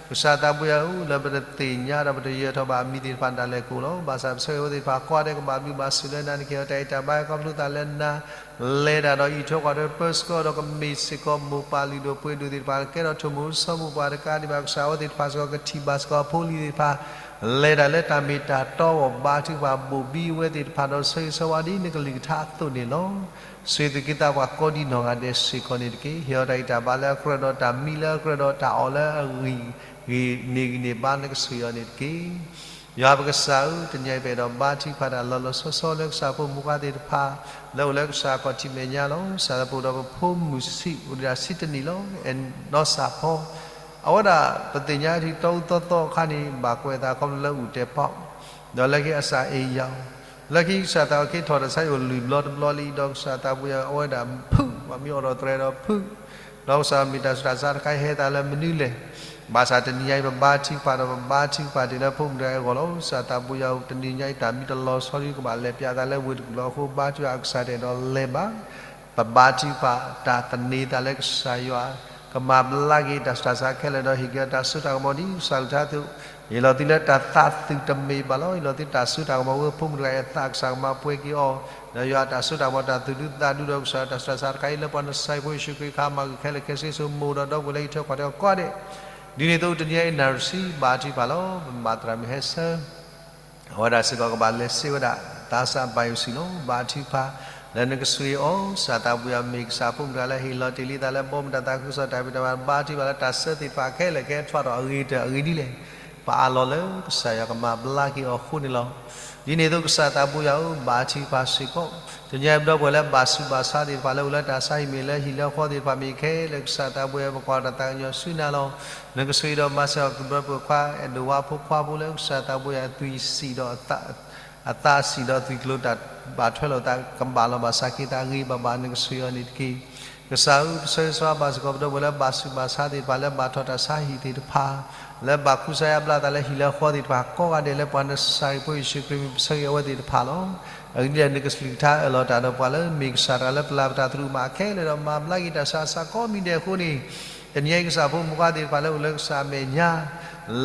ကစၢ်သးဘိယွၤဧၢ လၢပတသ့ၣ်ညါဒီးပတယၢၤထီၣ်ဘၣ်အမံၤသ့ၣ်တဖၣ်ဒၣ်လဲာ်ကအိၣ်လီၤ. ဘၣ်ဆၣ်ပဆၢဂ့ၤအဝဲသ့ၣ်တဖၣ်ကိးဂၤဒဲးကဘၣ်ဘျုးဘၣ်ဆိၣ်လၢနၤ နကဟ့ၣ်အီၤတၢ်အဲၣ်တၢ်ဘါ ခီဖျိသးလၢနၤ လဲၤတၢ်ဒီးအံးထွဲကွၢ်ထွဲ ပၢဆှၢဒီးကမ့ၢ်စ့ၢ်ကီးမိၢ်ပၢ်လုၢ်ဒိၣ်ပှ့ၤဒိၣ်သ့ၣ်တဖၣ် ကဲထီၣ်ထိၣ်မူဆိမိၢ်ပှၢ်တကးဒံးဘၣ် ကစၢ်အဝဲသ့ၣ်တဖၣ်စ့ၢ်ကီး ကထံၣ်ဘၣ်စ့ၢ်ကီးအဖိအလံၤသ့ၣ်တဖၣ် လဲၤတၢ်လၢတၢ်မ့ၢ်တၢ်တီအဂီၢ် ဘါထုကဖၣ်ဘိၣ်ဘံအဝဲသ့ၣ်တဖၣ်ဒီးဆၢဂ့ၤဆၢဝါဒ်နကလုၢ်ကထါအသိးန့ၣ်လီၤ. ဆိၣ်ဂ့ၤသုးက့သးပှၢ်ကိးဒံနီၢ်ဂၤဒဲးစ့ၢ်ကီးန့ၣ်တက့ၢ်. ဟ့ၣ်အီၤတၢ်ဂံၢ်တၢ်ဘါလၢအကြၢးဒီးတၢ်မံလၢအကြၢးဒီးတၢ်အီၣ်လၢအဂ့ၤဂ့ၤန့ၣ်ဂံၢ်န့ၢ်ဘါ နကဆိၣ်ဂ့ၤအီၤန့ၣ်တက့ၢ်. ယွၤပကစၢ်ဧၢ တနံၤအံၤပအဲၣ်ဒိးဘါထုကဖၣ်တၢ်လီၤလီၤဆီဆီလၢကစၢ်ဖိမုၣ်ခွါသ့ၣ်တဖၣ် လၢအိၣ်လၢကစၢ်ခီၣ်ထံးမဲာ်ညါလီၤ. ကစၢ်သးပအိၣ်ဒီးပဖိမုၣ်ဆံး အိၣ်ဒံးဒၣ်ဆံတနံၣ်လီၤ အဲၣ်နီၢ်စၢ်ဖီ အဝဲဒၣ်ပသ့ၣ်ညါထံတီအူသီသီအခါန့ၣ် ဘၣ်ကွဲးအသးခီဖျိလၢအူၣ်တဲာ်ပီၣ် ဒီးလၢခံအစၢ်အ့ၣ်ယီၤ လၢခံကစၢ်သးအီၤက့ၤထီၣ်တၢ်ဆါဟံၣ်အိၣ်လွံၢ်ဘျီတဘျီလံ ဒီးကစၢ်သးပူၤယၤအဝဲဒၣ်ဖုၣ် ပှၤမ့ၢ်အိၣ်ဒီးတြဲၤဒီးဖုၣ် ဒီးကစၢ်မ့ၢ်တၢ်ဆူးတၢ်ဆါတခါအံၤဟဲသးလၢမနုၤလဲၣ်. ဘၣ်ဆၣ်တနံၤညါအံၤ ပဘါထုကဖၣ်ဒီးပဘါထုကဖၣ်တ့ၢ်လၢဖိမုၣ်တဂၤအံၤအဂီၢ်လီၤ. ကစၢ်သးပူၤယၤဧၢ တနံၤညါအံၤ တၢ်မံတလီၤဆီဒ်ကဘၣ်လဲၤပၠးသးလၢဝ့ၢ်တကူၣ်လီၤအဃိ ဘါထုကဖၣ်အကစၢ်တအဲၣ်ဒိးလဲၤဘၣ် ပဘါထုကဖၣ်တၢ်သန့ၤသးလၢကစၢ်ယွၤ ကမၤဘျါက့ၤတၢ်ဆူးတၢ်ဆါခဲလၢာ်ဒီးဟ့ၣ်က့ၤအီၤတၢ်စိတၢ်ကမီၤဒ်ကစၢ်အကလုၢ်ကထါအသိး ဟ့ၣ်လီၤသုလၢတၢ်သးသုးတမ့ၢ်ဘၣ်လီၤ. ဟ့ၣ်လီၤသုတၢ်စိတၢ်ကမီၤဝဲဖိမုၣ်တဂၤအံၤအသးကစၢ်ကမၤပှဲၤက့ၤအီၤ ဒီးယွၤအတၢ်စိတၢ်ကမီၤတၢ်သူၣ်ဒူသးဒူဒီးကစၢ်ယွၤတၢ်ဆူးတၢ်ဆါတခါအံၤလၢပှၤနဆါဟံၣ်ဖိယ့ၣ်ၡူးခရံာ်အခါ မၤဂ့ၤခဲလၢာ်ခဲဆ့ဆိမိၢ်ဒီးဒီပုၢ်ဝဲၢ်လၢဟံၣ်ထွဲကွၢ်ထွဲအကိးဂၤဒဲး ဒ်န့ၣ်အသိးတနံၤညါအံၤနၣ်ရံၣ်ဆံဘါထုကဖၣ်လီၤ. ပမၤသရၣ်မုၣ်ဟဲဆၢ အဝဲဒၣ်စ့ၢ်ကီးကဘၣ်လဲၤစ့ဝဲဒၣ် သးစၢ်ဘၣ်ယိၣ်စံၣ်လီၤ. ဘါထုကဖၣ် လၢနကဆိၣ်ဂ့ၤအီၤ ကစၢ်သးပူၤယၤမ့ၢ်ကစၢ်ဖိမုၣ်တဂၤလၢဟ့ၣ်လီၤတ့ၢ်လံသးလၢဘီမုၢ်တၢ်သးခုကစီၣ်တၢ်ဖံးတၢ်မၤ ဘါထုကဖၣ်လၢတၢ်ဆၢသ့ၣ်တဖၣ်ခဲလၢာ်ခဲဆ့ထီၣ်အဂ့ၤတၢၢ်အဂ့ၤဒ်လဲၣ် ပအးလီၤလၢကစၢ်ယွၤကမၤဘျါက့ၤအီၤအဃိန့ၣ်လီၤ. ဒ်န့ၣ်အသိးကစၢ်သးပူၤယၤဧၢ ဘါထုကဖၣ်စ့ၢ်ကီး တနံၤညါအံၤပဒီပုၢ်ဝဲၢ်လၢဘၣ်ဆူးဘၣ်ဆါသ့ၣ်တဖၣ်လၢအိၣ်လၢတၢ်ဆါဟံၣ်မ့ၢ်လၢဟံၣ်လၢဃီသ့ၣ်တဖၣ်မ့ၢ်ခဲလၢာ် ကစၢ်သးပူၤယၤ ပကွၢ်တၢ်သးကညီၤဆူနၤလီၤ. နကဆိၣ်ဂ့ၤဒီးမၤစၢၤအီၤ ကဘျၢပှဲၤခွါ အဲၣ်ဒိးဝါဖိခွါဖိလၢကစၢ်သးပူၤယၤ အသွံၣ်စံၣ်ဒီး အသးစံၣ်ဒီးသွံၣ်ကျိၤတၢ်ဘၣ်ထွဲလိာ်သး ကဘၣ်လီၤဘၣ်စးက့ၤသးဂ့ၤဘၣ်ဘၣ် နကဆိၣ်ဂ့ၤအီၤန့ၣ်တက့ၢ်. ကစၢ်ဧၢ ပဆၢဂ့ၤဆၢဝါဘၣ်စ့ၢ်ကီး ပဒီပုၢ်ဝဲၢ်လၢဘၣ်ဆူးဘၣ်ဆါသ့ၣ်တဖၣ်လၢဘၣ်ထွဲတၢ်ဆါဟံၣ်သ့ၣ်တဖၣ် လၢဘၣ်ကူစါယါဘျါသးလၢဟံၣ်လၢဃီသ့ၣ်တဖၣ် ကိးဂၤဒဲးလၢပှၤနဆါဟံၣ်ဖိယ့ၣ်ၡူးခရံာ်မ့ၢ်ပဆၢဂ့ၤအဝဲသ့ၣ်တဖၣ်လီၤ. အဂ့ၢ်ဒ်လဲၣ် နကစၢ်ကလုၢ်ကထါအၢၣ်လီၤတၢ်ဒီးပှၤလၢမ့ၢ်ကစၢ်တဂၤလၢပျၢ်ပတၢ်သရူးမးခဲလၢာ်ဒီးမၤဘျါက့ၤတၢ်ဆါအစးကိးမံၤဒဲးအဃိန့ၣ် တနံၤညါအံၤကစၢ်ဖိမုၣ်ခွါသ့ၣ်တဖၣ်လၢအိၣ်လၢကစၢ်အမဲာ်ညါ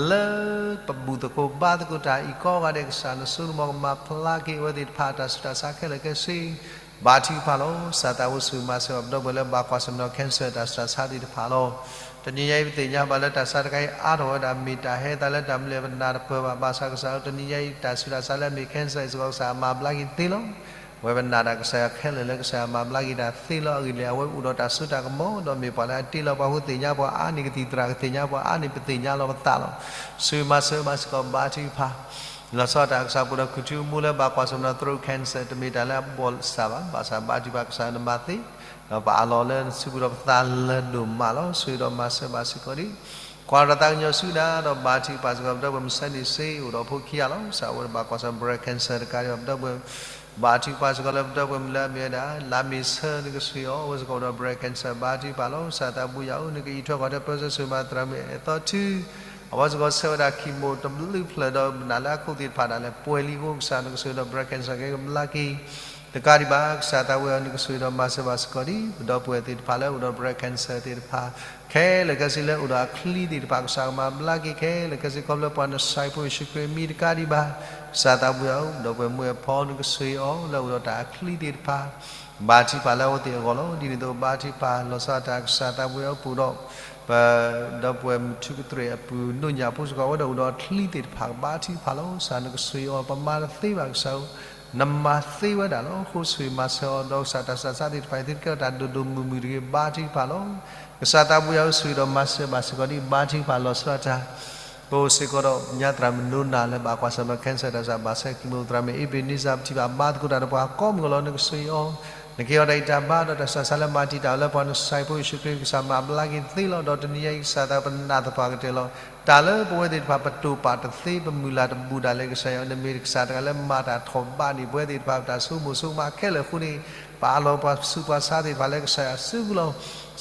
လၢပဘူၣ်သကိးဘါသကိးတၢ်အံၤ ကိးဂၤဒဲးကစၢ်နစိကမီၤကမၤဘျါက့ၤအဝဲသ့ၣ်တဖၣ်တၢ်ဆူးတၢ်ဆါခဲလၢာ်ခဲဆ့ ဘါထုကဖၣ်လီၤ. ကစၢ်သးဝဲဆိၣ်ဂ့ၤမၤစၢၤအီၤ ပဒီပုၢ်ဝဲၢ်လၢဘၣ်ကွၢ်ဆၢၣ်မဲာ်ဒီး cancer တၢ်ဆူးတၢ်ဆါသ့ၣ်တဖၣ်လီၤ. တနံၤညါအံၤ ပသ့ၣ်ညါဘၣ်လၢတၢ်ဆါတခါအံၤအါထီၣ်ဝဲဒၣ် မ့ၢ်တၢ်ဟဲသးလၢတၢ်မနုၤလဲၣ် ပနာ်တပၢၢ်ဘၣ် ဘၣ်ဆၣ်ကစၢ်ဧၢ တနံၤညါအံၤ တၢ်ဆူးတၢ်ဆါလၢအမ့ၢ် cancer အံၤစ့ၢ်ကီး ကစၢ်မၤဘျါက့ၤသ့လီၤ. ဝဲပနာ်တၢ်ကစၢ်ယွၤခဲလၢာ်လၢကစၢ်ယွၤမၤဘျါက့ၤတၢ်သ့လီၤ. အဂ့ၢ်ဒ်လဲၣ် အဝဲအိၣ်ဒီးတၢ်စိတၢ်ကမီၤ ဒီးမ့ၢ်ပှၤလၢအတ့လီၤပှၤအဃိ သ့ၣ်ညါပှၤအါန့ၢ်ကသံၣ်သရၣ် ကသ့ၣ်ညါပှၤအါန့ၢ် ပသ့ၣ်ညါလီၤပသးလီၤ. ဆိၣ်ဂ့ၤမၤစၢၤဘၣ်စ့ၢ်ကီး ဘါထုကဖၣ် လီၤဆီဒၣ်တၢ်ကစၢ်ပူၤဒီး ခူၣ်ထူအမူလၢဘၣ်ကွၢ်ဆၢၣ်မဲာ်ဒီး throat cancer တမ့ၢ်တၢ်လၢအဘီၣ်စၢ်ဘၣ်, ဘၣ်ဆၣ်ဘါထုကဖၣ်ကစၢ်နမၤသ့, ဒီးပအးလီၤလၢနစုပူၤဒီးပသးလၢဒိၣ်မးလီၤ. ဆိၣ်ဂ့ၤဒီးမၤစၢၤဘၣ်စ့ၢ်ကီးဒံး ကွၢ်ဒီးသးကညီၤဆူနၤ ဒီးဘါထုကဖၣ်စ့ၢ်ကီး ပဒီပုၢ်ဝဲၢ်မုၣ်စဲန့ၣ်စ့ အိၣ်ဒီးဖိခံဂၤလီၤ. ကစၢ်ဝဲဒၣ်ဘၣ်ကွၢ်ဆၢၣ်မဲာ် breast cancer တကးဒံးဘၣ် ပဒီပုၢ်ဝဲၢ် ဘါထုကဖၣ်စ့ၢ်ကီးလၢပဒီပုၢ်ဝဲၢ်မုၣ်လၢအမ့ၢ်ဝဲဒၣ် လါမ့ၤဆၢ နကဆိၣ်ဂ့ၤအီၤ အဝဲစ့ၢ်ကီးအိၣ်ဒီး breast cancer ဘါထုကဖၣ်လီၤ. ကစၢ်သးပူၤယၤဧၢ နကအံးထွဲကွၢ်ထွဲပၢဆှၢဆိၣ်ဂ့ၤမၤသရၣ်မုၣ်အဲၣ်သီထု အဝဲစ့ၢ်ကီးဆၢဝဲဒၣ် chemo တဘျုးဖျၢၣ်ဒီးနာ်လၢအခိၣ်သ့ၣ်တဖၣ်ဒၣ်လဲာ် ပှဲၤလံအဃိ ကစၢ်နကဆိၣ်ဂ့ၤဒီး breast cancer ကဲကဘျါက့ၤ တကးဒံးဘၣ် ကစၢ်သးဝဲအံၤ နကဆိၣ်ဂ့ၤဒီးမၤစၢၤဘၣ်စ့ၢ်ကီးဒံး ပဒီပုၢ်ဝဲၢ်သ့ၣ်တဖၣ်လၢအိၣ်ဒီး breast cancer သ့ၣ်တဖၣ် ခဲလၢာ်ခဲဆ့လၢအိၣ်ဒီးအချံသ့ၣ်တဖၣ် ကစၢ်ကမၤဘျါက့ၤခဲလၢာ်ခဲဆ့ ခီဖျိပှၤနဆါဟံၣ်ဖိယ့ၣ်ၡူးခရံာ်အမံၤတကးဒံးဘၣ် ကစၢ်သးပူၤယၤဧၢ ပဒီပုၢ်ဝဲၢ်မုၣ်အဲၣ်ဖီ နကဆိၣ်ဂ့ၤအီၤလၢအိၣ်ဒီးတၢ်အချံသ့ၣ်တဖၣ် ဘါထုကဖၣ်လၢအဝဲသ့ၣ်အဂီၢ်လီၤ. ဒ်န့ၣ်အသိးဘါထုကဖၣ် လီၤဆီဒၣ်တၢ်ကစၢ်သးပူၤယၤဧၢ ပအိၣ်ဒီး ပဒီပုၢ်ဝဲၢ်မုၣ်ထူကတြဲၤအပူၤ နိၣ်ညၣ်ဖိစ့ၢ်ကီး အဝဲဒၣ်အိၣ်ဒီးအချံသ့ၣ်တဖၣ် ဘါထုကဖၣ်လီၤ. ကစၢ်နကဆိၣ်ဂ့ၤအီၤ ပမၤတသ့ဘၣ်ကစၢ်ဧၢ နမၤသ့ဝဲဒၣ်လီၤ. အဃိဆိၣ်ဂ့ၤမၤစၢၤအီၤ ဒီးကစၢ်တၢ်ဆူးတၢ်ဆါသ့ၣ်တဖၣ် သုတကဲထီၣ်တၢ်ဒိၣ်ဒိၣ်မုၢ်မုၢ်တဂ့ၤ ဘါထုကဖၣ်လီၤ. ကစၢ်သးဘိယွၤဧၢ, ဆိၣ်ဂ့ၤဒီးမၤစၢၤဘၣ်စ့ၢ်ကီးဒံး ဘါထုကဖၣ်လီၤဆီဒၣ်တၢ်, ပအိၣ်စ့ၢ်ကီးဒီးညါသရၣ်မုၣ်နိနၤလၢဘၣ်ကွၢ်ဆၢၣ်မဲာ် cancer တၢ်ဆူးတၢ်ဆါ ဘၣ်ဆဲး chemo သရၣ်မုၣ်အ့ဘ့းနံစၢ် ပထံၣ်ဘၣ်ဘါသကိးတၢ်ဒီးပှၤကိးမုၢ်ဂီၤလီၤ နကဆိၣ်ဂ့ၤအီၤ, နကဟ့ၣ်အီၤတၢ်အံးတၢ်ဘါဒီးတၢ်ဆူးတၢ်ဆါလၢမၤတံာ်တာ်အီၤလၢပှၤနစၢ်ဖိယ့ၣ်ၡူးခရံာ် ကစၢ်မၤဘျါက့ၤသ့လီၤ. ဒီးတနံၤညါအံၤကစၢ်သးပနာ်သပှၢ်ကတၢၢ်လီၤ. တၢ်လၢပဝဲသ့ၣ်တဖၣ် ပတိာ်ပာ်တသ့ ပမုၢ်လၢ်တဘူးဒၣ်လဲာ် ကစၢ်ယွၤ နမ့ၢ်ကစၢ်တဂၤလၢမၤတၢ်ထီၣ်ဘးန့ၢ်ပဝဲသ့ၣ်တဖၣ် ပတၢ်ဆိကမိၣ်ဆိကမးခဲလၢာ်အဃိန့ၣ်, ပအးလီၤပှၤဆူးပှၤဆါသ့ၣ်တဖၣ်လၢကစၢ်ယွၤစုပူၤလီၤ.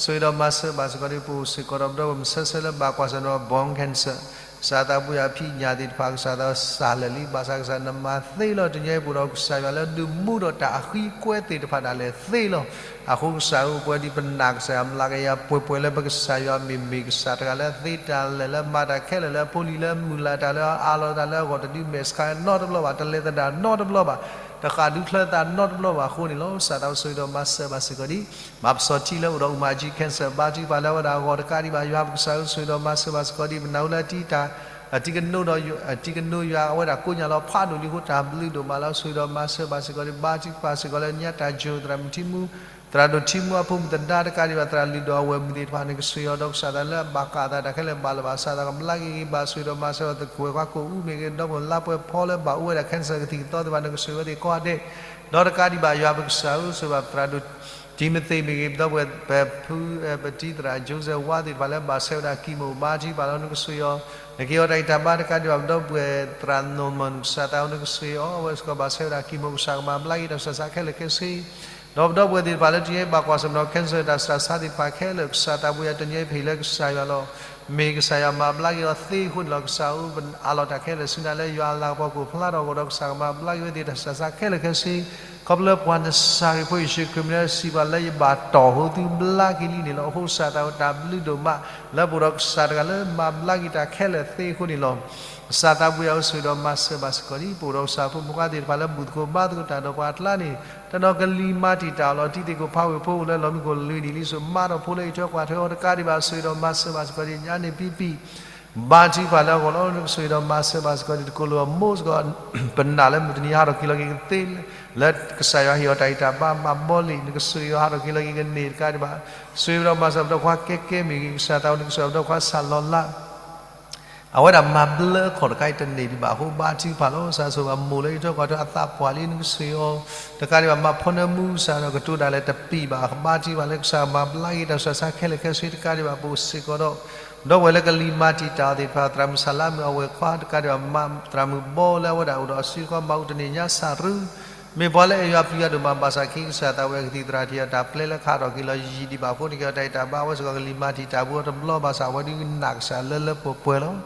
ဆိၣ်ဂ့ၤဒီးမၤစၢၤဘၣ်စ့ၢ်ကီးဒံး ပအိၣ်စ့ၢ်ကီးဒီးပဒီပုၢ်ဝဲၢ်မုၣ်ဆၢဆၢလၢဘၣ်ကွၢ်ဆၢၣ်မဲာ် bone cancer ကစၢ်သးဘိယွၤ ဖံးညၣ်သ့ၣ်တဖၣ် ကစၢ်သးစၢ်လၢာ်လံ ဘၣ်ဆၣ်ကစၢ်နမၤသ့လီၤ. တနံၤညါအံၤ ပအိၣ်ဒီးကစၢ်ယွၤလၢဒုးမူဒီးတၢ်အဃံကွဲသ့ၣ်တဖၣ်ဒၣ်လဲာ်သ့လီၤ. အဃိကစၢ်ဧၢ ပဝဲဒ်ပနာ်ကစၢ်ယွၤ မျးကယၤပှဲၤပှဲၤလၢပကစၢ်ယွၤမ့ၢ်မ့ၢ်ကစၢ်တဂၤလၢအသ့တၢ်လၢာ် လၢမၤတၢ်ခဲလၢာ် လၢအဖိလံၤလၢအမုၢ်လၢ်တၢ်လၢအအးလီၤတၢ်လၢအဂီၢ် တဒုးမဲာ်ဆှးနီတဘျီဘၣ် တလဲၤသဒၣ်နီတဘျီဘၣ် တဃၣ်ဒူချၢသးနီတဘျီဘၣ်အဃိန့ၣ်လီၤ. ကစၢ်သးဘိဆိၣ်ဂ့ၤဒီးမၤစၢၤဘၣ်စ့ၢ်ကီးဒံး မၤပစီၤထံလၢအိၣ်ဒီးအူမၤကၠံ cancer ဘါထုကဖၣ်လၢအဝဲဒၣ်အဂီၢ် တကးဒံးဘၣ် ယွၤပကစၢ်ဧၢ ဆိၣ်ဂ့ၤဒီးမၤစၢၤဘၣ်စ့ၢ်ကီးဒံး ပနာ်အူလၢအတံၤတၢ် အတံၤကနိဒီး အတံၤကနိယွၤအဝဲဒၣ်ကိးညါလီၤဖးဒိၣ်လံအဃိ တၢ်ဘျုးဒိၣ်မးလီၤ. ဆိၣ်ဂ့ၤဒီးမၤစၢၤဘၣ်စ့ၢ်ကီးဒံး ဘါထုကဖၣ်စ့ၢ်ကီးလၢညါတၢ်ယိၤ သရၣ်မုၣ်ထံမူ သရၣ်ဒိၣ်ထံမူအဖိမုၣ်သဒါ တကးဒံးဘၣ် သရၣ်လုၢ်ဒီးအဝဲၢ်မုၣ်သ့ၣ်တဖၣ်န့ၣ် ကဆိၣ်ဂ့ၤအီၤဒီးကစၢ်သးလၢအဘၣ်ဃးအသးတၢ်ခဲလၢာ် ဘၣ်လီၤဘၣ်စးသး ကဘျါက့ၤဂ့ၤဘၣ် ဆိၣ်ဂ့ၤဒီးမၤစၢၤအီၤ သကွဲးခွါကိၣ်အူမ့ၢ်ဂ့ၤ ဒီပုၢ်ဝဲၢ်လါပှဲၤဖီလၢဘၣ်အိၣ်ဝဲဒၣ် cancer ကသံၣ်ကသီသ့ၣ်တဖၣ်န့ၣ် ကဆိၣ်ဂ့ၤအီၤသ့ၣ်ကိးဂၤဒဲး ဒီးတကးဒံးဘၣ် ယွၤပကစၢ်ဧၢ ဆိၣ်ဂ့ၤဘၣ်သရၣ်ဒိၣ် တံၤမသ့းမ့ၢ်ဂ့ၤ ဒီပုၢ်ဝဲၢ် ပဖု ပတံၤသရၣ် Joseph ဝါသ့ၣ်တဖၣ်လၢဘၣ်ဆဲးဝဲဒၣ် chemo ဘါထုကဖၣ်လီၤ နကဆိၣ်ဂ့ၤအီၤ နကဟ့ၣ်အီၤတၢ်အံးတၢ်ဘါ တကးဒံးဘၣ် ပဒီပုၢ်ဝဲၢ်သရၣ် Norman ကစၢ်သးအီၤ နကဆိၣ်ဂ့ၤအီၤ အဝဲစ့ၢ်ကီးဘၣ်ဆဲးဝဲဒၣ် chemo ကစၢ်ကမၤဘျါက့ၤ တၢ်ဆူးတၢ်ဆါခဲလၢာ်ခဲဆ့ ဒီးပဒီပုၢ်ဝဲၢ်သ့ၣ်တဖၣ်လၢတနံၤညါအံၤ ဘၣ်ကွၢ်ဆၢၣ်မဲာ်ဒီး cancer တၢ်ဆူးတၢ်ဆါသ့ၣ်တဖၣ်ခဲလၢာ် ကစၢ်သးဘိယွၤ တနံၤညါအံၤ ပဟ့ၣ်လၢကစၢ်ယွၤလီၤ. မ့ၢ်ကစၢ်ယွၤမၤဘျါက့ၤအီၤသ့အဃိန့ၣ်လီၤ. ကစၢ်ဧၢ ပအးလီၤတၢ်ခဲလၢာ်ဆူနၤလၢယွၤအလၤကပီၤ ကအိၣ်ဖျါထီၣ်အဂီၢ်ဒီး ကစၢ်ကမၤဘျါက့ၤဝဲသ့ၣ် တၢ်ဆူးတၢ်ဆါခဲလၢာ်ခဲဆ့ ခီဖျိလၢပှၤနစၤရ့းဖိယ့ၣ်ၡူးခရံာ်မ့ၢ်လၢစံးပှၤလၢယဘၣ်တီၢ်ဟိသုဘျါက့ၤလံန့ၣ်လီၤ. အဃိကစၢ်သးဝဲတၢ်ဘျုးဒိၣ်မး လၢပအိၣ်ဒီးကစၢ်တဂၤလၢမၤဘျါက့ၤတၢ်ခဲလၢာ်သ့အဃိန့ၣ်လီၤ. ကစၢ်သးဘိယွၤဧၢ ဆိၣ်ဂ့ၤဒီးမၤစၢၤဘၣ်စ့ၢ်ကီးဒံး ပအိၣ်ဒီးကစၢ်ဖိမုၣ်ဖိခွါသ့ၣ်တဖၣ်လၢဘူၣ်သကိးဘါသကိးတၢ်ဒီးပှၤအကျါန့ၣ် တနီၤကလံၤမၤတံာ်တာ်အီၤလီၤ. တံၤသကိးဖးဝ့ၢ်ဖိအိၣ်လၢလီၢ်မံခိၣ်လွံၢ်နံၣ်လံ ဆိၣ်မၤထီၣ်ဖိလၢအံးထွဲကွၢ်ထွဲအီၤ တကးဒံးဘၣ် ဆိၣ်ဂ့ၤဒီးမၤစၢၤဘၣ်စ့ၢ်ကီးဒံး ညါန့ၣ်ပံပံ ဘါထုကဖၣ်လၢအဂီၢ်လီၤ. နကဆိၣ်ဂ့ၤဒီးမၤစၢၤဘၣ်စ့ၢ်ကီးဒံး တကိၢ်လိာ်အမိၢ်စ့ၢ်ကီး ပနာ်လၢမုၢ်တနံၤဟးထီၣ်က့ၤလီၤက့ၤကသ့ လၢကစၢ်ယွၤဟ့ၣ်အီၤတၢ်အံးတၢ်ဘါမၤဘီလံာ် နကဆိၣ်ဂ့ၤအီၤဟးထီၣ်က့ၤလီၤက့ၤကန့ၢ် တကးဒံးဘၣ် ဆိၣ်ဂ့ၤဒီးမၤစၢၤပဒီခွါကဲကဲမ့ၢ်ဂ့ၤ ကစၢ်သးဝဲ နကဆိၣ်ဂ့ၤပဒီခွါစၢ်လီၤလး အဝဲဒၣ်မၤဘျၢအခီၣ်တခါအံၤတန့ၢ်ဒံးဘၣ်အဃိ ဘါထုကဖၣ်လီၤ. ကစၢ်ဆိၣ်ဂ့ၤဘၣ်မိၢ်လၢအံးထွဲကွၢ်ထွဲအသးပှၢ်လံ နကဆိၣ်ဂ့ၤအီၤ တကးဒံးဘၣ် မၤဖီနၢမူကစၢ်ဒီးကတိၤဒၣ်လဲာ်တပံာ်ဘၣ် ဘါထုကဖၣ်လၢကစၢ်မၤဘျါက့ၤတၢ်ဆူးတၢ်ဆါခဲလၢာ်ခဲဆ့ တကးဒံးဘၣ် ပအိၣ်စ့ၢ်ကီးဒီး ဒီပုၢ်ဝဲၢ်လၢကလံၤမၤတံာ်တာ်အီၤသ့ၣ်တဖၣ် သရၣ်မုၣ်စၢ်လါမုၣ်အဝဲၢ်ခွါ တကးဒံးဘၣ် မၤသရၣ်မုၣ်ဘီလၢအဝဲဒၣ်အိၣ်ဒီးအစုတခီ မၤအူတန့ၢ်ညါစၢ်ရူ မ့ၢ်ပှၤလၢအဲၣ်ယွၤပျံၤယွၤဒိၣ်မး ဘၣ်ဆၣ်ခံကစၢ်သးဝဲကသံၣ်သရၣ်ထံၣ်အီၤတၢ်ပျဲလၢကဟးထီၣ်က့ၤလီၤယံာ်ဒံးဘၣ်အဃိ နကဟ့ၣ်အီၤတၢ်အံးတၢ်ဘါ အဝဲစ့ၢ်ကီးကလံၤမၤတံာ်တာ်ပူၤအီၤတဘျီဘၣ်ဆၣ် အဝဲဒုးကနၣ်ကစၢ်လၢလၢပှဲၤပှဲၤလီၤ.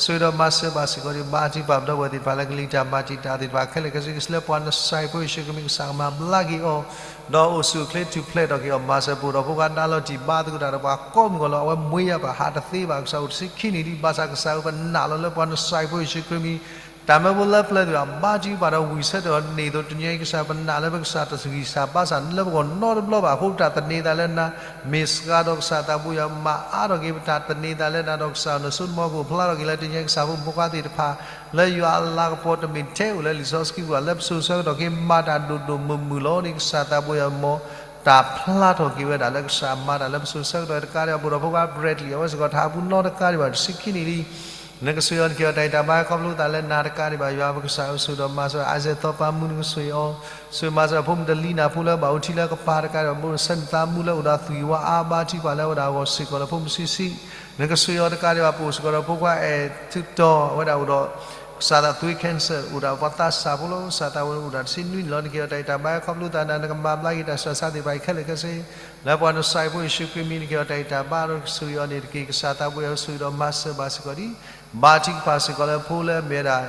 ဆိၣ်ဂ့ၤဒီးမၤစၢၤဘၣ်စ့ၢ်ကီးဒံး ဘါထုကဖၣ်ပဒီပုၢ်ဝဲၢ်သ့ၣ်တဖၣ်လၢကလံၤတၢ်မၤတံာ်တာ်သ့ၣ်တဖၣ်ခဲလၢာ်ခဲဆ့ ကစၢ်လၢပှၤနစၤရ့းဖိယ့ၣ်ၡူးခရံာ်မ့ၢ် ကစၢ်ကမၤဘျါက့ၤအီၤ ဒီးအိၣ်ဆူၣ်အိၣ်ချ့ထူၣ်ဖျဲးထီၣ်က့ၤအီၤ မၤစၢၤပအိၣ်ဒီးဖိခွါဒါလီၤတံၢ်ဘါသကိးတၢ်ဒီးပှၤကိးမုၢ်ဂီၤလီၤ အဝဲမွေးရာပါ ဟးတသ့ဘၣ် ကစၢ်အိၣ်တဆံခံနံၣ်လံ ဘၣ်ဆၣ်ကစၢ်ဧၢပနာ်လီၤလၢပှၤနစၤရ့းဖိယ့ၣ်ၡူးခရံာ်မ့ၢ် တၢ်မၢဖိလၢပျၢၤသ့ၣ်တဖၣ် ဘါထုကဖၣ်ဒီးဝံၢ်ဆၢထၢၣ်အီၤန့ၣ်သိး တနံၤအံၤကစၢ်ပနာ်လၢပကစၢ်တဂံၢ်စၢ်ဘါစၢ်လၢပဂီၢ်နီတဘျီဘၣ်အဃိ ပတၢ်သန့ၤသးလၢနၤ မ့ၢ်စှၤဒီးကစၢ်သးဘိယွၤမၤအါထီၣ်က့ၤ ပတၢ်သန့ၤသးလၢနၤဒီးကစၢ် နစိနမီၤကအိၣ်ဖျါထီၣ်က့ၤလၢတနံၤအံၤ ကစၢ်ဖိမုၣ်ဖိခွါသ့ၣ်တဖၣ် လၢယွၤအလၤကပီၤတမ့ၢ်ထဲအိၣ်လၢလံာ်စီဆှံပူၤဘၣ် လၢပစိၤဆၢကတီၢ်က့ၤမၤတၢ်ဒိၣ်ဒိၣ်မုၢ်မုၢ်လီၤန့ၣ် ကစၢ်သးဘိယွၤမၤ တၢ်ဖျါထီၣ်က့ၤဝဲဒၣ်လၢကစၢ်မၤတၢ်လၢပစိၤဆၢကတီၢ်တကးဒံးဘၣ် ပအိၣ်ဒီးဖိခွါ Bradley အဝဲစ့ၢ်ကီးတဟးပူၤနီတကးဒံးဘၣ် တဆံခံနံၣ်လံ နကဆိၣ်ဂ့ၤအီၤ နကဟ့ၣ်အီၤတၢ်အံးတၢ်ဘါခီဖျိသးလၢနၤတကးဒံးဘၣ် ယွၤပကစၢ်ဧၢ ဆိၣ်ဂ့ၤဒီးမၤစၢၤ Isaac သီပၤမူ နကဆိၣ်ဂ့ၤအီၤ ဆိၣ်ဂ့ၤမၤစၢၤအဖိမုၣ်တလံနၢ်ဖိလၢဘၣ်အိၣ်ထံလၢကပၤတကးဒံးဘၣ် ဘိၣ်စဲနသးမူလၢအိၣ်ဒီးသွံၣ်ဝါအါ ဘါထုကဖၣ်လၢအဝဲဒၣ်အဂီၢ်စ့ၢ်ကီးဒီးဖိမုၣ်ဆံးဆံး နကဆိၣ်ဂ့ၤအီၤတကးဒံးဘၣ် ပအိၣ်စ့ၢ်ကီးဒီးဖိခွါအဲၣ်ထုတီၤ အဝဲဒၣ်အိၣ်ဒီး ကစၢ်သးသွံၣ် cancer အိၣ်ဒီးပှၤသးစၢ်ဖိလီၤ ကစၢ်သးဝဲအိၣ်ဒီးတဆံနွံန့ၣ်လီၤ နကဟ့ၣ်အီၤတၢ်အံးတၢ်ဘါခီဖျိသးနၤ နကမၤဘျါက့ၤတၢ်ဆူးတၢ်ဆါသ့ၣ်တဖၣ်အံၤခဲလၢာ်ခဲဆ့ လၢပှၤနစၤရ့းဖိယ့ၣ်ၡူးခရံာ်မံၤ နကဟ့ၣ်အီၤတၢ်အံးတၢ်ဘါဒီးကဆိၣ်ဂ့ၤအီၤန့ၣ်တက့ၢ် ကစၢ်သးဘိယွၤဧၢ ဆိၣ်ဂ့ၤဒီးမၤစၢၤဘၣ်စ့ၢ်ကီးဒံး ဘါထုကဖၣ်စ့ၢ်ကီးလၢဖိလၢအမ့ၢ်ဝဲဒၣ်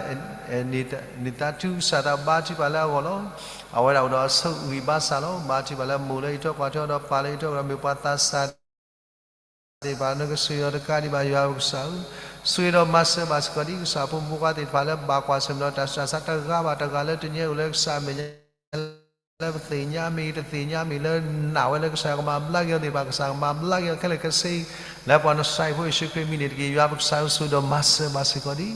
န့ၢ်သးထူ ကစၢ်သးဘါထုကဖၣ်လၢအဂီၢ်လီၤ အဝဲဒၣ်အိၣ်ဒီးအဆိၣ်ဂ့ၤဘါစၢ်လီၤ ဘါထုကဖၣ်လၢမိၢ်လၢအံးထွဲကွၢ်ထွဲအီၤဒီးပၢ်လၢအံးထွဲကွၢ်ထွဲ မ့ၢ်ပှၤသးစၢ်သ့ၣ်တဖၣ် နကဆိၣ်ဂ့ၤအီၤတကးဒံးဘၣ် ယွၤပကစၢ်ဧၢ ဆိၣ်ဂ့ၤဒီးမၤစၢၤဘၣ်စ့ၢ်ကီးဒံး ကစၢ်ဖိမုၣ်ဖိခွါသ့ၣ်တဖၣ်လၢဘၣ်ကွၢ်ဆၢၣ်မဲာ်ဒီးတၢ်ဆူးတၢ်ဆါတဂၤဘၣ်တဂၤလၢတနံၤအံၤအိၣ်လၢကစၢ်အမဲာ်ညါ လၢပသ့ၣ်ညါမ့ၢ်တသ့ၣ်ညါမ့ၢ်လၢနာ်ဝဲလၢကစၢ်ကမၤဘျါက့ၤအီၤသ့ၣ်တဖၣ် ကစၢ်ကမၤဘျါက့ၤအီၤခဲလၢာ်ခဲဆ့ လၢပှၤနစၤရ့းဖိယ့ၣ်ၡူးခရံာ်မံၤန့ၣ်တက့ၢ် ယွၤပကစၢ်ဧၢ ဆိၣ်ဂ့ၤဒီးမၤစၢၤဘၣ်စ့ၢ်ကီးဒံး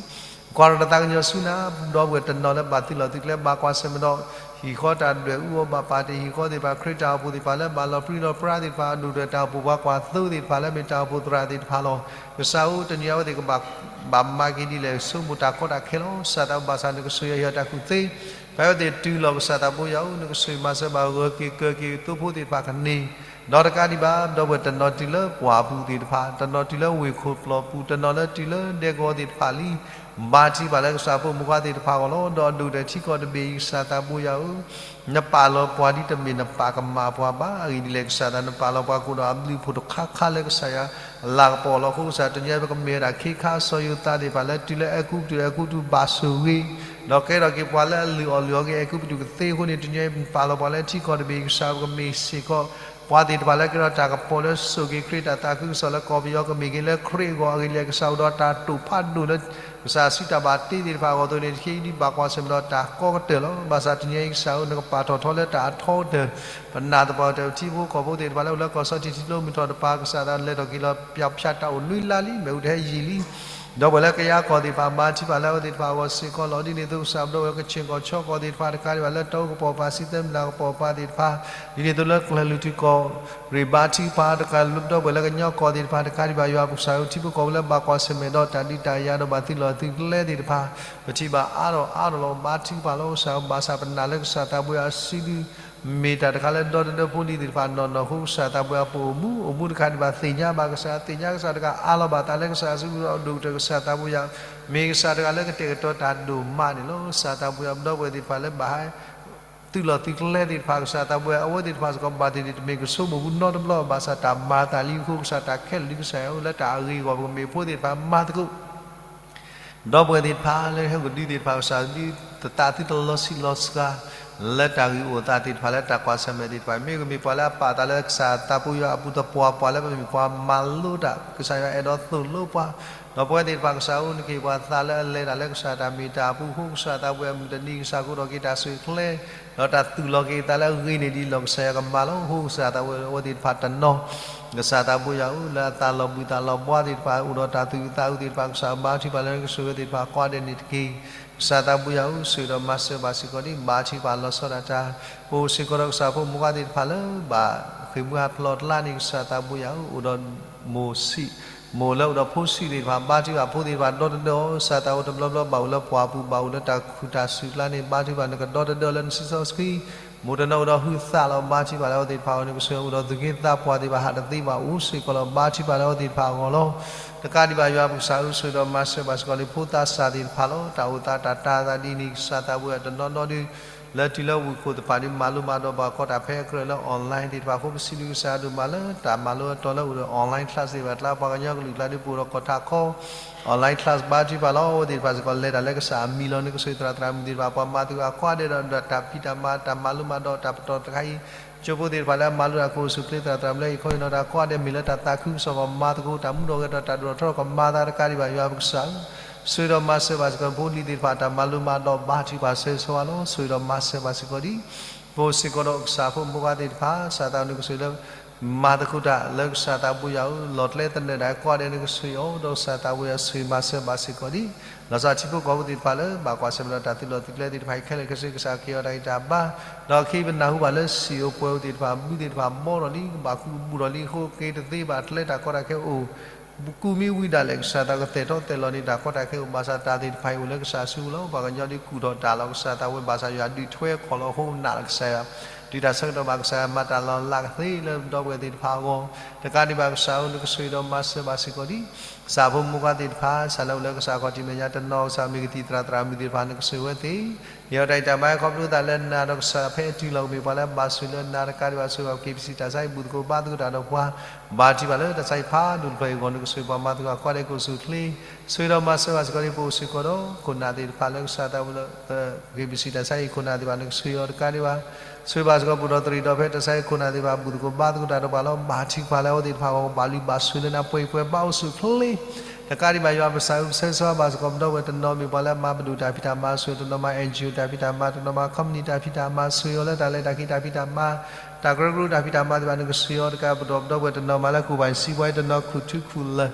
ကွၢ်ထီၣ်တၢ်သးကညီၤဆူနၤ ဒီပုၢ်ဝဲၢ်တနီၤလၢဘၣ်သုးလီၢ်သုးကျဲ ဘၣ်ကွၢ်ဆၢၣ်မဲာ်ဒီး ဟံၣ်ဃီတၢ်ဒွဲၣ်အူအီၣ်ဘၣ်ပာ်တ့ၢ်ဟံၣ်ဃီသ့ၣ်တဖၣ် ခရံာ်တၢ်အိၣ်ဖှိၣ်သ့ၣ်တဖၣ်လၢဘၣ်လီၤပြံလီၤပြါသ့ၣ်တဖၣ် အဒိၣ်ဒွဲၣ်တၢ်အိၣ်ဖှိၣ်ပှၤကွၢ်သိသ့ၣ်တဖၣ်လၢမ့ၢ်တၢ်အိၣ်ဖှိၣ်သရၣ်သ့ၣ်တဖၣ်လီၤ. ကစၢ်ဧၢ တနံၤအံၤအဝဲသ့ၣ်ကဘၣ် ဘၣ်မၤက့ၤဒ်လဲၣ် ဆိကမိၣ်တၢ်ကီတၢ်ခဲလီၤ. ကစၢ်သးဘၣ်ဆၣ် နကဆိၣ်ဂ့ၤအဟ့ၣ်အီၤတၢ်ကူၣ်သ့ ဖဲအဝဲသ့ၣ်တုၤလီၤ ကစၢ်သးဘိယွၤဧၢ နကဆိၣ်ဂ့ၤမၤစၢၤဘၣ်ဂၢၢ်က့ၤကၢၤက့ၤသိဖိသ့ၣ်တဖၣ်ကန့ၢ် ဒီးတကးဒံးဘၣ် ဒီပုၢ်ဝဲၢ်တနီၤတုၤလၢပှၢ်ပူၤသ့ၣ်တဖၣ် တနီၤတုၤလၢဝ့ၢ်ခိၣ်ပျီၢ်ပူၤ တနီၤလၢတုၤလၢဒဲကဝီၤသ့ၣ်တဖၣ်လံ ဘါထုကဖၣ်လၢကစၢ်ဖိမုၣ်ခွါသ့ၣ်တဖၣ်အဂီၢ်လီၤ. ဒီးအဒိၣ်ကတၢၢ်ထံကီၢ်တဘ့ၣ်အံၤ ကစၢ်သးဘိယွၤဧၢ နပာ်လီၤပှၤဒ်တမ့ၢ်နပာ်ကမၣ်ပှၤဘၣ်. အဂ့ၢ်ဒ်လဲၣ် ကစၢ်သး နပာ်လီၤပှၤကအိၣ်ဒီးအဘျုးအဖှိၣ်တခါခါလၢကစၢ်ယွၤအလၤကပီၤလီၤ. အဃိကစၢ် တနံၤအံၤပကမ့ၢ်ဝဲဒၣ်ခ့ခါစီၤယိၤသးသ့ၣ်တဖၣ်လၢတုၤလၢအဲၤကူပတူး အဲၤကူပတူးဘၣ်ဆိၣ်ဂ့ၤ ဒီးကဲထီၣ်က့ၤပှၤလၢအလုၢ်အီၣ်လုၢ်အီက့ၤအဲၤကူပတူးကသ့အဃိန့ၣ် တနံၤအံၤပာ်လီၤပှၤလၢထံကီၢ်တဘ့ၣ်အံၤ ကစၢ်ပကမ့ၢ်စ့ၢ်ကီး ပှၤသ့ၣ်တဖၣ်လၢကဲထီၣ်တၢ်ကပီၤလၢစိာ်က့ၤခရံာ်တၢ်သးခုကစီၣ်လၢကီၢ်ပယီၤ ကမ့ၢ်က့ၤလၢခရံာ်အဂီၢ် အဂ့ၢ်ဒ်လဲၣ် ကစၢ်အိၣ်ဒီးတၢ်တိာ်ဖးဒိၣ်လၢ ကစၢ်စုတၢ်ဘၣ်တ့သ့ၣ်တဖၣ်အဂီၢ်အသိးန့ၣ် တက့ၢ်ဒ်ဘၣ်ကွၢ်ဆၢၣ်မဲာ်ဒီးတၢ်ကီကတၢၢ်လီၤ. ဘၣ်ဆၣ်တနံၤအံၤ ကစၢ်ဧၢ နကပာ်ထီၣ်ထီလၢတၢ်အထီကတၢၢ် ပနာ်သပှၢ်ကတၢၢ် ပထံဖိကီၢ်ဖိသ့ၣ်တဖၣ်လၢအိၣ်လၢကီၢ်စီၤထံးထံးလိမုၢ်ထီၣ်တပၤ ကစၢ်သးလဲၤထီၣ်က့ၤလီၤ ပျီဖၠးတၢ်အိၣ်နွံလါလံ မ့ၣ်အူတဟဲယံာ်လံ ဒီပုၢ်ဝဲၢ်လၢကယၤကီၢ်သ့ၣ်တဖၣ် ဘါထုကဖၣ်လၢအဝဲသ့ၣ်တဖၣ်အဂီၢ်စ့ၢ်ကီးလီၤ. ဒ်န့ၣ်အသိးကစၢ် ဒီပုၢ်ဝဲၢ်ကခ့ၣ်ကီၢ်ခၠီကီၢ်သ့ၣ်တဖၣ်တကးဒံးဘၣ် လၢတၢ်အိၣ်ကပီၤပၤ စံးသဲမုၢ်လၢ်ကပီၤပၤသ့ၣ်တဖၣ် ဒ်န့ၣ်အသိးလၢကၠဲၤလွံၢ်ထူၣ်ကီၢ်ရ့ၣ် ဘါထုကဖၣ်တကး ဒီပုၢ်ဝဲၢ်လၢကညီကီၢ်သ့ၣ်တဖၣ်တကးဒံးဘၣ် ယွၤပကစၢ်ဧၢ ထံဖိကီၢ်ဖိလၢဘၣ်ကွၢ်ဆၢၣ်မဲာ်ဒီးတၢ်ဒုးတၢ်ယၤဒီးဘၣ်သုးလီၢ်သုးကျဲသ့ၣ်တဖၣ် ပထံၣ်ဘၣ်အါထီၣ်အါထီၣ်လီၤ ဘါထုကဖၣ်လီၤ ကစၢ်ဧၢ ဘၣ်ဆၣ်ပနာ်လၢကစၢ်သးဘိယွၤစုဒု မ့ၢ်တၢ်တခါလၢဒီတဒၢဖိလံၤသ့ၣ်တဖၣ်နီၢ်နီၢ်အဃိ ကစၢ်သးဘိယွၤ ပအိၣ်မူအိၣ်မူတခါဒံးဘၣ် သ့ၣ်ညါဘၣ်ကစၢ် သ့ၣ်ညါကစၢ်တကး အးလီၤဘၣ်သးလၢကစၢ်အစုပူၤဒီး အဒိၣ်ကတၢၢ်ကစၢ်သးဘိယွၤ မ့ၢ်ကစၢ်တဂၤလၢကတဲာ်ကတီၤတၢ်ဒိၣ်မးန့ၣ်လီၤ. ကစၢ်သးဘိယွၤ ပဒီပုၢ်ဝဲၢ်သ့ၣ်တဖၣ်လၢဘၣ်ဟဲ သုးလီၢ်သုးကျဲသ့ၣ်တဖၣ် ကစၢ်သးဘိယွၤ အဝဲသ့ၣ်တဖၣ်စ့ၢ်ကီး ဘၣ်သ့ၣ်သ့ၣ်တမ့ၢ်ကဆိကမိၣ်ပူၤနီတဘျီ ဘၣ်ဆၣ်တၢ်မၤသးလံအဃိ ကစၢ်တၢ်ခဲလၢာ်လံ ကစၢ်ယွၤလၢတၢ်အဂ့ၤအဂီၢ် ပကမ့ၢ်ဖိသ့ၣ်တဖၣ်မၤသကိး ဒီပုၢ်ဝဲၢ်သ့ၣ်တဖၣ်လၢဟဲကဒုသ့ၣ်တဖၣ် ကစၢ်ဒုသးသုတလီၤဆံးလီၤစှၤ လၢတၢ်ဂ့ၢ်အိၣ်သးသ့ၣ်တဖၣ် လၢတၢ်ကွၢ်ဆၢၣ်မဲာ်သ့ၣ်တဖၣ် မ့ၢ်ကမ့ၢ်ပှၤလၢအပာ်သးလၢကစၢ်သးဘိယွၤအပူၤသပှၢ် ပှၤလၢပမ့ၢ်ပှၤမၤလိတၢ် ကစၢ်ယွၤအဲၣ်ဒိးသိၣ်လိပှၤ ဒီပုၢ်ဝဲၢ်သ့ၣ်တဖၣ် ကစၢ်ဧၢ နကဟ့ၣ်ပှၤသးလၢအလဲၤတၢ်လၢကစၢ်တၢ်မ့ၢ်တၢ်အပူၤအဃိ ကစၢ်သးဘိယွၤ မုၢ်တနံၤကစၢ်ကအိၣ်ထီၣ်က့ၤတၢ်ဆူၣ်ချ့ ဒီးတၢ်သူၣ်လီၤက့ၤသးလၢအဂ့ၤန့ၣ်ဒ်လီၢ်ကစၢ်ယွၤကမၤလီၤ. အဃိကစၢ်သးဘိယွၤ အဝဲသ့ၣ်တဖၣ်တနီၤ ကစၢ်သးဘိယွၤဧၢ လၢအသးလီၤဘှံးသးလီၤဘှါသ့ၣ်တဖၣ် အိၣ်ဒီးတၢ်သူၣ်အုးသးအုးသ့ၣ်တဖၣ် ကစၢ်ဘါထုကဖၣ်လၢနကဆိၣ်ဂ့ၤသ့ၣ်တဖၣ် ကိးဂၤဒဲးန့ၣ်တက့ၢ်. ကစၢ်သးဘိယွၤဧၢ ဆိၣ်ဒီးမၤစၢၤဘၣ်စ့ၢ်ကီးဒံး ဘါထုကဖၣ်လီၤဆီဒၣ်တၢ် ပအိၣ်စ့ၢ်ကီးဒီးကစၢ်ဖိမုၣ်ခွါသ့ၣ်တဖၣ်လၢ ဘၣ်ဃ့ၢ်မှံဟးဖျိးကျါန့ၣ် ကစၢ်သးဘိယွၤဧၢ အိၣ်ဒီးမိၢ်ဆံး မိၢ်လၢအိၣ်ဒီးဖိဆံးသ့ၣ်တဖၣ် ဘါထုကဖၣ်ဖိသ့ၣ်တဖၣ်ဒီတဒၢအီၤ ကစၢ်သးဘိတဘျီဘျီ ဘၣ်အိၣ်လၢပှၢ်ပူၤ ဘၣ်အိၣ်လၢတၢ်ခုၣ်တၢ်စုၤကျါန့ၣ် ဘါထုကဖၣ်နကဒီတဒၢလၢနစုစီဆှံ မိၢ်တနီၤအိၣ်ဒီးဟုသးလီၤ ဘါထုကဖၣ်လၢအဝဲသ့ၣ်တဖၣ်အဂီၢ်န့ၣ် ကစၢ်ယွၤအိၣ်ဒီးသူၣ်က့သးပှၢ်သ့ၣ်တဖၣ် ဟးတသ့ဘၣ်အိၣ်စ့ၢ်ကီးလီၤ ဘါထုကဖၣ်လၢအဝဲသ့ၣ်တဖၣ်အဂီၢ်လီၤ. တကးဒံးဘၣ်ယွၤပကစၢ်ဧၢ ဆိၣ်ဒီးမၤစၢၤဘၣ်စ့ၢ်ကီးလၢဖိသးစၢ်သ့ၣ်တဖၣ်လီၤ တၢ်အိၣ်သးတၢ်တၤသးဒ်န့ၣ် ကစၢ်သးဘိယွၤ တနီၤနီၤဒု လၢတုၤလၢဝ့ၢ်ခိၣ်သ့ၣ်တဖၣ်ဒု မၤလိမၤဒိးဘၣ်ကီးတၢ်ဖဲအကြၢးလၢ online သ့ၣ်တဖၣ်အဃိ ပစံးဘျုးကစၢ်အဒိၣ်မးလၢတၢ်မၤလိအတီၤလၢအိၣ်ဒီး online class သ့ၣ်တဖၣ်အကျါ ပှၤကညီကလုာ်အကျါဒု ပအိၣ်ဒီးကီၢ်ထးခီ online class ဘါထုကဖၣ်လီၤ အဝဲသ့ၣ်တဖၣ်စ့ၢ်ကီး လဲၤတၢ်လၢကစၢ်အမံၤလီၤ နကဆိၣ်ဂ့ၤသရၣ်သရၣ်မုၣ်သ့ၣ်တဖၣ် ပှၤမၤသကိးအကိးဂၤဒဲးဒီးတၢ်ဖံးတၢ်မၤ တၢ်မၤလိမၤဒိးတၢ်ပတီၢ်တခါအံၤ ကၠိဖိသ့ၣ်တဖၣ်လၢအမၤလိတၢ်ကအိၣ်ဆူၣ်ချ့ သရၣ်သရၣ်မုၣ်လၢဟံၣ်ခီဟံၣ်နီၤတၢ်ကိးဂၤဒဲး မ့ၢ်လၢတၢ်သးခုကစီၣ် ပှၤမၤသကိးတၢ်မူထီၣ်ဂဲၤထီၣ် တၢ်ဒိၣ်ထီၣ်ထီထီၣ် ပှၤမၤသးတကးဒံးဘၣ်ယွၤပကစၢ်ဧၢ ဆိၣ်ဒီးမၤစၢၤဘၣ်စ့ၢ်ကီး ဖိလံၤသ့ၣ်တဖၣ် တၢ်မၤလိမၤဒိးဘါထုကဖၣ်ဆၢဂ့ၤဆၢဝါလီၤ ဆိၣ်ဒီးမၤစၢၤဘၣ်စ့ၢ်ကီးဒံး ပအိၣ်စ့ၢ်ကီးဒီးကစၢ်ဖိမုၣ်ခွါသ့ၣ်တဖၣ် ကစၢ်သးနကဆိၣ်လၢ မၤသကိးတၢ်လၢကစၢ်သးဘိယွၤဧၢ လီၢ်ကျဲသနၢၣ်ဒၣ်ကိးဂၤဒဲး နကဆိၣ်အီၤ ဒီးကစၢ်သးဘိယွၤဆိၣ်ဂ့ၤမၤစၢၤဘၣ်စ့ၢ်ကီးဒံး လီၤဆီထံဖိကီၢ်ဖိသ့ၣ်တဖၣ်လၢ ဘၣ်ကွၢ်ဆၢၣ်မဲာ်ဒီးတၢ်သုးလီၢ်သုးကျဲသ့ၣ်တဖၣ်အံၤခဲလၢာ်ခဲဆ့ ကစၢ်ကဟ့ၣ်အီၤတၢ်ဂံၢ်တၢ်ဘါ ဒီးအခံပနၢ်ဟူဘၣ်လၢ စံၣ်ဧိၤပှဲၤဧိၤသ့ၣ်တဖၣ် ဘုသ့ၣ်တဖၣ်ဘီထီၣ်လံ ကဘၣ်ကူးဘူးထီၣ်လံအဃိ က့ၤတသ့ဘၣ်ကျဲတၢ်ကီတၢ်ခဲအိၣ် ကူးမံဝံၤဒၣ်လဲာ် ကစၢ်သးကသဲၣ်ထီၣ်သဲၣ်လီၤန့ၣ် တၢ်ကီတၢ်ခဲအိၣ် ဘၣ်ဆၣ်တၢ်သ့ၣ်တဖၣ်အံၤအိၣ်လၢကစၢ်စုပူၤလီၤ ပှၤကညီဒုးကူၣ်ထီၣ်တၢ်လီၤ ကစၢ်သးဝဲ ဘၣ်ဆၣ်ယွၤဒုးထွဲခီၣ်လီၤအဃိ နာ်လၢကစၢ်ယွၤ ဒုးတၢ်ဆၢကတီၢ်ဘၣ်ကစၢ်ယွၤ မၤတၢ်လီၤလးကသ့လၢပဒီပုၢ်ဝဲၢ်သ့ၣ်တဖၣ်အဂီၢ် တကးဒံးဘၣ်ကစၢ်ဧၢ နကဆိၣ်ဂ့ၤဒီးမၤစၢၤဘၣ်စ့ၢ်ကီးဒံး ကစၢ်ဖိမုၣ်ခွါသ့ၣ်တဖၣ် စးလၢအိၣ်လၢကစၢ်ခီၣ်ထံးမဲာ်ညါတနီၤ ကစၢ်မ့ၢ်ကသံၣ်သရၣ်သရၣ်မုၣ်သ့ၣ်တဖၣ် နကဆိၣ်ဂ့ၤဝဲသ့ၣ် ဟ့ၣ်အီၤတၢ်ဂံၢ်တၢ်ဘါ ခီဖျိသးလၢနၤဒီးကစၢ်ဖဲအတုၤလီၤကမ့ၢ်ပှၤလၢအဘၣ်ဆိၣ်လၢနၤတကးဒံးဘၣ် ဆိၣ်ဂ့ၤဘၣ် KBC တၢ်ဆါဟံၣ် ဘူၣ်သကိးဘါသကိးတၢ်ဒီးပှၤ ဘါထုကဖၣ်လၢတၢ်ဆါဟံၣ်ဖးဒိၣ်တဖျၢၣ်အံၤအဂီၢ် နကဆိၣ်ဂ့ၤပှၤမၤသကိးအကိးဂၤဒဲးကအိၣ်ဆူၣ်အိၣ်ချ့ ဆိၣ်ဂ့ၤဒီးမၤစၢၤဘၣ်စ့ၢ်ကီးဒံး ပအိၣ်စ့ၢ်ကီးဒီးခိၣ်နၢ်သ့ၣ်တဖၣ်လၢကစၢ်သးဝဲလၢ KBC တၢ်ဆါဟံၣ်ခိၣ်နၢ်သ့ၣ်တဖၣ် နကဆိၣ်ဂ့ၤအီၤတကးဒံးဘၣ် ဆိၣ်ဂ့ၤဘၣ်စ့ၢ်ကီး ပူၤဒီးတရံးဒီးဖဲတၢ်ဆါဟံၣ်ခိၣ်နၢ်သ့ၣ်တဖၣ် ဘူၣ်သကိးဘါသကိးတၢ်ဒီးပှၤလီၤ ဘါထုကဖၣ်လၢအဝဲသ့ၣ်တဖၣ်အဂီၢ် ဘၣ်လုၢ်ဘၣ်ဆိၣ်လၢနၤ ပှဲၤပှဲၤဘါအိၣ်ဆူၣ်အိၣ်ချ့ တကးဒံးဘၣ် ယွၤပကစၢ်ဧၢ ပဆၢဂ့ၤဆၢဝါဘၣ်စ့ၢ်ကီး ပဒီပုၢ်ဝဲၢ်တနီၤမ့ၢ်ပှၤလၢအမၤပဒိၣ်တၢ်ဖံးတၢ်မၤ ဆိၣ်ဂ့ၤတနီၤမၤ NGO တၢ်ဖံးတၢ်မၤ တနီၤမၤ company တၢ်ဖံးတၢ်မၤ ဆိၣ်ဂ့ၤအီၤလၢတၢ်လဲၤတၢ်က့ၤတၢ်ဖံးတၢ်မၤ တၢ်ကရၢကရိတၢ်ဖံးတၢ်မၤသ့ၣ်တဖၣ် နကဆိၣ်ဂ့ၤအီၤတကး ပဒီပုၢ်ဝဲၢ်တနီၤမၤလၢကူၣ်ဘၣ်စံးဘှါ တနီၤခူၣ်ထူခူၣ်လၢၢ်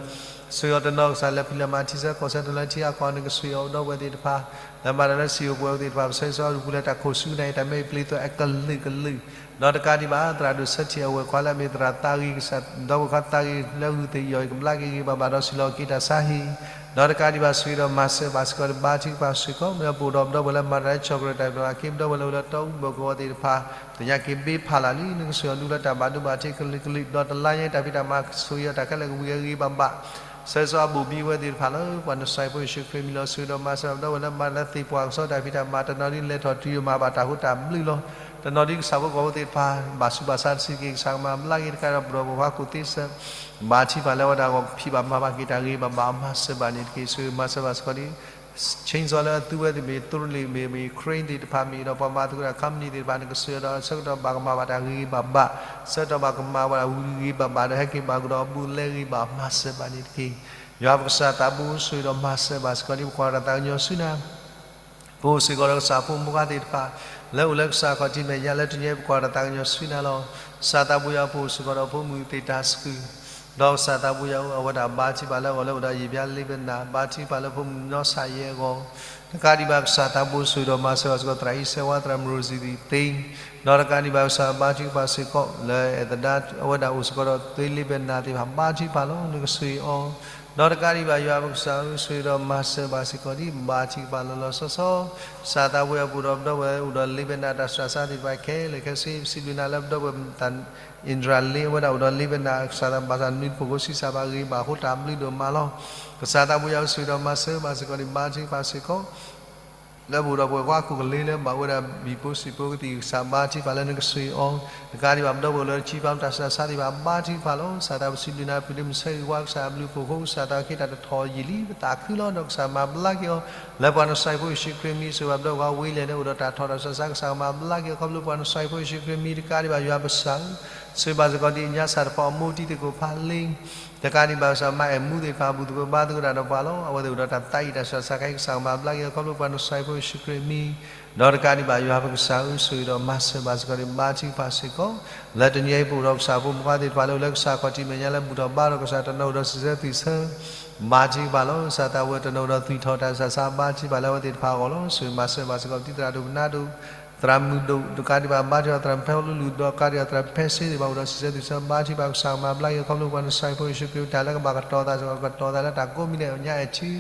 ဆိၣ်ဂ့ၤအီၤတနီၤကစၢ်လၢဖံးလၢမၤထံဆၢကီၢ်ဆၢတလၢထံအကီၢ်န့ၣ် ကဆိၣ်ဂ့ၤအီၤဒီပုၢ်ဝဲၢ်သ့ၣ်တဖၣ် လၢမၤတၢ်လၢစံၣ်အိၣ်ပှဲၤအိၣ်သ့ၣ်တဖၣ် ပဆၢဂ့ၤဆၢဝါဒုးပူၤလၢတၢ်ခိၣ်ဆူနၢ်အံၤ တၢ်မဲအံၤပျ့ၤသိးအကလုာ်ကလုာ် ဒီးတကးဒံးဘၣ် သရၣ်ဒိၣ်ဆၢထံၣ်အဝဲၢ်ခွါလၢအမ့ၢ်သရၣ်သးဂ့ၤကစၢ် ဒီပုၢ်ဝဲၢ်ခွါသးဂ့ၤလၢဂုၢ်သ့ၣ်ယီၢ်အံၤ ကဘျါက့ၤဂ့ၤဂ့ၤဘၣ်ဘၣ်ဒီးစံၣ်လီၤက့ၤတၢ်ဆါဟံၣ် ဒီးတကးဒံးဘၣ် ဆိၣ်ဂ့ၤဒီးမၤစၢၤဘၣ်စ့ၢ်ကီး ဘါထုကဖၣ်စ့ၢ်ကီး မ့ၢ်ပအိၣ်ဒီးပဒီပုၢ်ဝဲၢ်လၢမၤတၢ်လၢ chocolate တၢ်ဘျီအခံ ပဒီပုၢ်ဝဲၢ်လၢအိၣ်လၢတီအူဘၢၣ်ကဝီၤသ့ၣ်တဖၣ် သ့ၣ်ညါက့ၤဘ့ဖးလၢ်လံ နကဆိၣ်ဂ့ၤအီၤဒုးလၢတၢ်ဘၣ်ဒိဘၣ်ထံးကလုာ်ကလုာ် ဒီးတလါညါအံၤတၢ်ဖံးတၢ်မၤဆိၣ်ဂ့ၤအီၤတၢ်ခဲလၢာ်ကဝံၤအဂ့ၤဘၣ်ဘၣ် ဆၢဂ့ၤဆၢဝါဘိၣ်ဘံဝဲသ့ၣ်တဖၣ်လၢ ပှၤနစၤရ့းဖိယ့ၣ်ၡူးခရံာ်မံၤလီၤ. ဆိၣ်ဂ့ၤဒီးမၤစၢၤပဒီပုၢ်ဝဲၢ်လၢမၤတၢ်လၢသ့ၣ်ပှၢ်ကစီဒီတၢ်ဖံးတၢ်မၤ တနီၤဒ်လဲၤထီၣ်တုၤယိာ်မၤဘၣ်တၢ်ဃိတၢ်ဘျုးလီၤ. တနီၤဒ်ကစၢ်ဖိကီၢ်ဖိသ့ၣ်တဖၣ် ဘၣ်ဆူးဘၣ်ဆါတဆံးက့ၤ ကစၢ်ကမၤဘျါက့ၤတကးဒီး ပဒီပုၢ်ဝဲၢ်ခွါခိၣ်သ့စၢၤ ဘါထုကဖၣ်လၢအဝဲဒၣ်ဂီၢ်ဖံးဘၣ်မၤဘၣ်က့ၤတၢ်ဂ့ၤဘၣ်ဘၣ် မၤစၢၤဘၣ်န့ၣ်တက့ၢ်. ဆိၣ်ဂ့ၤမၤစၢၤဘၣ်စ့ၢ်ကီးဒ် ဆ့ၣ်စီလၢအသူဝဲသ့ၣ်မ့ၢ် သိလ့ၣ်မ့ၢ် မ့ၢ် Ukraine သ့ၣ်တဖၣ်မ့ၢ်ဒီး ပှၤမၤသကိးတၢ် company သ့ၣ်တဖၣ်န့ၣ် ကဆိၣ်ဂ့ၤဒီးဆၢကတီၢ်ဘၣ်ကမၤဘၣ်တၢ်ဂ့ၤဂ့ၤဘၣ်ဘၣ် ဆၢကတီၢ်ဘၣ်ကမၤဝဲဒၣ်ဝံၤဂ့ၤဂ့ၤဘၣ်ဘၣ်ဒီး ဟဲက့ၤဘၣ်ကဒီးအဘူးအလဲဂ့ၤဘၣ် မၤစၢၤဘၣ်န့ၣ်တက့ၢ်. ယွၤပကစၢ်သးဘိ ဆိၣ်ဂ့ၤဒီးမၤစၢၤဘၣ်စ့ၢ်ကီးဒ်ပကွၢ်တၢ်သးကညီၤဆူနၤ ပအိၣ်စ့ၢ်ကီးဒီးကစၢ်ဖိမုၣ်ခွါသ့ၣ်တဖၣ် လၢအိၣ်လၢကစၢ်ခီၣ်ထံးမဲာ်ညါလၢတနံၤအံၤ ပကွၢ်တၢ်သးကညီၤဆူနၤလီၤ. ကစၢ်သးဘိယွၤ ပအိၣ်စ့ၢ်ကီးဒီးဖိမုၣ်သ့ၣ်တၢ်စကူး ဒီးကစၢ်သးဘိယွၤ အဝဲဒၣ်ဘါထုကဖၣ်လၢအဂီၢ်လၢအိၣ်ဒီးယံာ်ဘျါလ့ဘနၤ ဘါထုကဖၣ်လၢဖိမုၣ်နီၢ်ဆၣ်ယဲအဂီၢ် တကးဒံးဘၣ်ကစၢ်သးဘိ ဆိၣ်ဂ့ၤဒီးမၤစၢၤဘၣ်စ့ၢ်ကီး သရၣ်အံၤစဲဝါ သရၣ်မရိၤစံသ့ ဒီးတကးဒံးဘၣ်ကစၢ်ဘါထုကဖၣ်စ့ၢ်ကီး လၢအဲၣ်သဒါအဝဲဒၣ်အိၣ်စ့ၢ်ကီးဒီးသွ့လ့ဘနၤသ့ၣ်တဖၣ် ဘါထုကဖၣ်လီၤ နကဆိၣ်ဂ့ၤအီၤ ဒီးတကးဒံးဘၣ်ယွၤပကစၢ်ဧၢ ဆိၣ်ဂ့ၤဒီးမၤစၢၤဘၣ်စ့ၢ်ကီးဒ်ဘါထုကဖၣ်လီၤလီၤဆီဆီ ကစၢ်သးဘိယွၤ ပအိၣ်ဒီးပဒီပုၢ်ဝဲၢ်အိၣ်ဒီးလ့ဘနၤတၢ်ဆူးတၢ်ဆါသ့ၣ်တဖၣ်ခဲလၢာ်ခဲဆ့ ပစံးဘျုးနၤလၢပဒီပုၢ်ဝဲၢ် အ့ဒြၤလ့ အဝဲဒၣ်အိၣ်ဒီးလ့ဘနၤ ကစၢ်သးဘိယွၤ နွံတဖိၣ်ဖိဆံးစၢ်ဘၣ်ဂ့ၤဘၣ်အဃိတၢ်ဘျုးဒိၣ်မးလီၤ. ကစၢ်သးဘိယွၤ ဆိၣ်ဂ့ၤဒီးမၤစၢၤဘၣ်စ့ၢ်ကီးဒ်ဘါထုကဖၣ်စ့ၢ်ကီး လၢပအိၣ်ဒီးပဝဲၢ်ကွၢ်ခိၣ်ကလ့လၢဘၣ်ဝဲဒၣ်ဘံၣ်ဖိစံၣ်ဖိကသံၣ် ကစၢ်ဘါထုကဖၣ်လၢနကဆိၣ်ဂ့ၤအီၤ တကးဒံးဘၣ်ပဒီပုၢ်ဝဲၢ်လၢထံဖးတၢ်ဆူးတၢ်ဆါသ့ၣ်တဖၣ် ဘါထုကဖၣ်လီၤ. ကစၢ်သးဘိ ပစံးဘျုးနၤ ပဒုးမုၢ်ဆၢဂ့ၤဝါ ကစၢ်အဘျုးအဖှိၣ်ဖိ ကစၢ်သးဘိ ခ့တၢ်တထီၣ်ယံာ်လံ ပသးခုလီၤ ဒီးကစၢ်မၤဘျါက့ၤအီၤ လၢပှၤနစၤရ့းဖိယ့ၣ်ၡူးခရံာ်မံၤ ဆိၣ်ဂ့ၤဘၣ်ပဒီပုၢ်ဝဲၢ်ဝ့လၢန့ၣ် အိၣ်ဒီးတၢ်ထီၣ်တၢ်ဆူးတၢ်ဆါ ကစၢ်ကမၤဘျါက့ၤအီၤ ခီဖျိပှၤနစၤရ့းဖိယ့ၣ်ၡူးခရံာ်မံၤ တကးဒံးဘၣ်ယွၤပကစၢ်ဧၢ ဆိၣ်ဂ့ၤဘၣ်စ့ၢ်ကီးဒ်အညါစၢ်တဖၣ် အမိၢ်တံၤသကိးဖးလ့ တကးဒံးဘၣ်ကစၢ်မၤအဲၣ်မူသ့ၣ်တဖၣ် ဘူၣ်သကိးဘါသကိးတၢ်ဒီးပှၤလီၤ. အဝဲသ့ၣ်အိၣ်ဒီးတၢ်သးအံၣ်တၢ်ဆူးတၢ်ဆါခဲအံၤ ကစၢ်ကမၤဘျါက့ၤအီၤ ခီဖျိပှၤနစၤရ့းဖိယ့ၣ်ၡူးခရံာ်မံၤ ဒီးတကးဒံးဘၣ်ယွၤပကစၢ်ဧၢ ဆိၣ်ဂ့ၤဒီးမၤစၢၤဘၣ်စ့ၢ်ကီးဒ်ဘါထုကဖၣ်စ့ၢ်ကီး လၢတနံၤအံၤပအိၣ်ဒီးကစၢ်ဖိမုၣ်ခွါသ့ၣ်တဖၣ်လၢအိၣ်လၢကစၢ်ခီၣ်ထံးမဲာ်ညါလၢဘူၣ်ထီၣ်ဘါထီၣ် ကစၢ်တနီၤအိၣ်ဒီးစံးဆၢသွံၣ်ဆၢ ဘါထုကဖၣ်လီၤ. ကစၢ်သးဘိယွၤ တနီၤအိၣ်ဒီးသွံၣ်ထီၣ်တၢ်ဆူးတၢ်ဆါ ဘါထုကဖၣ်လၢအဝဲသ့ၣ်တဖၣ်အဂီၢ်လီၤ. ဆိၣ်ဂ့ၤမၤစၢၤဘၣ်စ့ၢ်ကီး ပတံၤသရၣ်ဒိၣ်ပနါဒိၣ် သရၣ်မုၣ်ဒိၣ် တကးဒံးဘၣ် ဘါထုကဖၣ်သရၣ်ဖဲလူလူ ဒီးတကးဒံးဘၣ်သရၣ်ဖဲစ့သ့ၣ်တဖၣ် အိၣ်ဒီးစံးဆၢသွံၣ်ဆၢ ဘါထုကဖၣ် ကစၢ်ကမၤဘျါက့ၤအီၤ ခီဖျိပှၤနစၤရ့းဖိယ့ၣ်ၡူးခရံာ် တၢ်လၢကဘၣ်ကတီၤသးစ့ၢ်ကီး ကတီၤသးလၢတၢ်ကိးမံၤဒဲး ညါအဲၣ်ထံ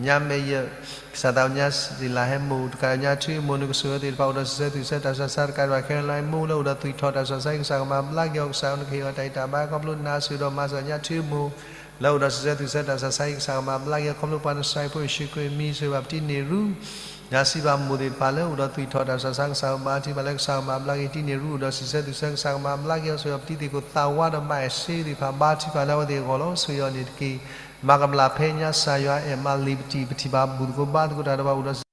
ညါမဲာ်ယၢၢ် ကစၢ်သးဘိညါစံၣ်လၤဟဲမိၢ် တကးဒံးဘၣ်ညါထွံၣ်အမိၢ် နကဆိၣ်ဂ့ၤအဝဲသ့ၣ်တဖၣ် အိၣ်ဒီးစံးဆၢသွံၣ်ဆၢတၢ်ဆူးတၢ်ဆါ တကးဒံးဘၣ် ခဲလၢာ်မိၢ်လၢအိၣ်ဒီးသွံၣ်ထီၣ်တၢ်ဆူးတၢ်ဆါ ကစၢ်ကမၤဘျါက့ၤအီၤ ကစၢ်နကဟ့ၣ်အီၤတၢ်အံၣ်တၢ်ဘါ ခီဖျိနၤ ဆိၣ်ဂ့ၤဒီးမၤစၢၤညါထွံၣ်အမိၢ် လၢအိၣ်ဒီးစံးဆၢသွံၣ်ဆၢတၢ်ဆူးတၢ်ဆါ ကစၢ်ကမၤဘျါက့ၤအီၤ ခီဖျိပှၤနစၤရ့းဖိယ့ၣ်ၡူးခရံာ်မံၤ ဆိၣ်ဂ့ၤဘၣ်ပတံၤန့ၢ်ရူ ညါစံးဘၣ်မိၢ်သ့ၣ်တဖၣ်လၢအိၣ်ဒီးသွံၣ်ထီၣ်တၢ်ဆူးတၢ်ဆါ ကစၢ်ဘါထုကဖၣ်လၢကစၢ်ကမၤဘျါက့ၤတံၤန့ၢ်ရူ အိၣ်ဒီးစံးဆၢသွံၣ်ဆၢ ကစၢ်ကမၤဘျါက့ၤအီၤ ဆိၣ်ဂ့ၤဘၣ်ပတံၤသ့ၣ်ခိၣ်သးဝါဒီးမါအဲၣ်စ့သ့ၣ်တဖၣ် ဘါထုကဖၣ်လၢအဝဲသ့ၣ်အဂီၢ်လီၤ. ဆိၣ်ဂ့ၤအီၤန့ၣ်တက့ၢ်. မၤကဘျၣ်ဖဲညါစၢ်ယွၤအဲၣ်မးလံာ်ပတံၢ် ပထံၣ်ဘၣ်ဘူၣ်သကိးဘါသကိးတၢ်ဒီးပှၤအိၣ်ဒီးစံး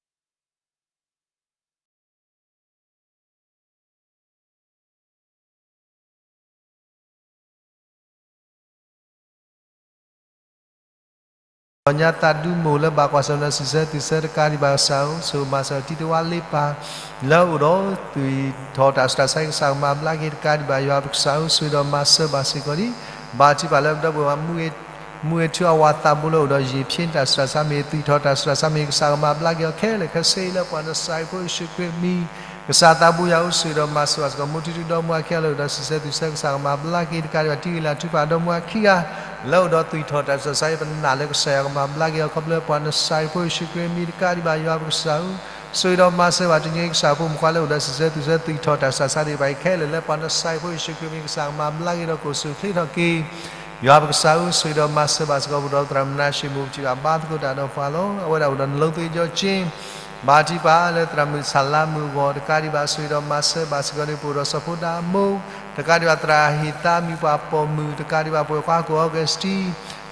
ဒီးညါသးဒူမိၢ်လၢဘၣ်ကွၢ်ဆၢၣ်မဲာ်ဒီးစံးဆၢသွံၣ်ဆၢ တကးဒံးဘၣ်ကစၢ်ဧၢ ဆိၣ်ဂ့ၤမၤစၢၤတံၤသကိးဝါလ့ပၢ် လၢအိၣ်ဒီးသွံၣ်ထီၣ်တၢ်ဆူးတၢ်ဆါ ကစၢ်ကမၤဘျါက့ၤ တကးဒံးဘၣ်ယွၤပကစၢ်ဧၢ ဆိၣ်ဂ့ၤဒီးမၤစၢၤဘၣ်စ့ၢ်ကီးဒ် ဘါထုကဖၣ်လၢပဒီပုၢ်ဝဲၢ်မူဂ့ၤ မူဂ့ၤထူအဝၤသးဘိလၢအိၣ်ဒီးယံာ်ဖျ့တၢ်ဆူးတၢ်ဆါမ့ၢ် သွံၣ်ထီၣ်တၢ်ဆူးတၢ်ဆါမ့ၢ် ကစၢ်ကမၤဘျါက့ၤအီၤခဲလၢာ်ခဲဆ့လၢပှၤနစၤရ့းဖိယ့ၣ်ၡူးခရံာ်မံၤ ကစၢ်သးဘိယွၤဧၢ ဆိၣ်ဂ့ၤဒီးမၤစၢၤဘၣ်စ့ၢ်ကီး မိၢ်ထူထူဒီမါခံဂၤလၢအိၣ်ဒီးစံးဆၢသွံၣ်ဆၢ ကစၢ်ကမၤဘျါက့ၤ တကးဒံးဘၣ်တံၤဂ့ၤလၤထူဖးဒီမါခံဂၤ လၢအိၣ်ဒီးသွံၣ်ထီၣ်တၢ်ဆူးတၢ်ဆါအံၤ ပနာ်လၢကစၢ်ယွၤကမၤဘျါက့ၤအီၤ ခီဖျိပှၤနစၤရ့းဖိယ့ၣ်ၡူးခရံာ်မံၤ တကးဒံးဘၣ်ယွၤပကစၢ်ဧၢ ဆိၣ်ဂ့ၤဒီးမၤစၢၤဘၣ်တနံၤအံၤ ကစၢ်ဖိမုၣ်ခွါလၢအိၣ်ဒီးစံးဆၢသွံၣ်ဆၢ သွံၣ်ထီၣ်တၢ်ဆူးတၢ်ဆါသ့ၣ်တဖၣ်အံၤခဲလၢာ် လၢပှၤနစၤရ့းဖိယ့ၣ်ၡူးခရံာ်မံၤ ကစၢ်ကမၤဘျါက့ၤဒီးကိၣ်ဆူၣ်ချ့ထီၣ်က့ၤ ယွၤပကစၢ်ဧၢ ဆိၣ်ဂ့ၤဒီးမၤစၢၤဘၣ်စ့ၢ်ကီး ပဒိၣ်သရၣ်မနၤၡ့ၣ်မိၢ် ပထံၣ်ဘၣ်ဘါသကိးတၢ်ဒီးပှၤလီၤ. အဝဲဒၣ်အိၣ်ဒီးနလိသ့ကၠီကၠ့ ဘါထုကဖၣ်လၢသရၣ်မုၣ်ဆၣ်လါမုၣ်အဂီၢ် တကးဒံးဘၣ် ဆိၣ်ဂ့ၤဒီးမၤစၢၤဘၣ်စ့ၢ်ကီးန့ၣ် ပအိၣ်ဒီးစီၤဖိဒါအမိၢ် တကးဒံးဘၣ်သရၣ်ဟ့ၣ်သါမံၤပှၤပိာ်မုၣ် တကးဒံးဘၣ်ပဝဲၢ်ခွါခိၣ်အီကူးစတံ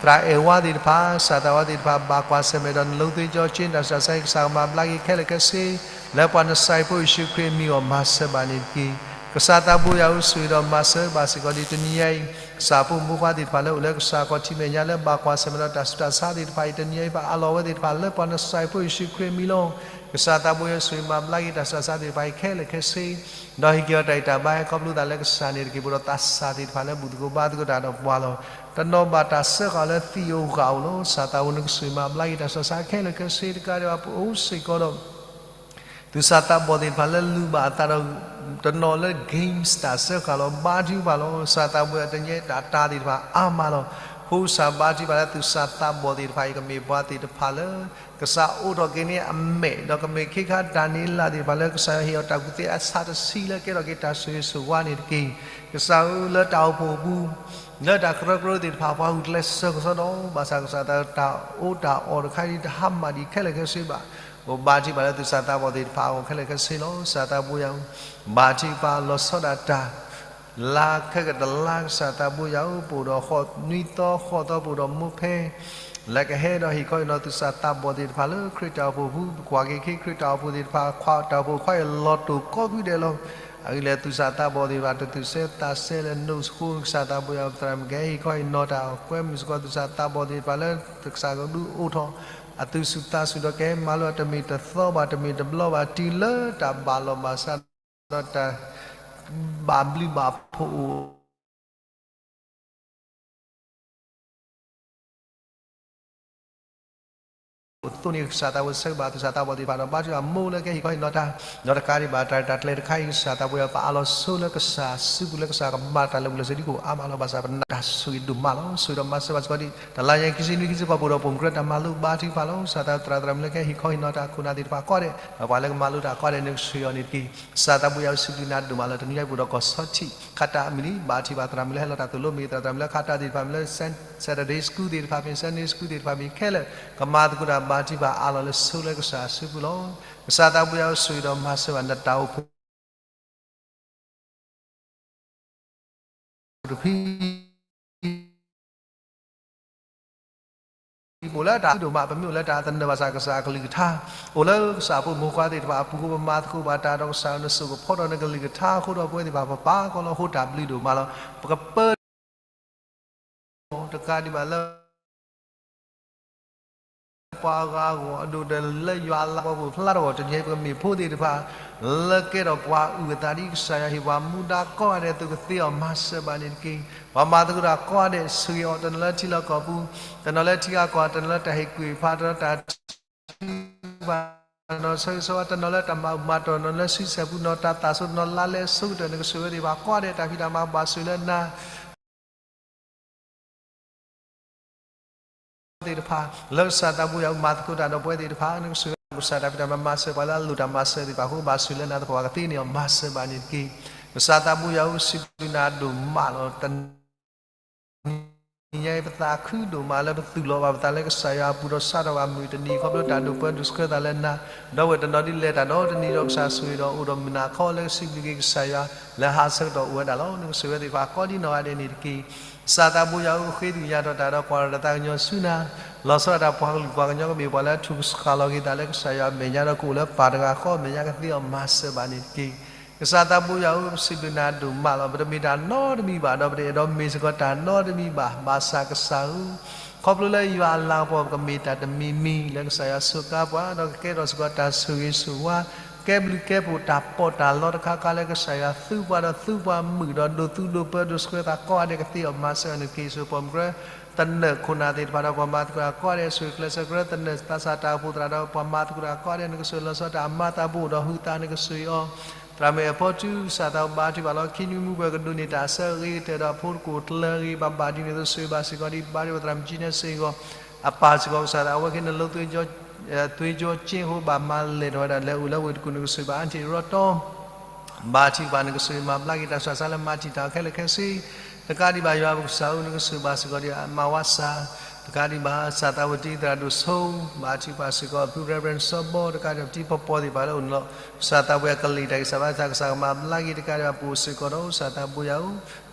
သရၣ်အဲၣ်ဝါသ့ၣ်တဖၣ် ကစၢ်သးဝါသ့ၣ်တဖၣ် ဘၣ်ကွၢ်ဆၢၣ်မဲာ်ဒီးနလိသ့ကၠီကၠ့ တၢ်ဆူးတၢ်ဆါအံၤ ကစၢ်ကမၤဘျါက့ၤခဲလၢာ်ခဲဆ့ လၢပှၤနစၤရ့းဖိယ့ၣ်ၡူးခရံာ်မံၤအဂီၢ် မၤစၢၤဘၣ်န့ၣ်တက့ၢ်. ကစၢ်သးဘိယွၤဧၢ ဆိၣ်ဂ့ၤဒီးမၤစၢၤဘၣ်စ့ၢ်ကီးဒ်တနံၤအံၤ ကစၢ်ဖိမုၣ်ဖိခွါသ့ၣ်တဖၣ်လၢအိၣ်လၢကစၢ်ခီၣ်ထံးမဲာ်ညါလၢဘၣ်ကွၢ်ဆၢၣ်မဲာ်ဒီးတၢ်ဆူးတၢ်ဆါသ့ၣ်တဖၣ်အံၤ တနံၤအံၤ ပအးလီၤဝဲသ့ၣ်တဖၣ်လၢပှၤနစၤရ့းဖိယ့ၣ်ၡူးခရံာ်မံၤလီၤ. ကစၢ်သးဘိယွၤ ဆိၣ်ဂ့ၤမၤဘျါက့ၤတၢ်ဆူးတၢ်ဆါသ့ၣ်တဖၣ်အံၤခဲလၢာ်ခဲဆ့ ဒီးဟ့ၣ်က့ၤအီၤတၢ်အံၣ်တၢ်ဘါ ဟဲခီဖျိသးလၢကစၢ်န့ၣ်တက့ၢ်. ပအိၣ်ဒီးသးစၢ်သ့ၣ်တဖၣ်လၢဘူၣ်သကိးဘါသကိးတၢ်ဒီးပှၤလီၤ. တနီၤဘၣ်တၢ်စၢဃာ်လၢသံၣ်ဧိၤဂၤဧိၤလီၤ. ကစၢ်သးဘိယွၤ နကစၢ်မၤဘျါက့ၤတၢ်ဆူးတၢ်ဆါခဲလၢာ်ခဲဆ့တကးဒံးဘၣ် ပအိၣ်စ့ၢ်ကီးဒီး သူၣ်စၢ်သးဘီၣ်သ့ၣ်တဖၣ်လၢလူၤဘၣ်အသးဒီး တနီၤလၢ games တၢ်စၢဃာ်လီၤ. ဘါထုကဖၣ်လီၤ. ကစၢ်သးဘိယွၤ တနံၤအံၤတၢ်တၢ်သ့ၣ်တဖၣ်အါမးလီၤ. အဃိကစၢ်ဘါထုကဖၣ်လၢသူၣ်စၢ်သးဘီၣ်သ့ၣ်တဖၣ်အံၤ ကမ့ၢ်ပှၤသ့ၣ်တဖၣ်လၢ ကစၢ်အိးထီၣ်က့ၤန့ၢ်အမဲာ် ဒီးကမ့ၢ်ခ့ခါဒၤနံးယ့လးသ့ၣ်တဖၣ်လၢ ကစၢ်ယွၤဟ့ၣ်အီၤတၢ်ကူၣ်သ့အဆၣ်တဆံလၢကဲထီၣ်က့ၤတၢ်ဆိၣ်ဂ့ၤဆိၣ်ဝါန့ၣ်တက့ၢ်. ကစၢ်ဧၢ လၢတၢ်အိၣ်ဖှိၣ်အပူၤ လၢတၢ်ကရၢကရိသ့ၣ်တဖၣ် ပှၤဂုာ်ကျဲးစၢးကစီဒီး ဘၣ်ဆၣ်ကစၢ်သး တၢ်အိၣ်တၢ်အီၣ်တခါအံၤ တဟါမၢ်ဒံးခဲလၢာ်ခဲဆ့ဘၣ်. အိၣ်ဘါထုကဖၣ်လၢသူၣ်စၢ်သးဘီၣ်သ့ၣ်တဖၣ်အဂီၢ်ခဲလၢာ်ခဲဆ့လီၤ. ကစၢ်သးဘိယွၤဧၢ, ဘါထုကဖၣ်လီၤဆီဒၣ်တၢ် လါခဲကတလါ ကစၢ်သးဘိယွၤဧၢ, ပအိၣ်ဒီးဃိးနွံသီဃိးသီ ပအိၣ်ဒီးမိၢ်ဖဲ လၢကဟဲဒီးဟ့ၣ်ခီဟ့ၣ်နီၤသူၣ်စၢ်သးဘီၣ်သ့ၣ်တဖၣ်လၢခရံာ်တၢ်အိၣ်ဖှိၣ်ပူၤ, ပကွၢ်က့ၤခ့ခရံာ်တၢ်အိၣ်ဖှိၣ်သ့ၣ်တဖၣ် ခွါတၢ်အိၣ်ဖှိၣ်ခွါအံၤလီၤတိာ်ကိးဖုဒဲးလီၤ. အဂ့ၢ်လၢသူၣ်စၢ်သးဘီၣ်သ့ၣ်တဖၣ် တသူၣ်ဆၢသးဆၢလၢနအိၣ်အဃိ ကစၢ်သးဘိယွၤဧၢ, ပသရၣ်မုၣ်ကဟဲဟ့ၣ်ခီဟ့ၣ်နီၤတၢ်ကွဲမုာ်စ့ၢ်ကီး သူၣ်စၢ်သးဘီၣ်သ့ၣ်တဖၣ်လၢ ကစၢ်ကဒုးအိၣ်ထီၣ် အသူၣ်ဆူၣ်သးဆူၣ်ဒီးကဟဲမၤလိတမ့ၢ်တသီဘၣ် တမ့ၢ်တဘျီဘၣ် တုၤလၢတၢ်ဘၣ်လီၤဘၣ်စး ဒီးတၢ်ဘၣ်ဘျုးဘၣ်ဖှိၣ်အိၣ် အသိးန့ၣ် ကစၢ်သးဘိယွၤ ဆၢကဘၣ်သူၣ်စၢ်သးဘီၣ်သ့ၣ်တဖၣ်ဒီး ဘါထုကဖၣ်မိၢ်လၢကဟဲဟ့ၣ်ခီဟ့ၣ်နီၤတၢ် ဒီးတကးဒံးဘၣ် တၢ်ရဲၣ်တၢ်ကျဲၤတခါအံၤ ကစၢ်သးဘိယွၤ ပအးလီၤဆိလၢကစၢ်စုပူၤလၢကစၢ်ကမၤတၢ်လၢာ်ဘူၣ်လၢာ်စ့ၤဒ်ကအိၣ်အါမးလီၤ. ဘၣ်ဆၣ်ပနာ်တၢ်ဆိၣ်ဂ့ၤဒိၣ်မးလီၤ. ဆိၣ်ဂ့ၤဒီးမၤစၢၤဘၣ်စ့ၢ်ကီးဒံး တလါညါခံဆံနွံခံဆံဃိး ပအိၣ်ဒီးပိာ်မုၣ်ကရၢတၢ်မၤလိ ဘါထုကဖၣ်လီၤ. ကစၢ်သး သရၣ်မုၣ်လၢကဟဲဟ့ၣ်ခီဟ့ၣ်နီၤတၢ်ခိၣ်နၢ်သ့ၣ်တဖၣ်ကိးဂၤဒဲး ပှၤလၢကမၤလိတၢ်ကိးဂၤဒဲး နကဆိၣ်ဂ့ၤအီၤန့ၣ်တက့ၢ်. ကစၢ်သးဘိယွၤ ပစံးဘျုးနၤဒိၣ်မးလီၤ. တနံၤညါပအိၣ်ဒီးကီၢ်ဆီထံး ခါတၢ်အမုၢ်နံၤ ဘါထုကဖၣ် သရၣ်မုၣ်လၢဟဲလီၤတၢ်သိၣ်လိမ့ၢ်ဂ့ၤ သရၣ်မုၣ်လၢခါတၢ်သ့ၣ်တဖၣ်မ့ၢ်လၢ Saturday School သ့ၣ်တဖၣ်မ့ၢ် Sunday School သ့ၣ်တဖၣ်မ့ၢ်ခဲလၢာ် ကမၤသကိးတၢ်ဘါထုကဖၣ်အါလီၤလၢဆိလၢကစၢ်စုပူၤလီၤ. ကစၢ်သးဘိယွၤ ဆိၣ်ဂ့ၤဒီးမၤစၢၤဘၣ် နတၢ်အိၣ်ဖှိၣ်တဖု ပအိၣ်လၢတၢ်ဒိၣ်မး ပမ့ၢ်အိၣ်လၢတၢ်သနၢၣ်ဘၣ်ဆၣ် ကစၢ်အကလုၢ်ကထါ အိၣ်လၢကစၢ်ဖိမုၣ်ဖိခွါသ့ၣ်တဖၣ်အပူၤအဃိ ပမၤသကိးဘၣ်တၢ်ဒီးကစၢ် နစိာ်ကဖီဒီးနကလုၢ်ကထါအဃိဒီး ပဝဲသ့ၣ်တဖၣ်ပပာ်ကီၤလီၤအဃိ တၢ်ဘျုးဒိၣ်မးလီၤ. ပကပၢ တကးဒံးဘၣ်လၢ ပှၤအဂၤအဂီၢ် အဒိၣ်ဒီးလၢယွၤအလၤကပီၤပူၤဖျါထီၣ်အဂီၢ် တနံၤအံၤ ပကမ့ၢ်ဖိသ့ၣ်တဖၣ် လၢကဲထီၣ်ပှၤအုၣ်အသးဒ်ကစၢ်ယွၤဟ့ၣ်ပှၤမူဒါကိးဂၤဒဲးအသိး ကသ့အီၤမၤစၢၤဘၣ်န့ၣ်တက့ၢ်. ပှၤမၤသကိးတၢ်ကိးဂၤဒဲး ဆိၣ်ဂ့ၤအီၤ တနီၤလၢထံလီၢ်ကီၢ်ပူၤ တနီၤလၢထံဂၤကီၢ်ဂၤ တနီၤလၢတၢ်ဟ့ၣ်ကူၣ်ဟ့ၣ်ဖး တနီၤလၢတၢ်ထုကဖၣ် တနီၤဆၢဂ့ၤဆၢဝါ တနီၤလၢတၢ်မၤအုၣ်မၤတီၢ် တနီၤလၢဆံဆဲၣ်ပူၤ တနီၤတၢ်သးစူၤ တနီၤလါလဲအဆိကတၢၢ် နကဆိၣ်ဂ့ၤဝဲသ့ၣ်တဖၣ်ကိးဂၤဒဲး တၢ်ဖံးတၢ်မၤဘၣ်ဆိၣ်ဂ့ၤလၢနၤ သ့ၣ်တဖၣ် လၢကစၢ်သးဘိယွၤအမၤသကိးတၢ်ဒီး ပဝဲသ့ၣ်တဖၣ် နကဆိၣ်ဂ့ၤ ကစၢ်တၢ်ဖံးတၢ်မၤမၤစၢၤပှၤလၢအလိၣ်တၢ်မၤစၢၤသ့ၣ်တဖၣ်အဃိ ဘၣ်ဆိၣ်လၢနၤသပှၢ်ပှၢ် ကသ့န့ၢ်အီၤမၤစၢၤဘၣ်န့ၣ်တက့ၢ်. ကစၢ်သးဘိယွၤဧၢ စံးဘျုးနၤဒိၣ်မးလီၤ. တနံၤညါအံၤ ပသးခုဒိၣ်မးလၢပသူၣ်လီၤဘၣ်ပသးလၢကစၢ်ယွၤအပူၤဒီး စးထီၣ်ဘၣ်မုၢ်တနံၤခီဖျိတၢ်ဒိးပၢဒိးဆှၢသးလၢနၤ ဒီပုၢ်ဝဲၢ်တနီၤဒ်လဲၤတၢ်ဒီးတနံၤဒီးကစၢ်ဆိၣ်ဂ့ၤဒီး အိၣ်ဒီးမုၢ်နၤခီလၢကစံးဘျုးက့ၤကစၢ်ယွၤ လၢဟါဆၢကတီၢ်အိၣ်ဝဲဒၣ်လီၤ. နကဆိၣ်ဂ့ၤဝဲသ့ၣ်တဖၣ်ကိးဒ်နီၢ်ဂၤဒဲးန့ၣ်တက့ၢ်. ကစၢ်သးဘိယွၤဧၢ ဃ့ကညးထီၣ်တၢ်ဒီးကွၢ်ထီၣ်တၢ်သးကညီၤဆူနၤ လီၤဆီဒၣ်တၢ်ပှၤကလုာ်ပှၤကညီကမ့ၢ်ပှၤလၢအထူၣ်ကဆှီလီၤက့ၤသးလၢကစၢ်ယွၤအမဲာ်ညါဒီး ကအိၣ်လၢပၢ်တဂၤဃီအမဲာ်ညါ ကသ့အီၤမၤစၢၤဘၣ်န့ၣ်တက့ၢ်. ကစၢ်သးဘိယွၤဧၢ ပစံးဘျုးနၤဒိၣ်မးလီၤ. ပတမ့ၢ်တၢ်နီတမံၤဘၣ်ဒီး ပတအဲၣ်ဒိးမ့ၢ်စ့ၢ်ကီးတၢ်နီတမံၤဘၣ်. ဘၣ်ဆၣ်ကစၢ်ဧၢ ခီဖျိလၢယွၤအလၤကပီၤ ပကမ့ၢ်တၢ်တမံၤမံၤ လၢကစၢ်ယွၤစူးကါပှၤ ဒီးကကဲထီၣ်စ့ၢ်ကီးတၢ်ဆိၣ်ဂ့ၤဆိၣ်ဝါ ကဲဘျုးကဲဖှိၣ်တၢ်ပီးတၢ်လီတခါခါလၢကစၢ်ယွၤသူပှၤဒီးသူပှၤမုာ်ဒီးဒိးသူဒိးပၢဒိးဆှၢသးကိးဂၤဒဲး ကသ့အီၤမၤစၢၤအီၤန့ၣ်တက့ၢ်. ဆိၣ်ဂ့ၤပိာ်မုၣ်ကရၢ သနၢၣ်ခိၣ်နၢ်သ့ၣ်တဖၣ်ဒီး ပှၤမၤသကိးတၢ်ကိးဂၤဒဲး ဆိၣ်ဂ့ၤကျဲးစၢးကရၢ သနၢၣ်သးစၢ်တၢ်အိၣ်ဖှိၣ်သရၣ်ဒီး ပှၤမၤသကိးတၢ်ကိးဂၤဒဲး နကဆိၣ်ဂ့ၤလီၤဆီတၢ်အမၤသးပူၤဒီး ဟုသးနကဆိၣ်ဂ့ၤအီၤ သရၣ်မုၣ်အဖီထူ ကစၢ်သးဘိယွၤ ဘါထုကဖၣ်လီၤ. ခံနွံမူပှဲၤကဒိးန့ၢ်တၢ်အဆၢအဂ့ၤကတၢၢ်ဒီး အဖိတကီၢ်ကျၢဂ့ၤဘၣ်ဘၣ်ဒ်န့ၣ်အသိး ဆိၣ်ဂ့ၤဘၣ်စ့ၢ်ကီးဒ် ဘါထုကဖၣ်သရၣ်မုၣ်ကၠံန့ၣ်စ့ၢ်ကီး အပၢ်စ့ၢ်ကီး ကစၢ်သး အဝဲက့ၤနလိၤ သွေးကြောကျဉ် အဃိ ဘၣ်မၤလဲၢ်ထီၣ်ဝဲဒၣ် လဲၤအိၣ်လၢဝ့ၢ်တကူၣ် နကဆိၣ်ဂ့ၤဘၣ်အါထံၣ်ရီတီ ဘါထုကဖၣ် နကဆိၣ်ဂ့ၤမၤဘျါက့ၤတၢ်ဆူးတၢ်ဆါလၢမၤတံာ်တာ်ခဲလၢာ်ခဲဆ့ တကးဒံးဘၣ် ယွၤပကစၢ်ဧၢ နကဆိၣ်ဂ့ၤဘၣ်စ့ၢ်ကီးဒ်အမၤဝါစၢ် တကးဒံးဘၣ် ကစၢ်သးဝံၣ်တံ သရၣ်ဒိၣ်ဆိ ဘါထုကဖၣ်စ့ၢ်ကီး အဖု Reverend စီၤဘီ တကးဒံးဘၣ် ပတံၤပီၢ်ပီၢ်သ့ၣ်တဖၣ်လၢအိၣ်န့ၣ်လီၤ. ကစၢ်သးဝံၣ်အကလံၤတၢ်ဂံၢ်စၢ်ဘါစၢ် ကစၢ်ကမၤဘျါက့ၤ တကးဒံးဘၣ် ပအိၣ်စ့ၢ်ကီးဒီး ကစၢ်သးဘိယွၤဧၢ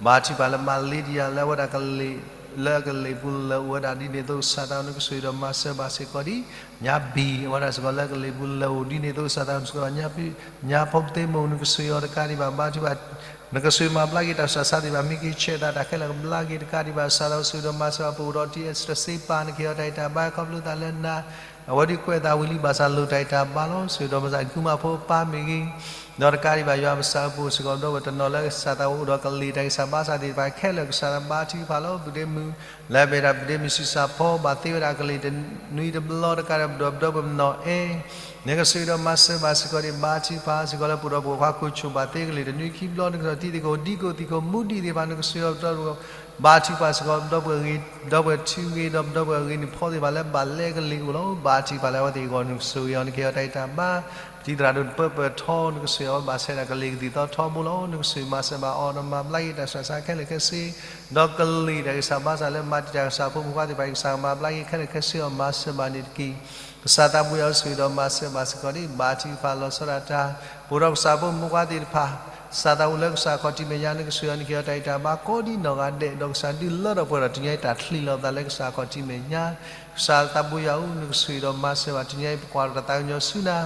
ဘါထုကဖၣ်လၢမၤလ့ဒံယၤ လၢအဝဲဒၣ်ကလံၤ လၢအကလံၤပူၤလၢအိၣ်ဝဲဒၣ်ဒ်န့ၣ်အသိး ကစၢ်သးဧၢ နကဆိၣ်ဂ့ၤဒီးမၤစၢၤဘၣ်စ့ၢ်ကီးဒ် ညါဘံၣ် အဝဲဒၣ်စ့ၢ်ကီးလၢအကလံၤပူၤလၢအိၣ်ဒ်န့ၣ်အသိး ကစၢ်သးဧၢ နကဆိၣ်ဂ့ၤဘၣ် ညါဖီကသ့မိၢ် နကဆိၣ်ဂ့ၤအီၤတကးဒံးဘၣ် ဘါထုကဖၣ် နကဆိၣ်ဂ့ၤမၤဘျါက့ၤတၢ်ဆူးတၢ်ဆါသ့ၣ်တဖၣ် မ့ၢ်က့ၤဆဲးသးတၢ်ခဲလၢာ်ကဘျါက့ၤ တကးဒံးဘၣ် ကစၢ်သးဧၢ ဆိၣ်ဂ့ၤဒီးမၤစၢၤဘၣ် ပအိၣ်ဒီး T S တစ့ပၢ် နကဟ့ၣ်အီၤတၢ်ဂံၢ်တၢ်ဘါ ခီဖျိသးလၢနၤ အဝဲဒုးကွဲးသးဝံၤလံ ဘၣ်ဆၣ်လိၣ်တၢ်အံၤတၢ်ဘါလီၤ. ဆၢကတီၢ်မၤစၢ် ကုၢ်မၤဖိပၢ်မ့ၢ်ဂ့ၤ, ဒီးတကးဒံးဘၣ် ယွၤပကစၢ်အပူၤစ့ၢ်ကီး ပဒီပုၢ်ဝဲၢ်တနီၤလၢကစၢ်သးအိၣ်ဒီးကလံၤတၢ်ဂံၢ်စၢ်ဘါစၢ်သ့ၣ်တဖၣ်ခဲလၢာ် ကစၢ်သးဘါထုကဖၣ်လီၤ. ပုၢ်ဒ့မုၣ် လၢအမ့ၢ်ဒၣ်ပုၢ်ဒ့မုၣ်ဆံးစၢ်ဖီ ဘၣ်သ့ဝဲဒၣ်ကလံၤတနွံတဘျီတကးဒီး ပဒီပုၢ်ဝဲၢ်ပနီၢ်အဲ နကစၢ်ဒီးမၤစၢၤဘၣ်စ့ၢ်ကီးဒံး ဘါထုကဖၣ်စ့ၢ်ကီးလၢ ပဒီပုၢ်ဝဲၢ်ခွါခိၣ်ဆူၣ် ဘၣ်သ့ကလံၤတနွံခံဘျီ နကစၢ်ထံသကိးဒံကိၢ်သံးခိၣ် မူဒံးသ့ၣ်တဖၣ် နကစၢ်ဒီးပဒီပုၢ်ဝဲၢ် ဘါထုကဖၣ်စ့ၢ်ကီး ပဒီပုၢ်ဝဲၢ်ဂ့ၤ ပဒီပုၢ်ဝဲၢ်ထုဂ့ၤ ဒီးပဒီပုၢ်ဝဲၢ်အဂ့ၤန့ၣ်ဖီသ့ၣ်တဖၣ်လၢဘၣ်လဲကလံၤအိၣ်လီၤ. ဘါထုကဖၣ်လၢအဝဲသ့ၣ်အဂီၢ် နကစၢ်ဂ့ၤအီၤ နကဟ့ၣ်အီၤတၢ်ဂံၢ်တၢ်ဘါ ပတံၤသရၣ်ဒိၣ်တပၢၢ်ပၢၢ်ထီ နကစၢ်အီၤဘၣ်ဆဲးဒၣ်ကလံၤကသံၣ်သီထီဘိလီၤ. နကစၢ်မၤစၢၤဘၣ်အီၤ ဒီးမၤဘျါက့ၤတၢ်ဆူးတၢ်ဆါခဲလၢာ်ခဲဆ့ ဒီးကလံၤတၢ်ဂံၢ်စၢ်ဘါစၢ်လၢမၤတံာ်တာ်ကစၢ်ဖိမုၣ်ခွါသ့ၣ်တဖၣ် ကစၢ်ကမၤဘျါက့ၤခဲလၢာ်ခဲဆ့အီၤ မၤစၢၤဘၣ်န့ၣ်တက့ၢ်. ကစၢ်သးဘိယွၤအိၣ်ဆိးဒီးမၤစၢၤဘၣ်စ့ၢ်ကီးဒံး ဘါထုကဖၣ်လီၤဆီဒၣ်တၢ် ပအိၣ်ဒီးကစၢ်ဖိမုၣ်ခွါသ့ၣ်တဖၣ် ကစၢ်သးအိၣ်လၢကစၢ်ခီၣ်ထံးမဲာ်ညါ နကစၢ်ယွၤ နကဟ့ၣ်အီၤတၢ်ဂံၢ်တၢ်ဘါကိးဒံနီၢ်ဂၤဒဲး ဒီးကစၢ်ဒုးလၢထီၣ်ပှဲၤထီၣ် တနံၤအံၤတၢ်ချံးလီၤပသးလၢကစၢ်ခီၣ်ထံးမဲာ်ညါ ကစၢ်သးဘိယွၤဧၢ နကစၢ်ဒီးမၤစၢၤဘၣ် တနံၤအံၤ ပကွၢ်ထီၣ်တၢ်သးကညီၤဆူနၤ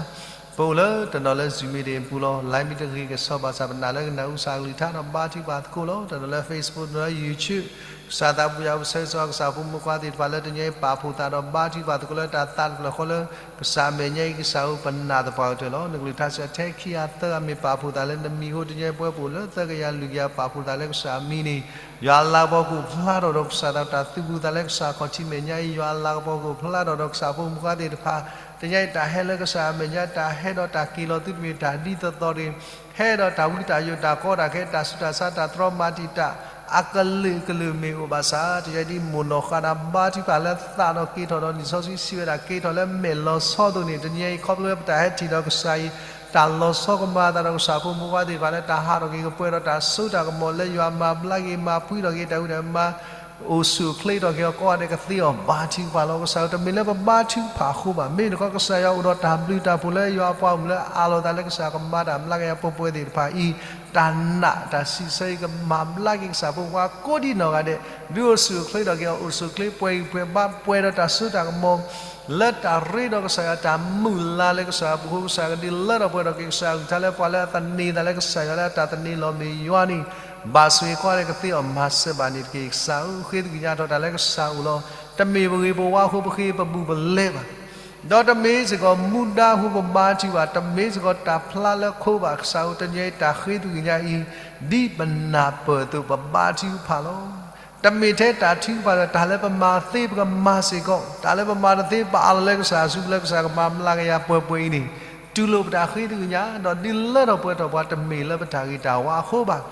ပအိၣ်လၢတနီၤလၢ Zoom meeting အပူၤလီၤ Line meeting တဂ့ၤကစီၣ် ဘၣ်ဆၣ်ပနာ်လၢကနၢ်ဟူကစၢ်အကလုၢ်ကထါဒီးဘါထုကဖၣ်သကိးလီၤ. တနီၤလၢ Facebook တနီၤလၢ YouTube ကစၢ်သးဘိယွၤဧၢ ပဆၢဂ့ၤဆၢဝါကစၢ်ဖိမုၣ်ခွါသ့ၣ်တဖၣ်လၢတနံၤအံၤ ပာ်ဖှိၣ်သးဒီးဘါထုကဖၣ်သကိးလၢတၢ်သးတဖျၢၣ်ဃီလၢ ကစၢ်အမဲာ်ညါအံၤ ကစၢ်ဧၢ ပနာ်သပှၢ်ကတၢၢ်လီၤ. နကလုၢ်ကထါစံးထဲခံဂၤသၢဂၤမ့ၢ်ပာ်ဖှိၣ်သးလၢနမံၤအဃိ တနံၤအံၤပဝဲပအိၣ်လၢသၢကယၤလွံၢ်ကယၤ ပာ်ဖှိၣ်သးလၢကစၢ်အမံၤန့ၣ် ယွၤအလၤကပီၤကအိၣ်ဖျါထီၣ်ဒီးကစၢ်သး တၢ်သူၣ်ဖှံသးလၢကစၢ်ခီၣ်ထံးမဲာ်ညါအံၤ ယွၤအလၤကပီၤကအိၣ်ဖျါထီၣ်ဒီးကစၢ်ဖိမုၣ်ခွါသ့ၣ်တဖၣ် တနံၤအံၤတၢ်ဟဲလၢကစၢ်အမဲာ်ညါ တၢ်ဟဲဒီးတၢ်က့ၤလီၤသုတမ့ၢ်တၢ်ဒ်သိးသိးတဂ့ၤ ဟဲဒီးတၢ်ဝံတၢ်ယိး တၢ်ကီတၢ်ခဲ တၢ်ဆူးတၢ်ဆါ တၢ်တြီမၤတံာ်တာ် အကလုာ်ကလုာ်မ့ၢ်အိၣ်ဘၣ်ဆၣ် တနံၤအံၤဒ်မိၢ်နီၢ်ဃၣ်နၤဘါထုကဖၣ်လၢသးဒီးက့ၤထီၣ်ဒီး လံာ်စီဆှံစံးဝဲဒၣ်က့ၤထီၣ်လၢမဲာ်လီၤဆီအသိးန့ၣ် တနံၤအံၤခီဖျိလၢပတၢ်ဟဲထံၣ်ဒီးကစၢ်အံၤ တၢ်လီၤဆီကမၤအသးဒီးကစၢ်ဖိမုၣ်ခွါသ့ၣ်တဖၣ်လၢတၢ်ဟးထီၣ်က့ၤကပှဲၤဒီးတၢ်စိတၢ်ကမီၤလၢယွၤမၤဘျါက့ၤမၤဖှံထီၣ်က့ၤတၢ်ဝံတၢ်မါ အိၣ်ဆူၣ်အိၣ်ချ့ထီၣ်က့ၤအီၤကိးဂၤဒဲးကသ့အီၤ ဘါထုကဖၣ်လီၤ. ကစၢ်ဧၢတမ့ၢ်လၢပဘါထုကဖၣ်အဃိဘၣ် မ့မ့ၢ်တခီကစၢ်ယွၤအိၣ်ဒီးတၢ်ဘျုးတၢ်ဖှိၣ်လၢယွၤအပှၤအိၣ်လၢအးလီၤသးလၢကစၢ်ကမၤတၢ်မျးကယၤပှဲၤပှဲၤသ့ၣ်တဖၣ်အံၤ တၢ်နာ်တၢ်စံးဆၢအံၤကမၤဘျါက့ၤကစၢ်ဖိမုၣ်ခွါ ကိးဒံနီၢ်ဂၤဒဲး ဒုးအိၣ်ဆူၣ်အိၣ်ချ့ထီၣ်က့ၤအီၤ အိၣ်ဆူၣ်အိၣ်ချ့ပှဲၤဂံၢ်ပှဲၤဘါပှဲၤဒီးတၢ်စိတၢ်ကမီၤ လၢတၢ်ရ့ဒီးကစၢ်ယွၤတၢ်မုၢ်လၢ်လၢကစၢ်ယွၤအပူၤအဃိ ကစၢ်ယွၤကဒုးလၢထီၣ်ပှဲၤထီၣ်က့ၤ ကစၢ်အကလုၢ်ကထါလၢပှၤလၢအသန့ၤသးလၢကစၢ်ယွၤလၢအတၢ်သန့ၤလီၤမ့ၢ်ယွၤန့ၣ် ဘၣ်ဆိၣ်ဂ့ၤကိးဂၤဒဲးကသ့အီၤ မၤစၢၤဘၣ်န့ၣ်တက့ၢ်. ကစၢ်ဧၢ ဃ့သကွံာ်ညါထီၣ်တၢ်လၢကစၢ်အိၣ်လီၤ. တမ့ၢ်ပဂ့ၤပဝါအဃိပဃ့ပဘူၣ်ပလဲဘၣ် ဒီးတမ့ၢ်စ့ၢ်ကီးမူဒါအဃိပဘါထုကဖၣ်ဘၣ်, တမ့ၢ်စ့ၢ်ကီးတၢ်ဖျါလၢခိဘၣ်. ကစၢ်ဧၢ တနံၤအံၤတၢ်ဃ့သကွံာ်ညါအံၤ ဒ်ပနၢ်ပၢၢ်အသိးပဘါထုကဖၣ်လီၤ. တမ့ၢ်ထဲတၢ်ထုကဖၣ်ဒီး တၢ်လၢပမၤသ့ပကမၤစ့ၢ်ကီး, တၢ်လၢပမၤတသ့ပအးလီၤလၢကစၢ်အစုပူၤလၢကစၢ်ကမၤမျးကယၤပှဲၤပှဲၤအံၤန့ၣ်, တူၢ်လိာ်ပတၢ်ဃ့သကွံာ်ညါ ဒီးဒုးလၢထီၣ်ပှဲၤထီၣ်ပှၤ တမ့ၢ်လၢပတၢ်ဂ့ၤတၢ်ဝါအဃိဘၣ်.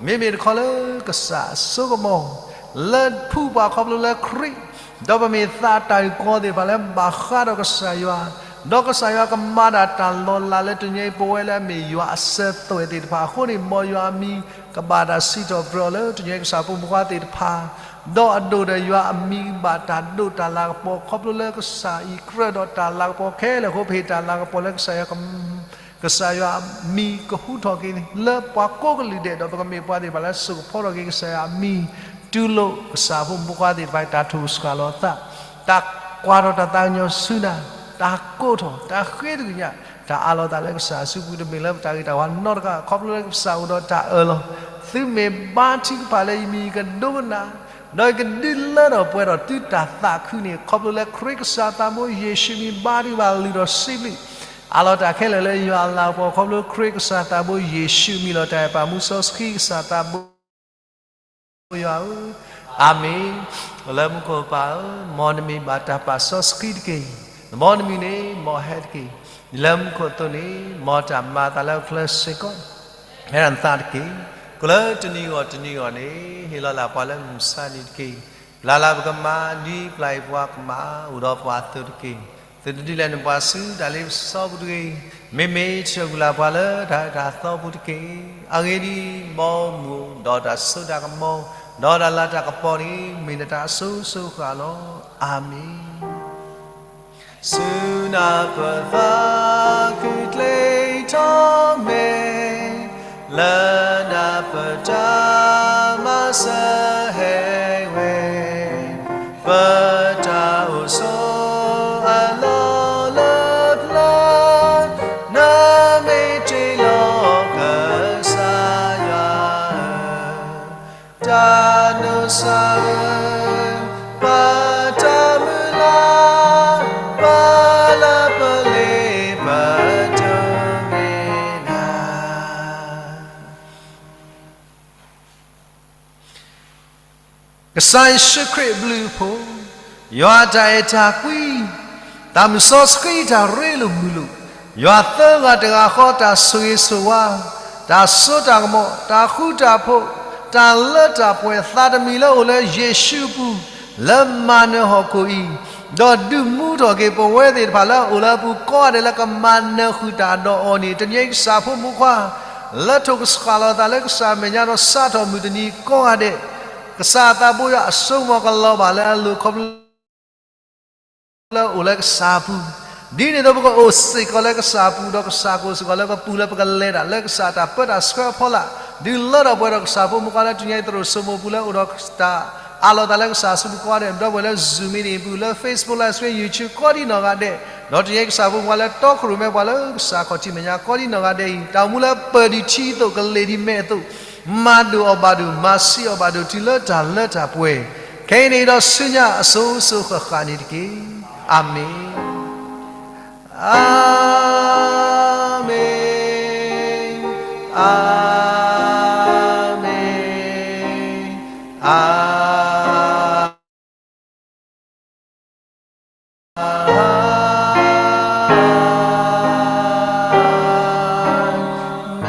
မ့မ့ၢ်တခီလၢကစၢ်အစိကမီၤ လၢဖုပှၤခီဖျိလၢခရံာ်, ဒီးပမ့ၢ်သးတၢ်အုၣ်ကီၤသ့ၣ်တဖၣ်လၢဘၣ်ဃးဒီးကစၢ်ယွၤ, ဒီးကစၢ်ယွၤကမၤတၢ်တၢ်လီၤလးလၢတနံၤအံၤ ပဝဲလၢအမ့ၢ်ယွၤအစၢၤသွဲၣ်သ့ၣ်တဖၣ်အဃိန့ၣ် မ်ယွၤအမံၤကဘၣ်တၢ်စံးထီၣ်ပတြၢၤအီၤလၢ တနံၤအံၤကစၢ်ဖိမုၣ်ဖိခွါသ့ၣ်တဖၣ်, ဒီးအဒိၣ်ဒီးယွၤအမံၤဘၣ်တၢ်ဒိးတၢ်လၤကပီၤ ခီဖျိလၢကစၢ်အံၤကြၢးဒီးတၢ်လၤကပီၤခဲလၢာ်အဃိ ပဟ့ၣ်တၢ်လၤကပီၤလၢကစၢ်ယွၤ ကစၢ်ယွၤအမံၤကဟူထီၣ်က့ၤလၢပှၤကိးကလုာ်ဒဲး ဒီးပကမ့ၢ်ပှၤသ့ၣ်တဖၣ်လၢစိာ်ကဖီထီၣ်က့ၤကစၢ်ယွၤအမံၤ, တူၢ်လိာ်ကစၢ်ဖိမုၣ်ဖိခွါသ့ၣ်တဖၣ် တၢ်ထိၣ်စှၤလီၤအသး, တၢ်ကွၢ်ထီၣ်တၢ်သးကညီၤဆူနၤ, တၢ်ကိးထီၣ်, တၢ်ဃ့တကညး, တၢ်အးလီၤသးလၢကစၢ်အစုပူၤ တမ့ၢ်လၢပတၢ်ဂ့ၤတၢ်ဝါနီတဂၤ, ခီဖျိလၢကစၢ်အိၣ်ဒီးတၢ်အၢၣ်လီၤ, သုမ့ၢ်ဘါထုကဖၣ်လၢယမံၤကဒိကနၣ် ဒီးယကဒုးလၢထီၣ်ပှဲၤထီၣ်သုတၢ်သးခုန့ၣ် ခီဖျိလၢခရံာ်ကစၢ်သးဘိယ့ၣ်ၡူးမံၤ ဘါထုကဖၣ်လုၢ်ထီၣ်စံးဘျုး, အးလီၤတၢ်ခဲလၢာ်လၢယွၤအလၤကပီၤ ခီဖျိခရံာ်ကစၢ်သးဘိယ့ၣ်ၡူးမံၤလီၤ. တၢ်အဲၣ်ပာ်မူစီဆှံကစၢ်သးဘိယွၤဧၢ, အၤမ့ၣ်. လၢမူခိၣ်ပၢ်ဧၢ, မ်နမံၤဘၣ်တၢ်ပာ်စီဆှံတက့ၢ်. မ်နမံၤန့ၣ် မ်ဟဲတက့ၢ်. လၢမူခိၣ်အသိးန့ၣ် မ်တၢ်မၤအသးလၢဟီၣ်ခိၣ်ချၢစ့ၢ်ကီး ဟဲဒၣ်နသးတက့ၢ်. ကိးလၢတနံၤဂီၢ်တနံၤဂီၢ်န့ၣ် ဟ့ၣ်လီၤလၢ်ပှၤလၢမုၢ်ဆါနံၤတက့ၢ်. ပျၢ်လၢ်ပကမၤ ဒ်ပျၢ်အံၤပှၤကမၤ အိၣ်ဒီးပှၤအသိးတက့ၢ်. သုတဒုးလဲၤနုာ်ပှၤဆူတၢ်လ့ပစီပူၤတဂ့ၤ. မ့မ့ၢ်ဆၢကွံာ်လၢ်ပှၤလၢ တၢ်အၢတၢ်သီပူၤတက့ၢ်. အဂ့ၢ်ဒ်အံၤ, မ်မုၢ်ဒီးတၢ်စိတၢ်ကမီၤ ဒီးတၢ်လၤတၢ်ကပီၤန့ၣ် မ့ၢ်နတၢ်အစိၤစိၤအဃၣ်လီၤ. အၤမ့ၣ်. ဆူနၢ်ပၢၢ်သးခုကျဲထီၣ်မဲာ်, လၢနၢ်ပၢၢ်တၢ်မၤစၢၤဟဲဝဲ, ပတၢ်အိၣ်ဆိးအလီၢ်လၢပျၢၤ, နမ့ၢ်တ့လီၤကစၢ်ယွၤဧၢ, တၢ်နုၤစၢ်ဧၢ, ပတၢ်မုၢ်လၢ်, ပ ကစၢ်ယ့ၣ်ၡူးခရံာ်အဘျုးအဖှိၣ်, ယွၤအတၢ်အဲၣ်တၢ်ကွံ, တၢ်မုၢ်စီဆှံတၢ်ရ့လိာ်မုာ်လိာ်, ယွၤသၢဂၤတဂၤဃီတၢ်ဆိၣ်ဂ့ၤဆိၣ်ဝါ, တၢ်စိတၢ်ကမီၤ, တၢ်ဃူတၢ်ဖိး, တၢ်လၢတၢ်ပှဲၤသးတမံၤလၢအိၣ်လၢယ့ၣ်ၡူးအပူၤ, လၢမၤနၢၤဟီၣ်ခိၣ်အံၤ, ဒီးဒုးမူထီၣ်က့ၤပဝဲသ့ၣ်တဖၣ်လၢအအိၣ်လၢအပူၤကိးဂၤဒဲးလၢကမၤနၢၤဃုာ်တၢ်ဒီးအီၤန့ၣ်, တနံၤအံၤကစၢ်ဖိမုၣ်ခွါ လၢထိၣ်ကဆှၣ်လီၤသးလၢကစၢ်မဲာ်ညါဒီးစးထီၣ်မုၢ်တနံၤကိးဂၤဒဲး, ကစၢ်အသးဘိယွၤအစိကမီၤကလီၤဘၣ်လၢအလိၤခီဖျိ လၢအအိၣ်လၢကစၢ်အပူၤ, ဒ်န့ၣ်အသိးပကအိၣ်စ့ၢ်ကီးလၢကစၢ်အပူၤ ဒီးကစၢ်ကအိၣ်စ့ၢ်ကီးလၢကပူၤလၢပကလဲၤတၢ်လၢကစၢ်တၢ်ပၢတၢ်ဆှၢအဖီလာ်, ဒုးလၢထီၣ်ပှဲၤဒီးကစၢ်ဖိမုၣ်ခွါလၢတနံၤအံၤသရိာ်စိမိၤပူၤလၢအိၣ်ဒီးတၢ်အးလီၤသးလၢကစၢ်အစုပူၤကိးဂၤဒဲး, ဒီပုၢ်ဝဲၢ်လၢ Zoom meeting အပူၤ လၢ Facebook Live Stream YouTube ကိးဒံနီၢ်ဂၤဒဲး, ဒီးတနံၤအံၤကစၢ်ဖိမုၣ်ခွါလၢတီခိၣ်ရိၣ်မဲပှၤလၢကစၢ်ခီၣ်ထံးမဲာ်ညါကိးဒံနီၢ်ဂၤဒဲးအံၤ, တၢ်အိၣ်မူလၢပၢၢ်ဒံးထံအသိး ကလ့ၢ်ဒံးမဲာ်အသိး မၤဒိၣ်အီၤဘၣ်ဒိၣ် မၤဆှံအီၤဘၣ်ဒိၣ်တုၤလၢတၢ်လၢတၢ်ပှဲၤ, ခဲအံၤန့ၣ်ဒီးဆူညါအစိၤစိၤဃၣ်ဃၣ်န့ၣ်တက့ၢ်. အၤမ့ၣ်, အၤမ့ၣ်, အၤ